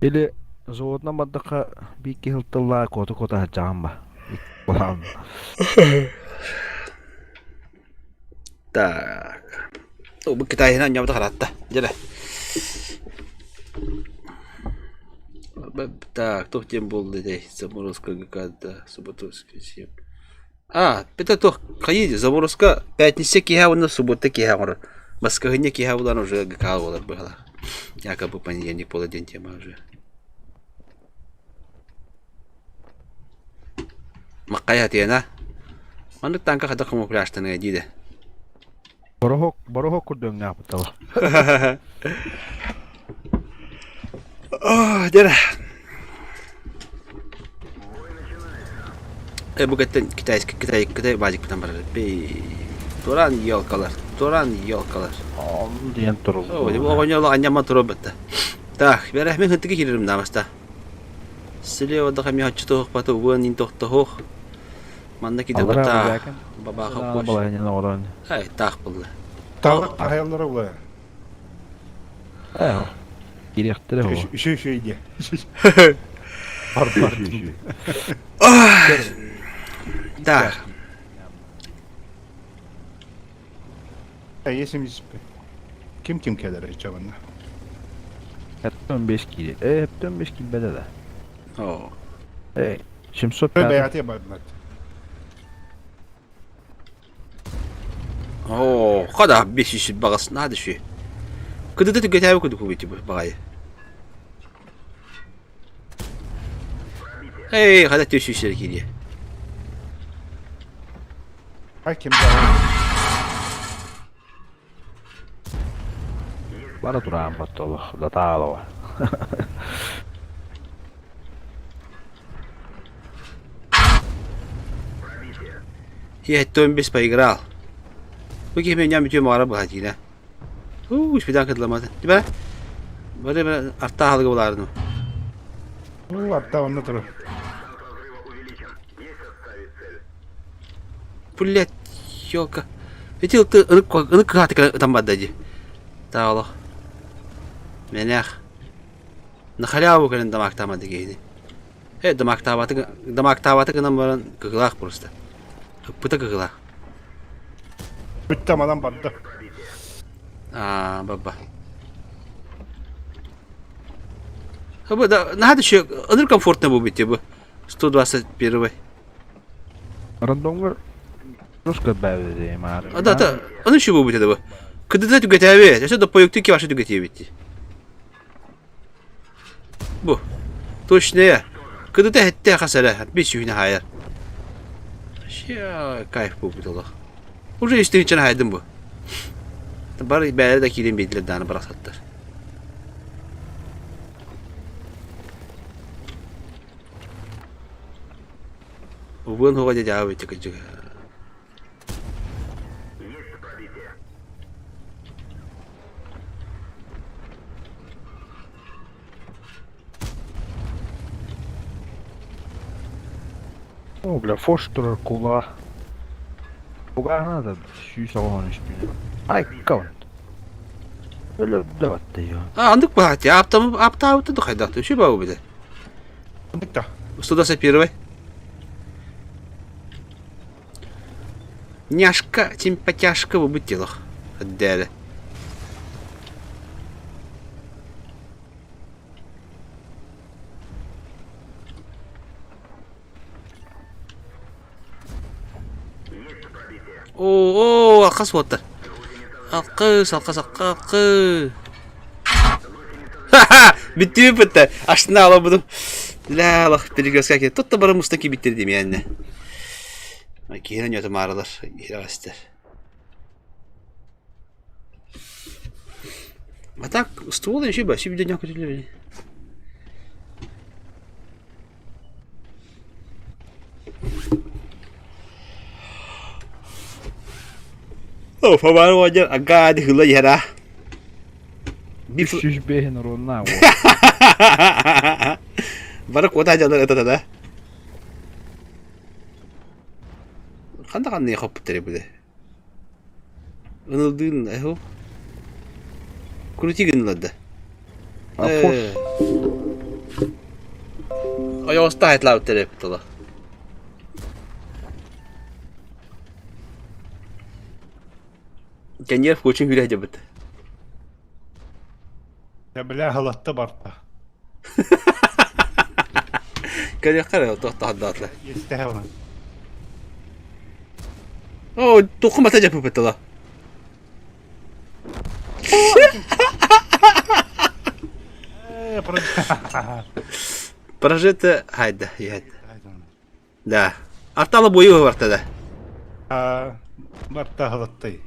S3: Или заводынан бардахха биир киһи ылтыллаа куота-куота сылдьаҕын ба. Буолаҕын.
S2: Так. Бу Китайынан ньабыта харатта. Дьэ Так, туох диэн буолла этэй? Заморозка ГК, суббота, воскресенье. А, это туох хайыы заморозка пятница киэһэ уонна суббота киэһэ оҥорор. Баскыһынньа киэһэ булан уже ГК буолар быһалаах. Якобы понедельник буолар диэн тема уже. Маккайа тиэнэ. Маннык танка хайдах камуфляжтаныа дии да.
S3: Бороһок, бороһок курдук өҥнөөх
S2: Дьэ Э, бу кэттэн китайский китай китай баадьыкпытан барар. Бэй. Туран елкалар, туран елкалар.
S3: Ол диэн
S2: О, бу оҕонньор анньамман турар бытта. Так, бэрэ мин хынтыгы киирэрим наамаста. Слева да хами хаччы туохпаты уон ин тохтоһуох. Манна киде
S3: Аллара
S2: бата
S3: бэкэн.
S2: бабаха кош.
S3: Балайын оҕорон.
S2: Ай, таах булла.
S1: Таалак таһайаллара буолар.
S3: Ээ, кириэхтэрэ ол.
S1: Үчү үчү диye. Бар бар.
S2: Так.
S1: Есим Ким ким келер ичабында?
S3: Hepten 5 киирэ. Э, hepten 5 киирбэтэ да.
S2: О.
S3: Э, 705.
S1: Бэйэти бардылар.
S2: Оо, хада 500 баҕас наада үчүгэй. Кыдыды түгэтээбит курдук кубити баҕайы. Эй, хада 400 киириэ.
S1: Ай ким да
S3: Бара тураан баттолох, датаалова.
S2: Я Томбис поиграл. Бу киһи меня бүтүө маҕара быһа Уу, испидан кытыламата. Тибэ? Бары бары арта аһылыгы булаарыным.
S1: Уу, арта онно турар.
S2: Блять, ёлка. Эти ылык ылык кыһааты ытан барда дии. Таало. Мэнэх. На халяву кэлэн дамаактаамады киһини. Э, дамаактаабаты дамаактаабаты гынан баран кыгылаах просто. Ыппыта кыгылаах.
S1: Бүттэ манан барда.
S2: Аа, баба. Бу да наһаа еще ыныр комфортно бу бити бу. 121.
S3: Рандомҥа русская бэбэдэ маары.
S2: Да, да, аны еще бу бити да бу. Кыдыда түгэтээби. Өсө доппойукту ки башы түгэтиэбит. Бу. Точно. Кыдыда хетте хасара. Би сүүнэ хайар. Ща кайф бу буталах. Уже истин хайдым бу. Бары бэйэлэрэ да киирэн биэрдилэр даҕаны барахсаттар. Убуон хуга дьэ дьаабы кырдьык.
S3: О, бля, фош турар кулаа. Бугаана да 193 Айка Өлөрдө yo.
S2: А, андык баати, аптамы аптаабыты да хайдахты. Үчү бабы бile.
S1: Андык да.
S2: 121. Няшка, симпатяшка бу бутилах. Отдали. Оо, алқас уоттар. Алқыс, алқас, алқы. Ха-ха! Бүттүү бітті. Ашына ала бұдым. Ля, Аллах, перекрестка ке. Тут бары мустаки биттер дейм яғни. Киһини ньотум ааралар, иһирэҕэстэр. А так, ствол еще ба, сибиденьок көтүллэр. О, фабар оҕонньор агаа дыһыла иһэр аа.
S3: 305 уруонна
S2: Бары куота дьонор ытата да. Ханна ханна хоппуттар бile. Ынылдыын эһу. Крути гыннылар да.
S3: Фош.
S2: Ойоҕоста хайтлаабыттар эбит тула. Кэньиэр куочун күүрэ сылдьыбыт.
S1: Я бля халатта барта.
S2: Көрүөххэ эрэ туох таһардаатылар.
S1: Иэстэһэ онон.
S2: Оо, туохха мата дьаппыппыт тула.
S1: Э,
S2: Прожито хайда, иһэт. Да. Артала буйу барта да.
S1: А, барта халаттай.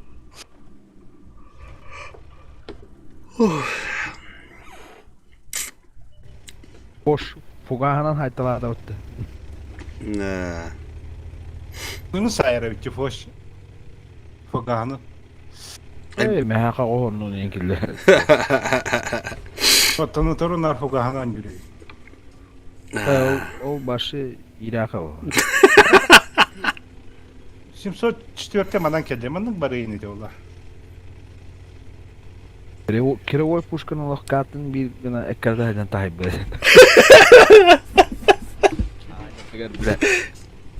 S3: Бош фугаһынан хайталаата бытты.
S2: Да.
S1: Ну, сайра ведь фош. Фуганы.
S3: Эй, мэхэ оһоннун иҥкиллэ.
S1: Оттону торунар фугаһынан жүрүй.
S3: Ол башы Ирака ол.
S1: 704 манан келди. Маннык барыйын ити ола.
S3: Кировой пушканы олох каатын биир гына эккэрдэ сылдьан таһыйбыт.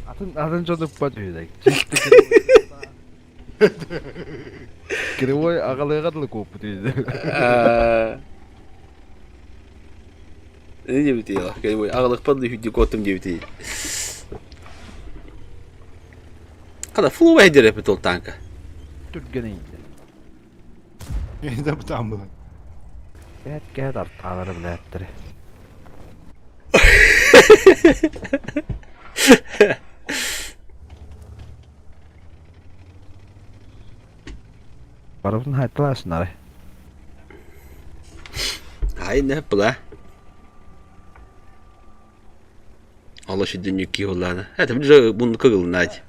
S3: Атын атын дьон ыппат үһү Чисто Кривой аҕалыаҕа дылы куоппут үһү.
S2: Не диэбитий Кривой аҕалыкпар да үһү куоттум диэбитий. Хата флуба эдерепит ол танка.
S3: Түргэн иһиллэр.
S1: Да бутаан булан.
S3: Кээт кээт артаалары билээттери. Барыбытын хаайталаасın арай.
S2: Ай не была. Алла шидин юки холлана. Это уже бун кыгылнать.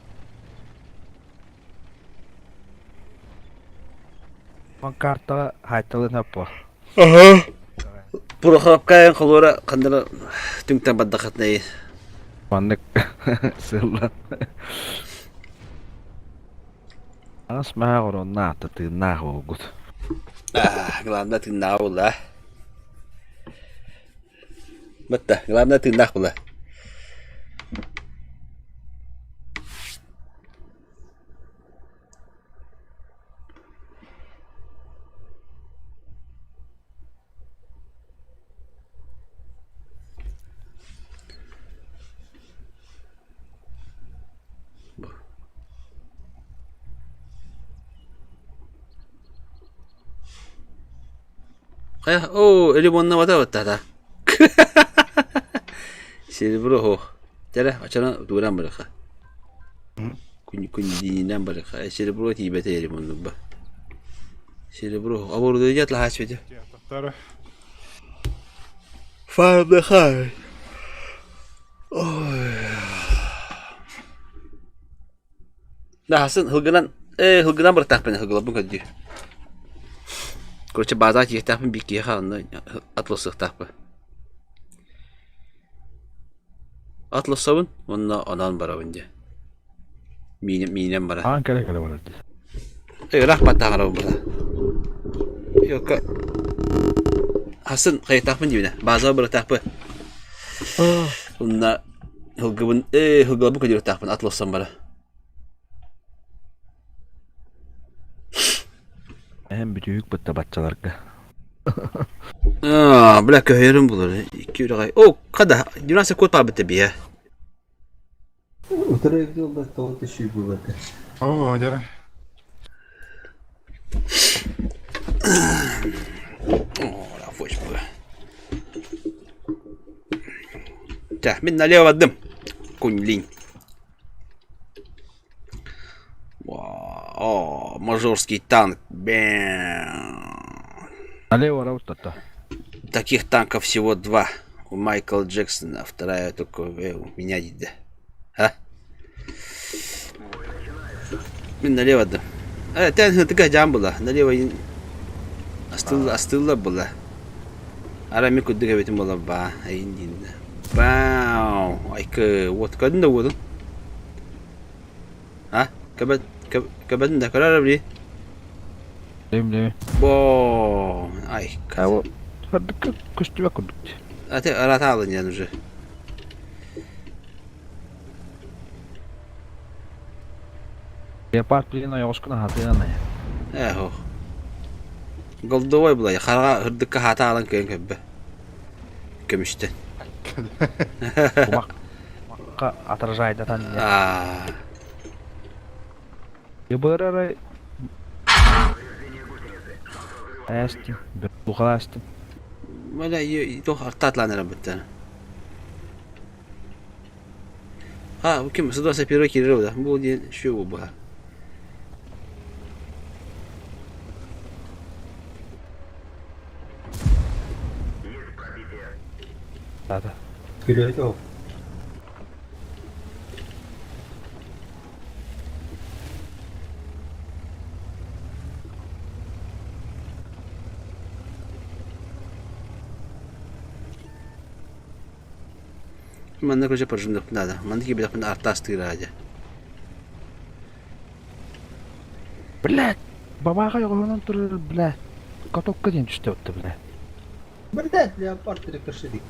S3: Ман картаҕа хаайталыан аппа.
S2: Ага. Прохоровкайын холуора хандара түҥтэн бардахатнай.
S3: Маннык сылла. Аас маах ороннаах тыыннаах буолгут.
S2: Главное тыыннаах буолла. Бытта, главное тыыннаах буолла. Хайа, оо, лимонна бата баттата. Серебро хо. Тәрэ, ачана тууран барыха. Күн күндиинэн барыха. Серебро тиийбэтэ лимоннурба. Серебро оборудование атлаһааччы этэ. Фарбехай. Ой. Даһасын һылгынан э һылгынан барытаахпын һылгыларбын көрдүү. Короче, баазаҕа тиийиэхтээхпин биир киһиэхэ онно атласыахтаахпын. Атласабын уонна онон барабын дии. Миинэн миинэн баран.
S3: Аан кэлэ кэлэ барар дии.
S2: Ыраах баттаҕара була. Йока Хасын хайытаахпын диибинэ. Баазаҕа барытаахпын. Онно һылгыбын ээ һылгыларбын көрдүөхтээхпин атлассан бара.
S3: Эһэм бүтүһүк бытта баччаларга.
S2: Аа, бля көһөрүм булар. Икки үрэҕэй. О, хада, 12 код баабыт биһэ.
S6: Утары жолда тоҕо түшүү буолата.
S1: Оо, дьэ.
S2: Так, мин налево бардым. Кунь-линь. О, мажорский танк. Бэм.
S3: Налево барабыт
S2: Таких танков всего два. У Майкла Джексона, а вторая только у меня дейді. А? Мин налево да. Э, тэн тыга жаан була. Налево астылла астылла була. Ара ми курдук эбитим була ба. Айын диин. Бау. Айкы, вот көрдүн да уодун. А? Көбөт көбөтүн да көрөр били.
S3: Дем дем.
S2: Бо. Ай.
S3: А вот көстүбэ курдук.
S2: Ate арата алын ян уже.
S3: Леопард билин ойоҕоскун аһатыан
S2: Ээ, Голдовой булай, хараҕа ырдыкка хаата аалан көйөн көрбө. Көмүстэн.
S3: Кумах кумахха отражайдатан
S2: Аа.
S3: Ыбырары Ээстим, бухалаастым.
S2: Бля, туох артатлаан эрэ быттан. А, бу ким сыдоса первый киирэр да. Бу диэн шүү бу.
S3: Да.
S6: Күрөөт ол.
S2: Манна короче прожимных надо. Манна киирбэтэхпинэ артаастыыр дьэ.
S3: Блядь, бабаха ойоҕоһунан турар, блядь. Катокка диэн түстэ отта, блядь.
S6: Блядь, леопард рикошетик.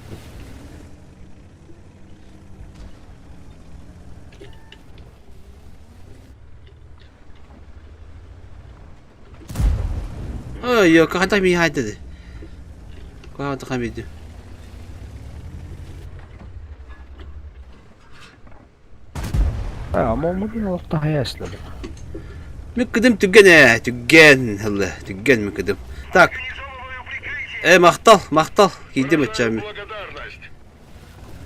S2: Ой, хата ми хайдады. Куһаҕан хамиды.
S3: А, омоммутун олохто хайаслады.
S2: Мин кыдым түгэн ээ, түгэн ылла, түгэн мин кыдым. Так. Э, махтал, махтал. Киирдим ыччаами.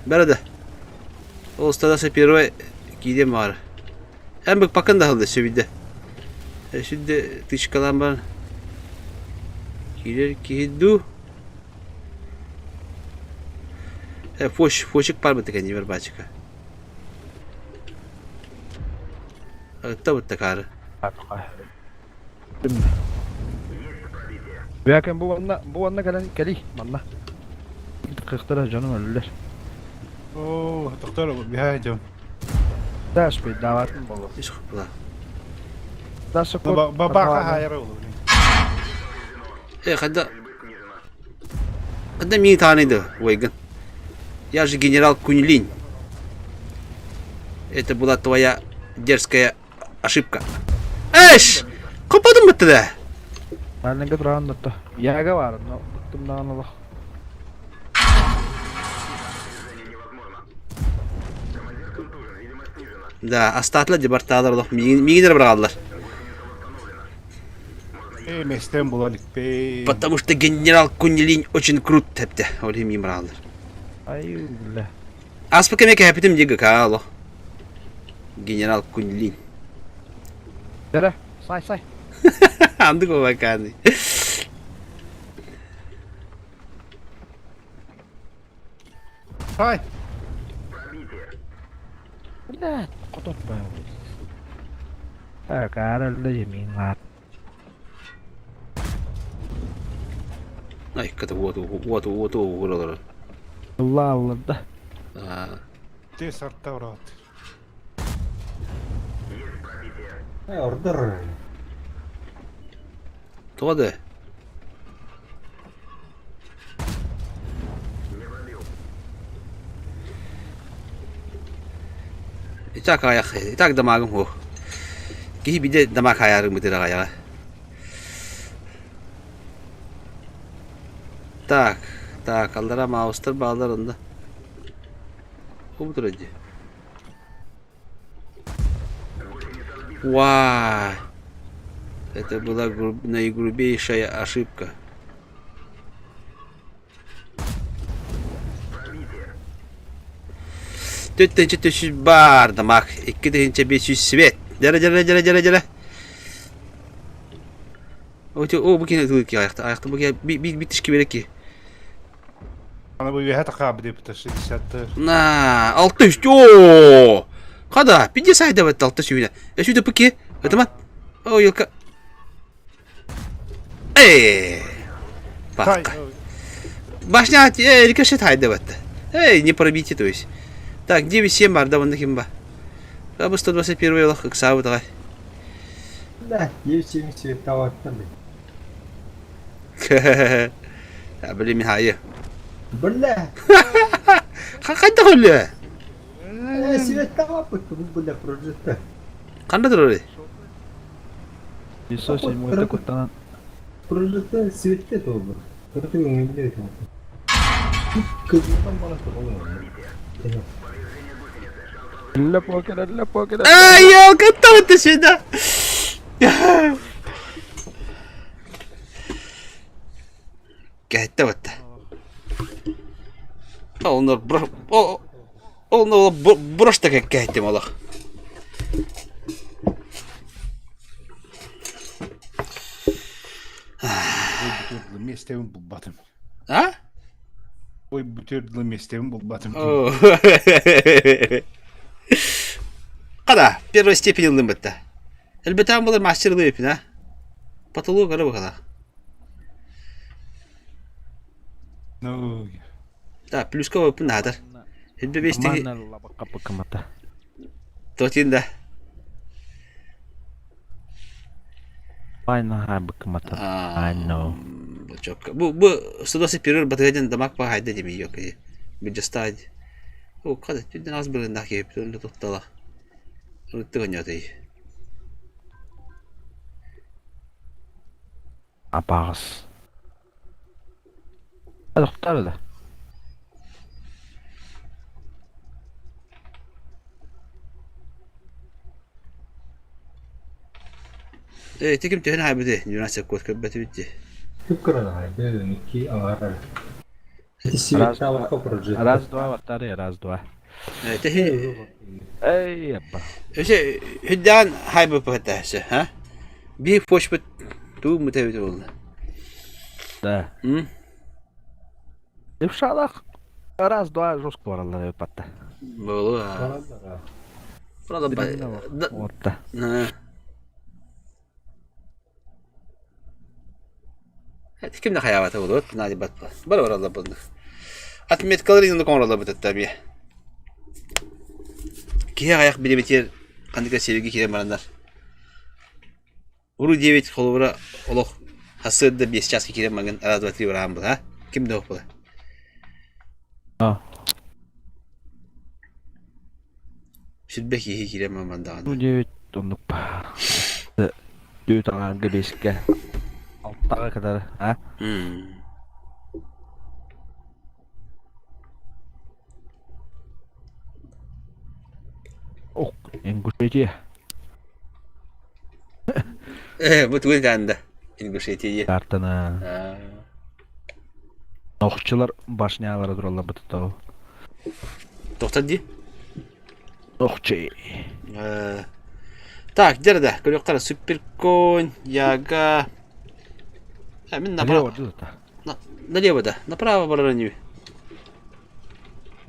S2: Бәрі да. Ол стадасы первый киирдим баҕар. Эн бык пакын да ылла сөбүйдэ. Өссө тычкалаан баран киирэр киһи дуу? Фоч, фочик бар быта кэннибэр баачыка. Ытта бытта каары.
S3: Бэкэн бу уонна бу уонна кэлэн кэлий манна. Кыахтара дьонум өллөр.
S1: Оо, доктор, биһа дьон.
S3: Да, спейдаабатын болу.
S2: Ис хупла.
S3: Да, сокур.
S1: Бабаха хайара олу.
S2: Э, когда Когда мин таныйды, Уайган. Я же генерал Куньлинь. Это была твоя дерзкая ошибка. Эш! Копадым бытты да.
S3: Манныгы туран да Яга бар, но быттым олох.
S2: Да, астаатылар дебартаалар олох миигин эрэ быраҕаллар.
S1: Э, местен була иликпей.
S2: Потому что генерал Куньлинь очень крут тэптэ. Ол иһин миигин быраҕаллар.
S3: Ай, бля.
S2: Ааспыт кэмҥэ кэһэппитим дии ГК олох. Генерал Куньлинь.
S3: Дэрэ, сай сай.
S2: Андык обакааны.
S1: Ай!
S3: Бля, хотот баа. Каралла жемин лаат.
S2: Ай, ката уоту уоту уоту ууралар.
S3: Алла алла
S2: Аа.
S1: Те сарта урат.
S6: Ордор.
S2: Тоҕо да? Итак аҕыйах, итак дамаагым суох. Киһи биирдэ дамаак аайарыммытыгар аҕыйаҕа. Так, так, аллара маустар бааллар онно. Кубутура дии. Уа! Это была наигрубейшая ошибка. Түттэнчэ түсүс бар дамак. Икки тыһыынча биэс сүүс свет. Дьэрэ дьэрэ дьэрэ дьэрэ дьэрэ. О, бу кини тылы ки аяқта. Аяқта бу ки би би тишки бере ки.
S1: Ана бу үөһэ тахаабы диэбитэ 60.
S2: На, 600. О! Қада, 50 айда бетті 6 сүйіне. Э, сүйді пыки. Это ма? О, елка. Эй! Бахка. Башня, э, рикошет айда бетті. Эй, не пробейте, то есть. Так, 9-7 бар, да, вон таким ба. Абы 121 лох, иксабы давай.
S6: Да, 9-7 цветоваттан.
S2: Били Михайы.
S6: Бля!
S2: Хайдах өллө?
S6: Светтаваппыт бу бля прожитта.
S2: Ханна турар?
S3: Иисус ему куттанан.
S6: Прожитта светте тобу. Кырты өңүндө. Кызылдан бала турган.
S3: Эллэ покер, эллэ покер.
S2: Ай, елка, ты сюда. Кэттэ бытта. Онно Онно брошта кэттим олох.
S1: Миэстэбин булбатым.
S2: А?
S1: Ой, бүтүөр дылы миэстэбин булбатым.
S2: Қада, первой степень ылдым бытта. Элбэтään булар мастер ылыпин, а? Потолок ары бакала.
S1: Ну,
S2: Да, плюска өпүн наатар. Элбе бестиги
S3: Манна лабакка пыкымата.
S2: тотин да.
S3: Байна ха быкымата. I know.
S2: Бочок. Бу бу 121 батыгаден дамак па хайда деми yok. Бу жастаад. О, када түден аз бирин да кеп түнде токтала. Рыттыгын ятый.
S3: Апагыс. Адыктар да.
S2: Э, теким төһөн хайбыты, 12 код көббәт битти.
S6: Түп кырана хайды, ики аңар.
S3: Раз,
S6: Светтаваппа прожитта.
S3: Раз, два, ваттары, раз, два.
S2: Э, теһи
S3: Эй, абба.
S2: Өсе хүддаан хайбы пыһыта, ха? Биир почпут тугу гыммыта эбитэ буолла?
S3: Да.
S2: М?
S3: Левшалаах раз-два жестко бараллар эбит батта.
S2: Буолуо. Правда, да.
S3: Уотта.
S2: Ким да хайаабата буолуот, наадыйбат буолла. Бары бараллар буолла. Отметкалар инник оҥороллор бытатта эмиэ. Киһи аҕыйах билибитигэр ханнык да сиэбигэ киирэн бараннар. Уру диэбит холобура олох сарсыарда 5 чааска киирэн маҥан раз два три бараан була, а? Ким да була.
S3: А.
S2: Сүрбэ киһи киирэн баран даҕаны.
S3: Ну диэбит оннук Түүт аҥаарга биэскэ алтаҕа кытары а? Ох, Ингушетия.
S2: Э, бу тугун да Ингушетия.
S3: Картана. Охчулар башнялара тураллар бытытау.
S2: Тохтор дии?
S3: Охчи.
S2: Так, где да? Көрүөххэ Суперконь, Яга. Мин направо. Налево да. Направо барар ини.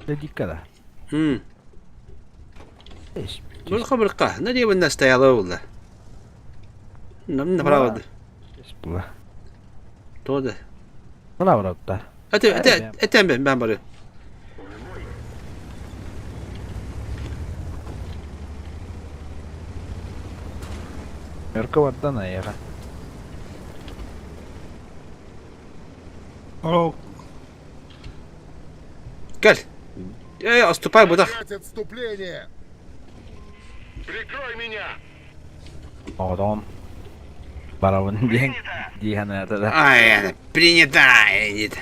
S3: Дикка да.
S2: Хм. Бырха бырха. Налево на стояла буолла. Направо да.
S3: Була.
S2: То да.
S3: Направо да.
S2: Это это это мен ben барыам.
S3: Өркө бардан айаҕа.
S1: О,
S2: Кэл. Э, отступай бутах.
S7: отступление! Прикрой меня!
S3: Оҕотоҕун барабын диэн дии санаата да.
S2: Ай, принята, принята.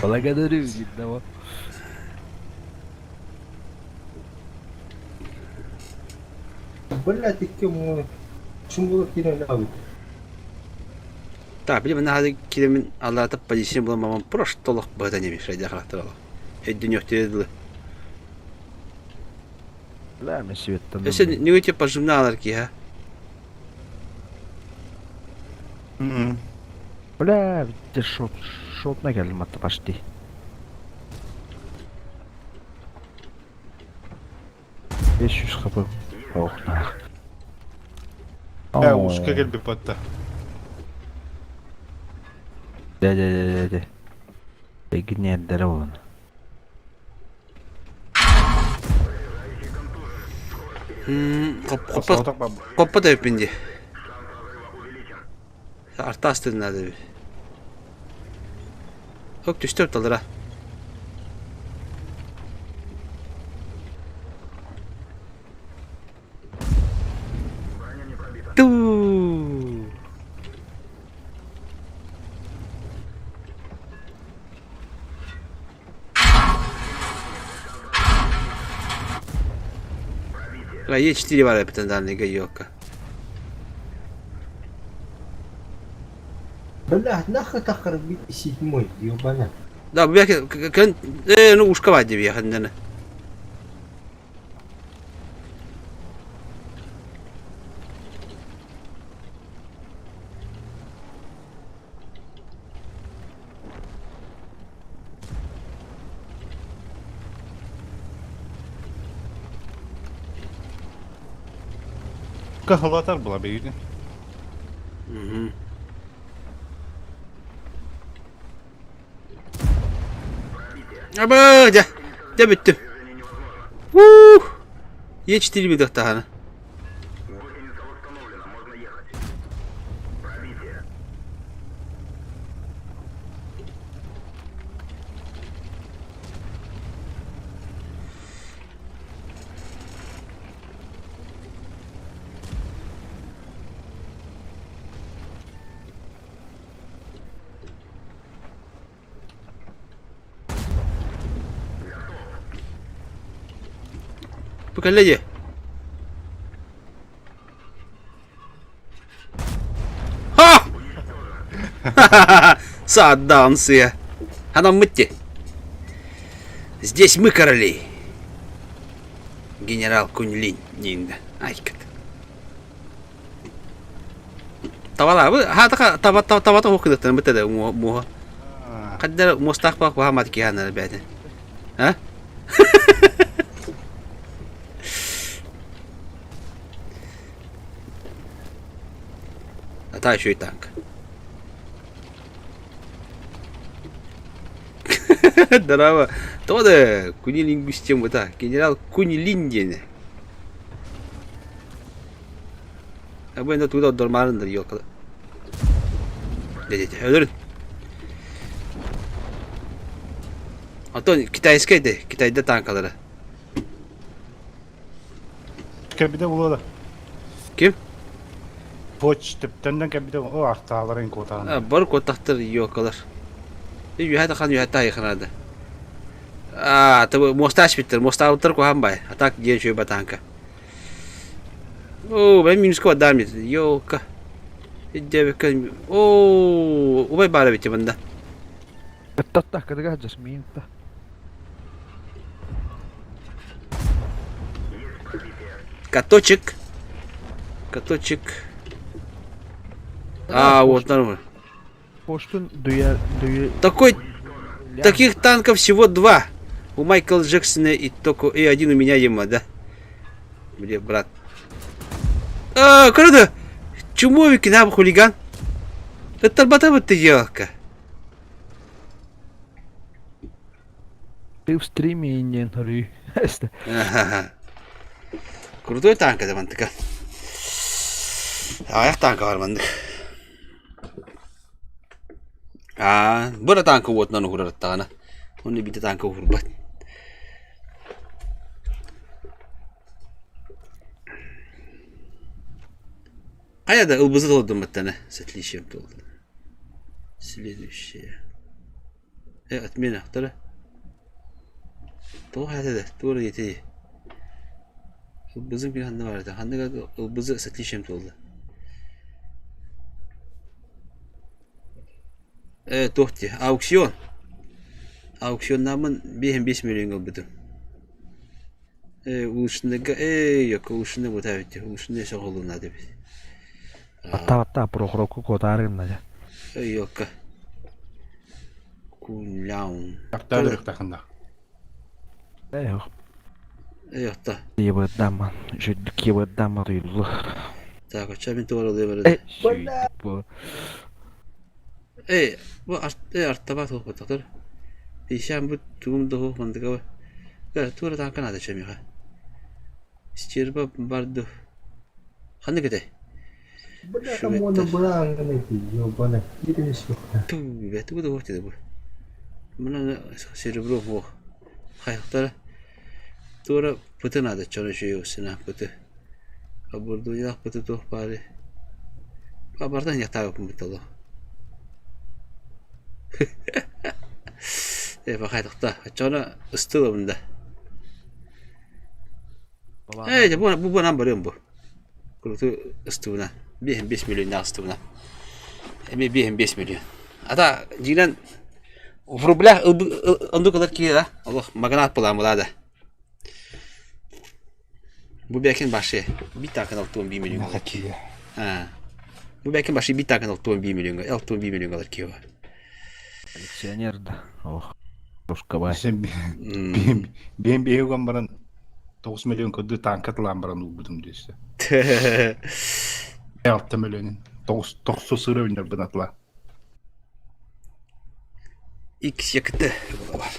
S3: Благодарю, видно.
S6: Блядь, икки муҥу чуҥгула киирэн аҕабыт.
S2: Так, били манна киирэммин аллаата позиция буолан мамам просто олох быһыта нemi шайда харахтар олох. Өйдөнүөхтэрэ дылы.
S3: Да, мен светтан.
S2: Өссө нүгүтэ пожимнаалар киһа.
S3: Бля, битте шот, шотна келдим атта почти. 500 хп. Ох, нах.
S1: Э, ушка кэлбит батта.
S3: Дэ, дэ, дэ, дэ, дэ. Эгинердere болон.
S2: Хоппо хоппо тэппин дии. Артаас тыыннаада эбит. Ок түстэ орталара. Туу. Е4 баар эбитин даҕаны ёлка.
S6: Блядь, нахуй так разбить седьмой, ебана.
S2: Да, бу кэн э ну ушка баар диби ханнана.
S1: Каһылатар була бэйэтин.
S2: Аба, дьэ, дьэ бүттүм. Уу! Е4 билиэхтаһана. Бу кэллэ дии. Ха! Сааддаан сыа. Ханаммыт дии. Здесь мы короли. Генерал Куньлинь диин да. Айкат. Табалаабы хаатака таба табата хук кыдыктан битте да муоха. Хаддар муостаах бак баха мат киһанар бэйэтин. А? А та еще и танк. Здорово. То да, кунилингус тема та. Генерал Кунилин диэни. Бу енді туда дормарындар елка. Дедете, өлөрүн. Антон китайскай де, Китайда танкалары.
S1: Кэбидэ буолуо
S2: Ким?
S1: Поч төптөннөн кэбидэ о артааларын куотаан.
S2: Бар куотахтар елкалар. Үһэ тахан үһэ тайханады. А, ты моста ашпиттер, моста алыптар кухан бай. А так диэн шөй батанка. Оо, бэм минуска бадаам дит. Ёлка. Иддээбиккэ оо, убай баар эбит манда.
S3: Ыттатта, кытыга сылдьар, миин ытта.
S2: Каточек. Каточек. А, вот нормально.
S3: Поштун дуя дуя
S2: Такой таких танков всего два. У Майкла Джексона и только и один у меня ема, да? Блин, брат. А, круто! Чумовики нам хулиган. Это вот ты елка.
S3: Ты в стриме не норю.
S2: Крутой танк это мантыка. Аяқ танка бар мандык. Аа, бара танка уотунан уһурарыттаҕына. Уонна биитэ танка уһурбат. Хайа да ылбызы толордумматтана с отличием толордум. Следующее. Э, отмена, вторая. Тоҕо хайата да, туора диэтэ Ылбызым күн ханна баар этэ? Ханнык ылбызы с отличием туолла? Э, туох дии, аукцион. Аукционнааммын биэһин биэс миллион ылбытым. Э, улучшенныйга, э, yok, улучшенный бута эбит, улучшенный соҕолуна эбит.
S3: Атта атта Прохоровка куотаары гынна дьэ.
S2: Йокка. Кунляун.
S1: Таптаадырыктахынна.
S3: Э,
S2: Йокта.
S3: Киебырдамман, үчүгдүк киебырдамман туйуллу.
S2: Так, оча мин туоралыы
S3: Э,
S2: барыда.
S3: сүйдүк бу.
S2: Э, бу артаба туох ботохтор. Ишан бу тугум да хуох мандыга. Туора таанка наада чамиха. Стерба барды. Ханнык этэй?
S6: Бля, там уонна былааҥҥын этий, ёбана, киирэн суохта.
S2: Түү, тугу да хуох диэтэ бу. Мына серебро хуох. Хайхтара. Туора пыты наада чоно шүйө сына пыты. Оборудованиелаах пыты туох баары. Бардан яхтаабаппын бутало. Э, бахай тохта. Оччоно ыстыылабын да. Э, бу бу бу барыам бу. Куруту ыстыбына. 5 миллион ыстыбына. Эми 5 миллион. Ата дьиҥинэн в рублях оннук ылар киһи да. Олох магнат буолаан да. Бу бэкин башы биир таакын 61 миллион.
S1: Хакия.
S2: А. Бу бэкин башы биир таакын 61 миллионга, 61 миллионга ылар киһи бар.
S3: Коллекционер да. Ох. Русскабай.
S1: Сен биэн биһигон баран 9 миллион көрдүү танка тылаан баран уурбутум диэсэ. 6 миллионун 9 9 сыра өннөрбүн атла.
S2: X якыты бар.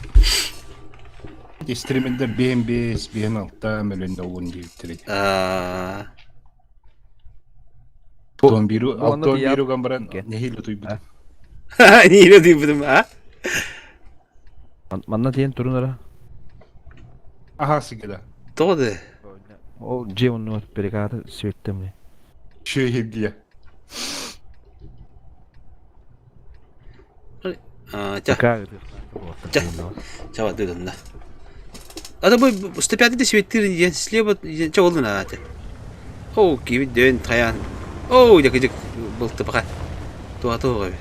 S1: Стриминде 5 5 6 миллион доллар диэбиттэр.
S2: А.
S1: Алтон бииру
S3: Бу аны
S1: алтон
S3: бияр-
S1: биируган баран нэһиилэ утуйбутум.
S2: Ниилэ дийбитим, а?
S3: Манна тиэн турун ара.
S1: Аха сигeda.
S2: Тоҕо да?
S3: Ол дьиэ оннугар перекаты сүөттэмли.
S1: Шөйһиргия.
S2: А, тя.
S3: Какая
S2: Ча. Чава дыдын да. А то бу 105 светтир диэн слева ча олдун аата. Оо, киви дөөн таян. Оо, дьэ кыдьык былты баха. Туата оҕо.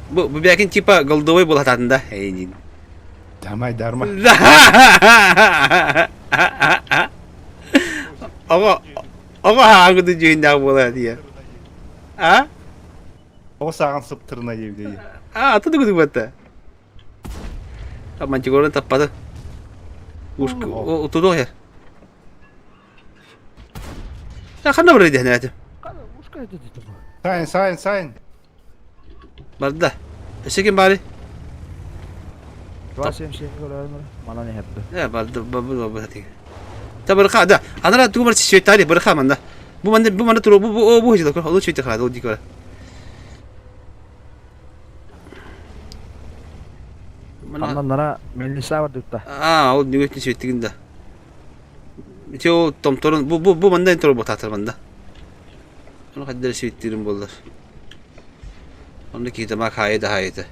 S2: Бу бу бэкин типа голдовой буолатаатын да. Эйнин.
S1: Дамай дарма.
S2: Оҕо оҕо хааңгыты дьүһүннээх буолар дии. А?
S1: Тоҕо сааҕын сыптырына диэбитэ.
S2: А, аты да бата. Мантигораны таппады. Ушка, утудуох ер. Ханна барар диэн этим.
S3: Ушка это деді бу.
S1: Сайн, сайн, сайн.
S2: Барда. Өссө ким баарый?
S3: 277 көрөөрү манан иһэрдэ.
S2: Э, барды, бабы, бабы, хати. Та барха, да. Анара тугу бар светали, барха манда. Бу манда, бу манда туру, бу бу о бу хожила, ол чүйті хады, ол дикора.
S3: Аннан нара мельница бар дукта.
S2: А, ол нүгөтүн сүйттигин да. Ити ол томторун, бу бу бу манда туру ботатыр манда. Ону хаддер сүйттигин боллар. Онно киһи тамак хаайы да хаайыта.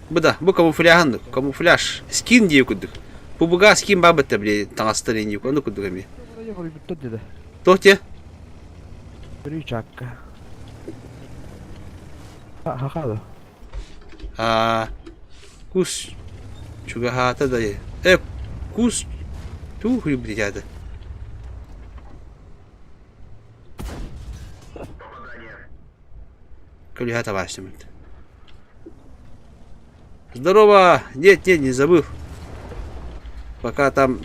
S2: Бу да, бу камуфляжын, камуфляж. Скин дии курдук. Бу буга скин баа бытта били таҥастар инни ону курдук эмиэ.
S3: Хоруйбуттар деді.
S2: Туох диэ?
S3: Бүрүй чакка. Хаха
S2: Аа, кус чугаһаата да э кус туу хуйбут Көлүһэ табааччымыт. Здорово! Нет, нет, не забыл. Пока там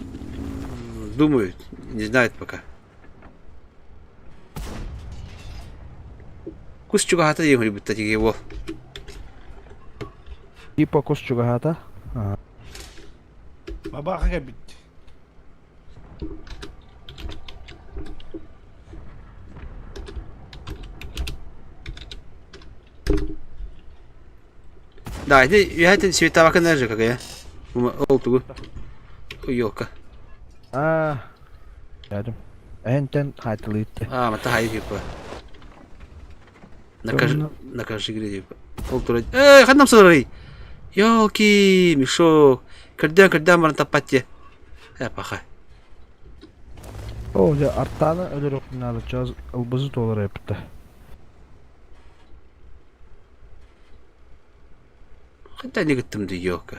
S2: думают, не знают пока. Кус чугаһата диэн хоруйбуттар его.
S3: Типа кус чугаһата.
S1: Бабаха кэлбит.
S2: Да, ити үһэтин Светавакын же какая. Ол тугу. Елка.
S3: Аа. Рядом. Энтен хайтылыытты.
S2: А, мата хай типа. Накажи, накажи типа. Ол тура. Эй, ханнам сарай. Елки, мешок. Көрдөөн көрдөөн баран таппатте. Э, паха.
S3: О, дьэ, артааны өлөрүөхпүн чаас ылбызы туолар эппитэ.
S2: Хантан игыттым ди елка.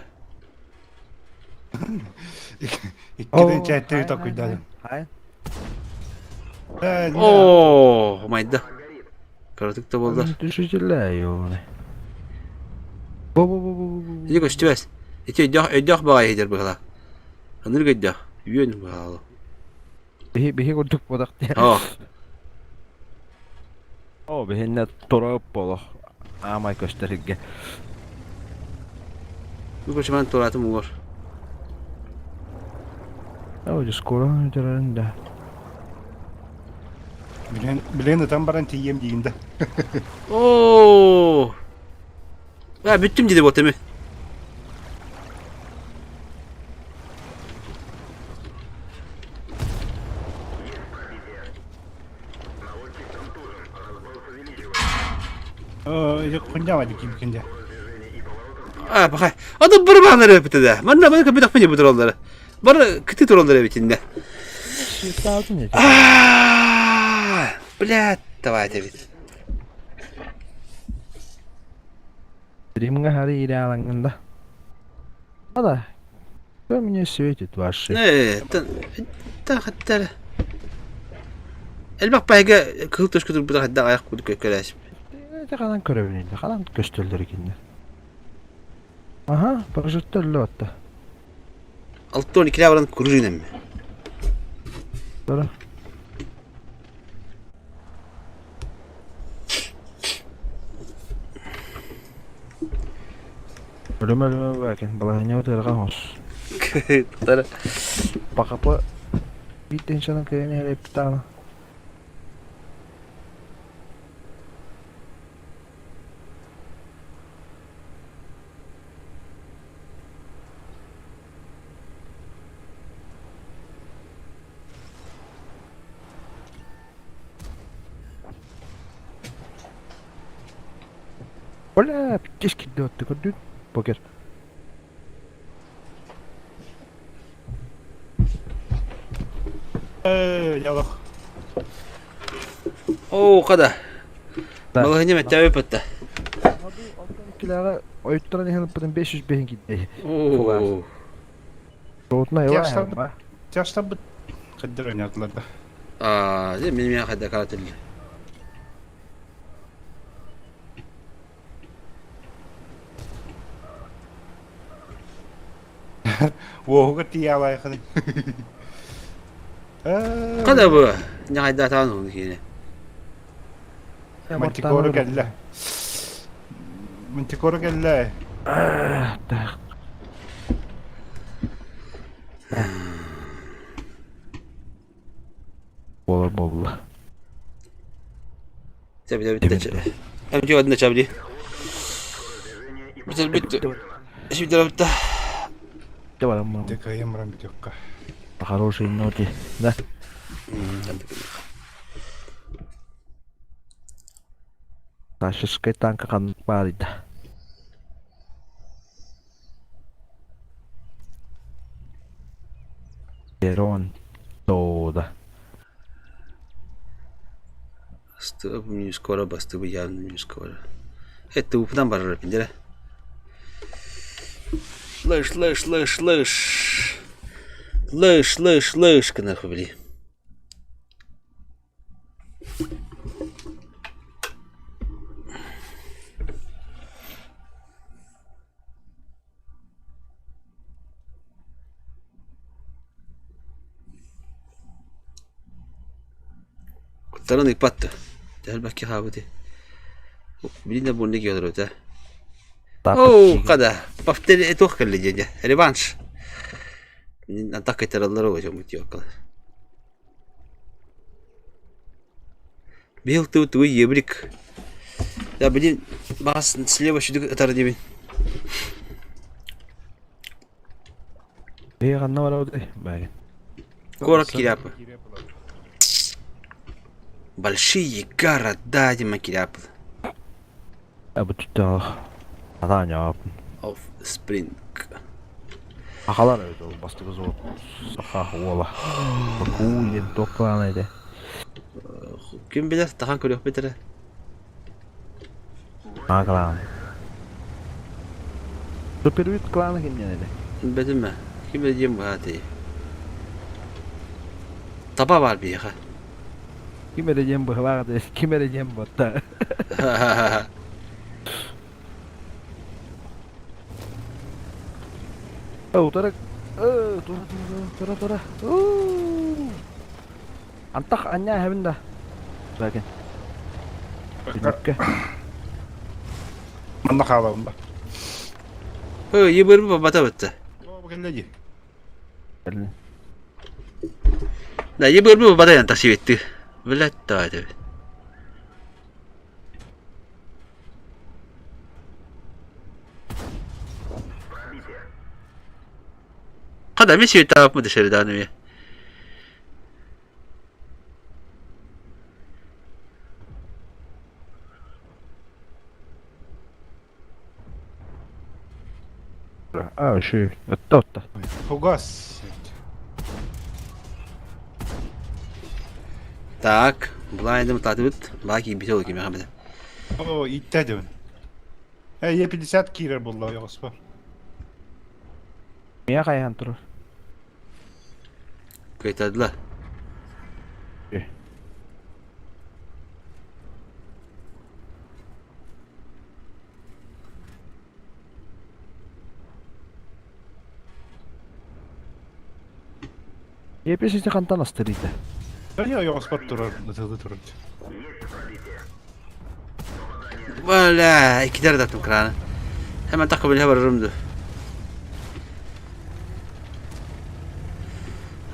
S1: Иккиден чээттери токуйдадым.
S3: Хай.
S2: О, майда. Кыратык да буоллар.
S3: Түшүтүлээ ёбаный. Бу бу бу бу бу.
S2: Ити көстүбэс. Ити өйдөөх өйдөөх баҕайы иһитэр быһалаах. Ынырык өйдөөх. Үөн быһаалы.
S3: Биһи биһи курдук бодах диэн.
S2: Оо.
S3: Оо биһиннэ туруп болох. Аамай көстөр
S2: Бу көчман тураатым уҥуор.
S3: Оо дискоран өтөрөн да.
S1: Билен билен ытан баран тиийиэм диигин да.
S2: Оо. А, бүттүм диде вот эми.
S1: Кунжама диким кинде.
S2: А, пахай. Аны бір бағанар өпіті да. Манна бары көпі тақпен ебі тураллары. Бары кіті тураллары битинде. Блядь, давай Давид.
S3: Стримҥа хары иирээлаҥҥын да. Да, что мне светит ваши?
S2: Э, та хаттар. Элбэх пайга кыһыл төшкө турбута хайдах аяк курдук көккөлөөсүп.
S3: Это ханан көрөбүн ханан көстөллөр кинилэр. Аха, прожектор отта.
S2: Алтон икилээ баран куржинем.
S3: Дора. Өлөмө өлөмө бакен, балаһыня утырга хос.
S2: Тара.
S3: Пакапа биттен чанан кыйын эрептана. Бля, птички ты көрдүн? Покер.
S1: Э, ялах.
S2: Оо, када. Балаһыня мэттээби патта.
S3: Килага ойуттаран иһэн ыппытын 505 кидде.
S2: Оо.
S3: Роутна
S1: Тяжтар Тяжтар бит кыддыр ойнатылар да.
S2: Аа, мен мен хайда каратылы.
S1: Уоһугар тиийэ
S2: Хада бу? Ньаҕайдаатаҕын уһун киһини.
S1: Мантикора кэллэ. Мантикора кэллэ.
S3: Так. Буолар буолла.
S2: Чэбдэ бүттэ. Эмчи одна чабди. Бүтэр бүттү. Бүтэр бүттэ.
S1: Декайым баран бүтүөххэ.
S3: По хорошей ноте, да? Ташескай танка ханнык баарыйда? Перон Тода.
S2: Бастыы скоро бастыбы явно скоро. Это упнан барар пиндере. Лыш, лыш, лыш, лыш. Лыш, лыш, лыш, гынар били. Куттарын ыйпатты. Элбэхки хаабыты. Билин да буонна киһи олорбута. Оо, хада, повтори туох кэллэ диэн реванш. Атак кытараллар оо дьоммут диэккалар. Бил ту туй ебрик. Я блин, бас слева сюда ытар дибин.
S3: Бэйэ ханна барабыт баайын.
S2: Город Киряпы. Большие города, Дима Киряпы.
S3: Абытыттаах атаанньаҕа
S2: Of Spring.
S3: Сахалар эбит ол бастакы золот саха уола. Бакуу диэн туох клана этэ?
S2: Ким билэр, тахан көрүөхпүт эрэ.
S3: Аа клан. Супервид клана ким диэн этэ?
S2: Билбэтим ээ. Ким эрэ диэн быһаатый. Таба баар биһиэхэ.
S3: Ким эрэ диэн быһылаах этэ, ким эрэ диэн батта. Утары тура тура тура тура Антах анньаа эһэбин да Бэкин Түнүккэ
S1: Манна хаалабын ба.
S2: Ө, ебырбы бата бытта.
S1: Бу кэллэ дии.
S2: Да, ебырбы бата ян тасибетти. Блядь, давай тебе. Хада ми сүйетаапмы дешери дааны
S3: А, еще Отто.
S1: Фугас.
S2: Так, блайндым татыбыт, баки битол кеме хабыда.
S1: О, иттэ дебин. Э, Е50 киирэр буолла ойоҕоспор.
S3: Мия хайаан турар.
S2: Кайтадыла.
S3: Епесити хантан астырыйда?
S1: Бэйэ ойоҕоспор турар, ытылы турар.
S2: Бля, иккитер да краны. Hemen takı bile varırımdı.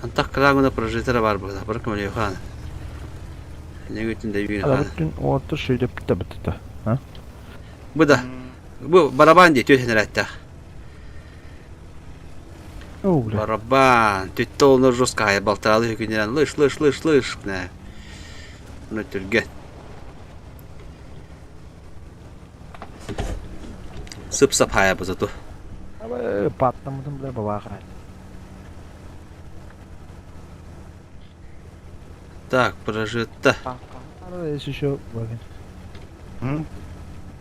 S2: Антах крагына прожектора бар burada. Bırakın öyle yok Ne götün de bir
S3: Ада бүтүн уотта шөйдөп бүттэ бүттэ. А?
S2: Bu da. Bu барабан диye түөтен эрэттэх.
S3: Оо, бля.
S2: Барабан. Түттэ олнор жестко хайа балтаралы хүннэрэн лыш лыш лыш лыш нэ. Оны түргэн. Сып-сап хайа бу зато.
S3: Паттамытым бля балаха.
S2: Так, прожито.
S3: Есть еще блин.
S1: М?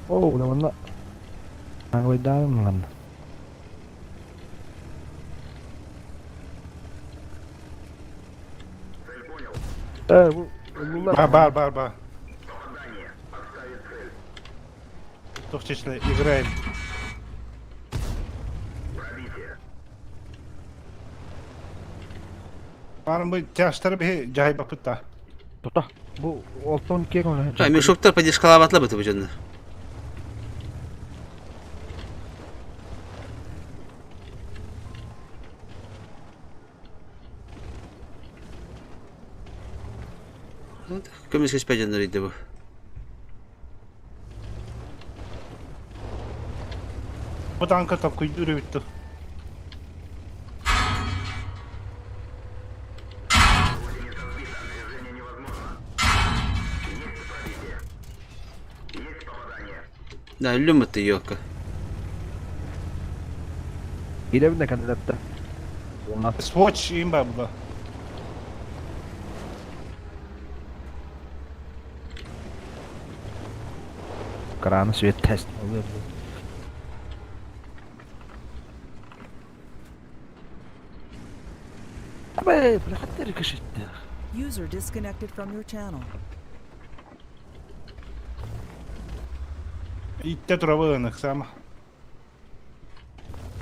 S3: О, да манна. Аңлайданым ладно. Э, бу
S1: Бар, бар, бар, бар. Туох честно, играем. Баарым бу тяжтары биһи дьаһайбаппыт да.
S3: Тута. Бу олтон киэҥ олоһун.
S2: А, мешоктар поддержкалаабатлар быты бу дьоннор. Көмүскэспэ дьоннор иде бу.
S1: Бу танка токкуйдуур эбит ту.
S2: Да, өллүм бытты ёлка.
S3: Идэбин да кандидатта.
S1: Swatch им бар була.
S3: Краны свет тест. Абы, бля, кышытты.
S4: User disconnected from your channel.
S1: Иттэ турабын ыксама.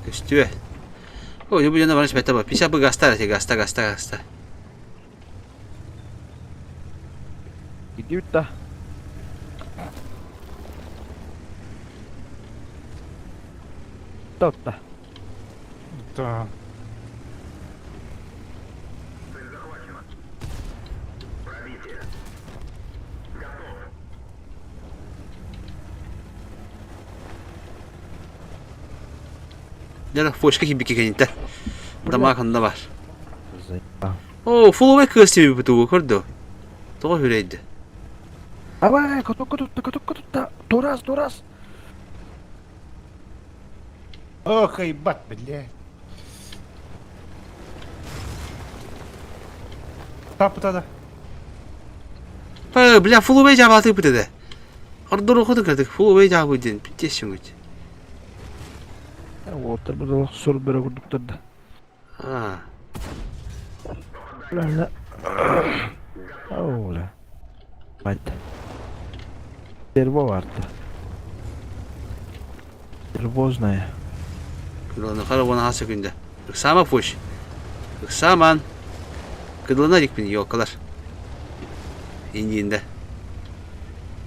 S2: Көстүө. О, бу дьоно баран испэттэ бу. 50 бы гаста эти гаста гаста гаста.
S3: Иди да. Тотта.
S1: Да.
S2: Дьэ, фошка кибики кэнитэ. Дамаак ханна бар. О, фуловай кыыс тибибит уу көрдө. Тоҕо хүрэйди?
S3: Давай, котокко тутта, котокко тутта. Турас, турас.
S1: Ох, ебать, блядь. Тапытада.
S2: Па, бля, фуловай жабалатык битеде. Ордор охоту кырдык, фуловай жабы ден, питте сүңүт.
S3: Уолаттар бу сур бөрө курдуктар да.
S2: А.
S3: Бля, Оля. Бать. Серво барда. Сервозная.
S2: Кыдыланы хара уона хас секунда. Ыксаама пуш. Ыксааман. Кыдылана дикпин елкалар. Индиинде.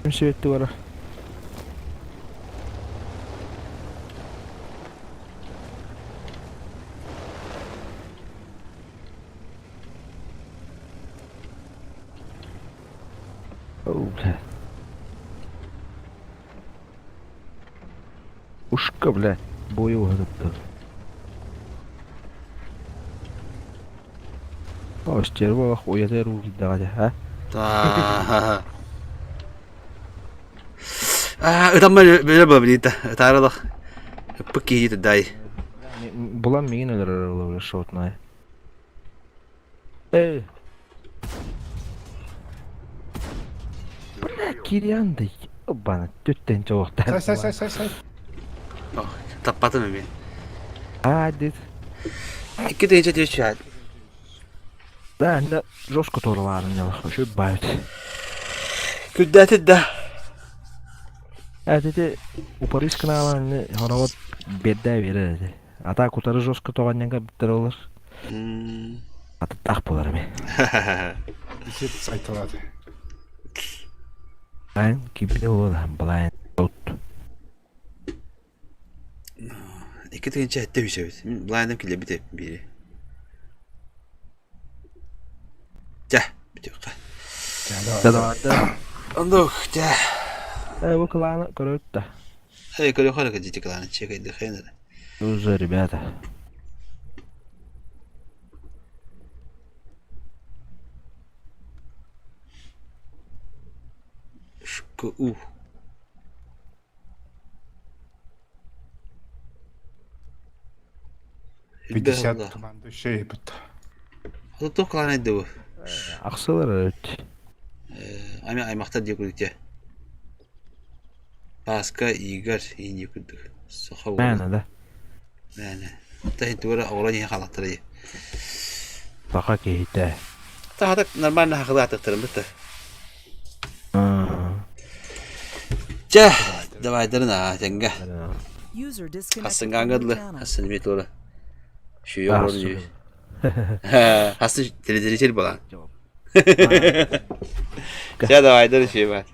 S3: Ким светти бара? Оу, бля. Ушка, бля, бойы уһатыттар. О, стерва уйатар угиддаҕа а?
S2: Та. А, ытамма бөлө бабилита. Ытааралах. Ыппык киһи дай.
S3: Булан миигин өлөрөр олобула шотная. Эй! Бля, Кириан да ебана, түттен чоохтар.
S1: Сай, сай, сай, сай, сай.
S2: Таппатым эми.
S3: А, дед.
S2: Икки тыһыынча түс чаат.
S3: Да, да, жестко торулаарын ялах, үшө байт.
S2: Күрдәтит да.
S3: Әтити упарис кынаалааны хоровод беддэ берер эти. Ата кутары жестко тоҕонньоҥҥо бүттэр олор. Атыттаах буолар эми.
S1: Исет сайталады.
S3: Айн кибине буолар балайн от.
S2: Икки тыһыынча этте үсэбит. Мин былайным килэбит бири. Дьэ, бүтүөххэ.
S3: Да
S2: Ондук, дьэ.
S3: Э, бу кылааны көрөт да.
S2: Эй, көрөхөр кадите кылааны чекайды хэнere.
S3: Уже, ребята.
S2: ШКУ.
S1: 50 командующий бут.
S2: Туох кылаан айды бу?
S3: Ахсылар өт.
S2: Ами аймахтар дии курдук Паска, Игорь, инди курдук. Саха уола.
S3: Мээнэ да.
S2: Мээнэ. Таһин туора оҕолор иһин халаттара дии.
S3: Саха киһитэ.
S2: Таһата нормально хахылаатыктарым бытта. Чэ, давайдарын аа, тэҥҥэ.
S4: User disconnected
S2: Хассыҥҥааҥҥа
S4: from your
S2: дылы,
S4: channel.
S2: хассын эмиэ туора. Шүйэ оҕолор дии. Хасы телезритель буолан. Все, давай, дальше, ебать.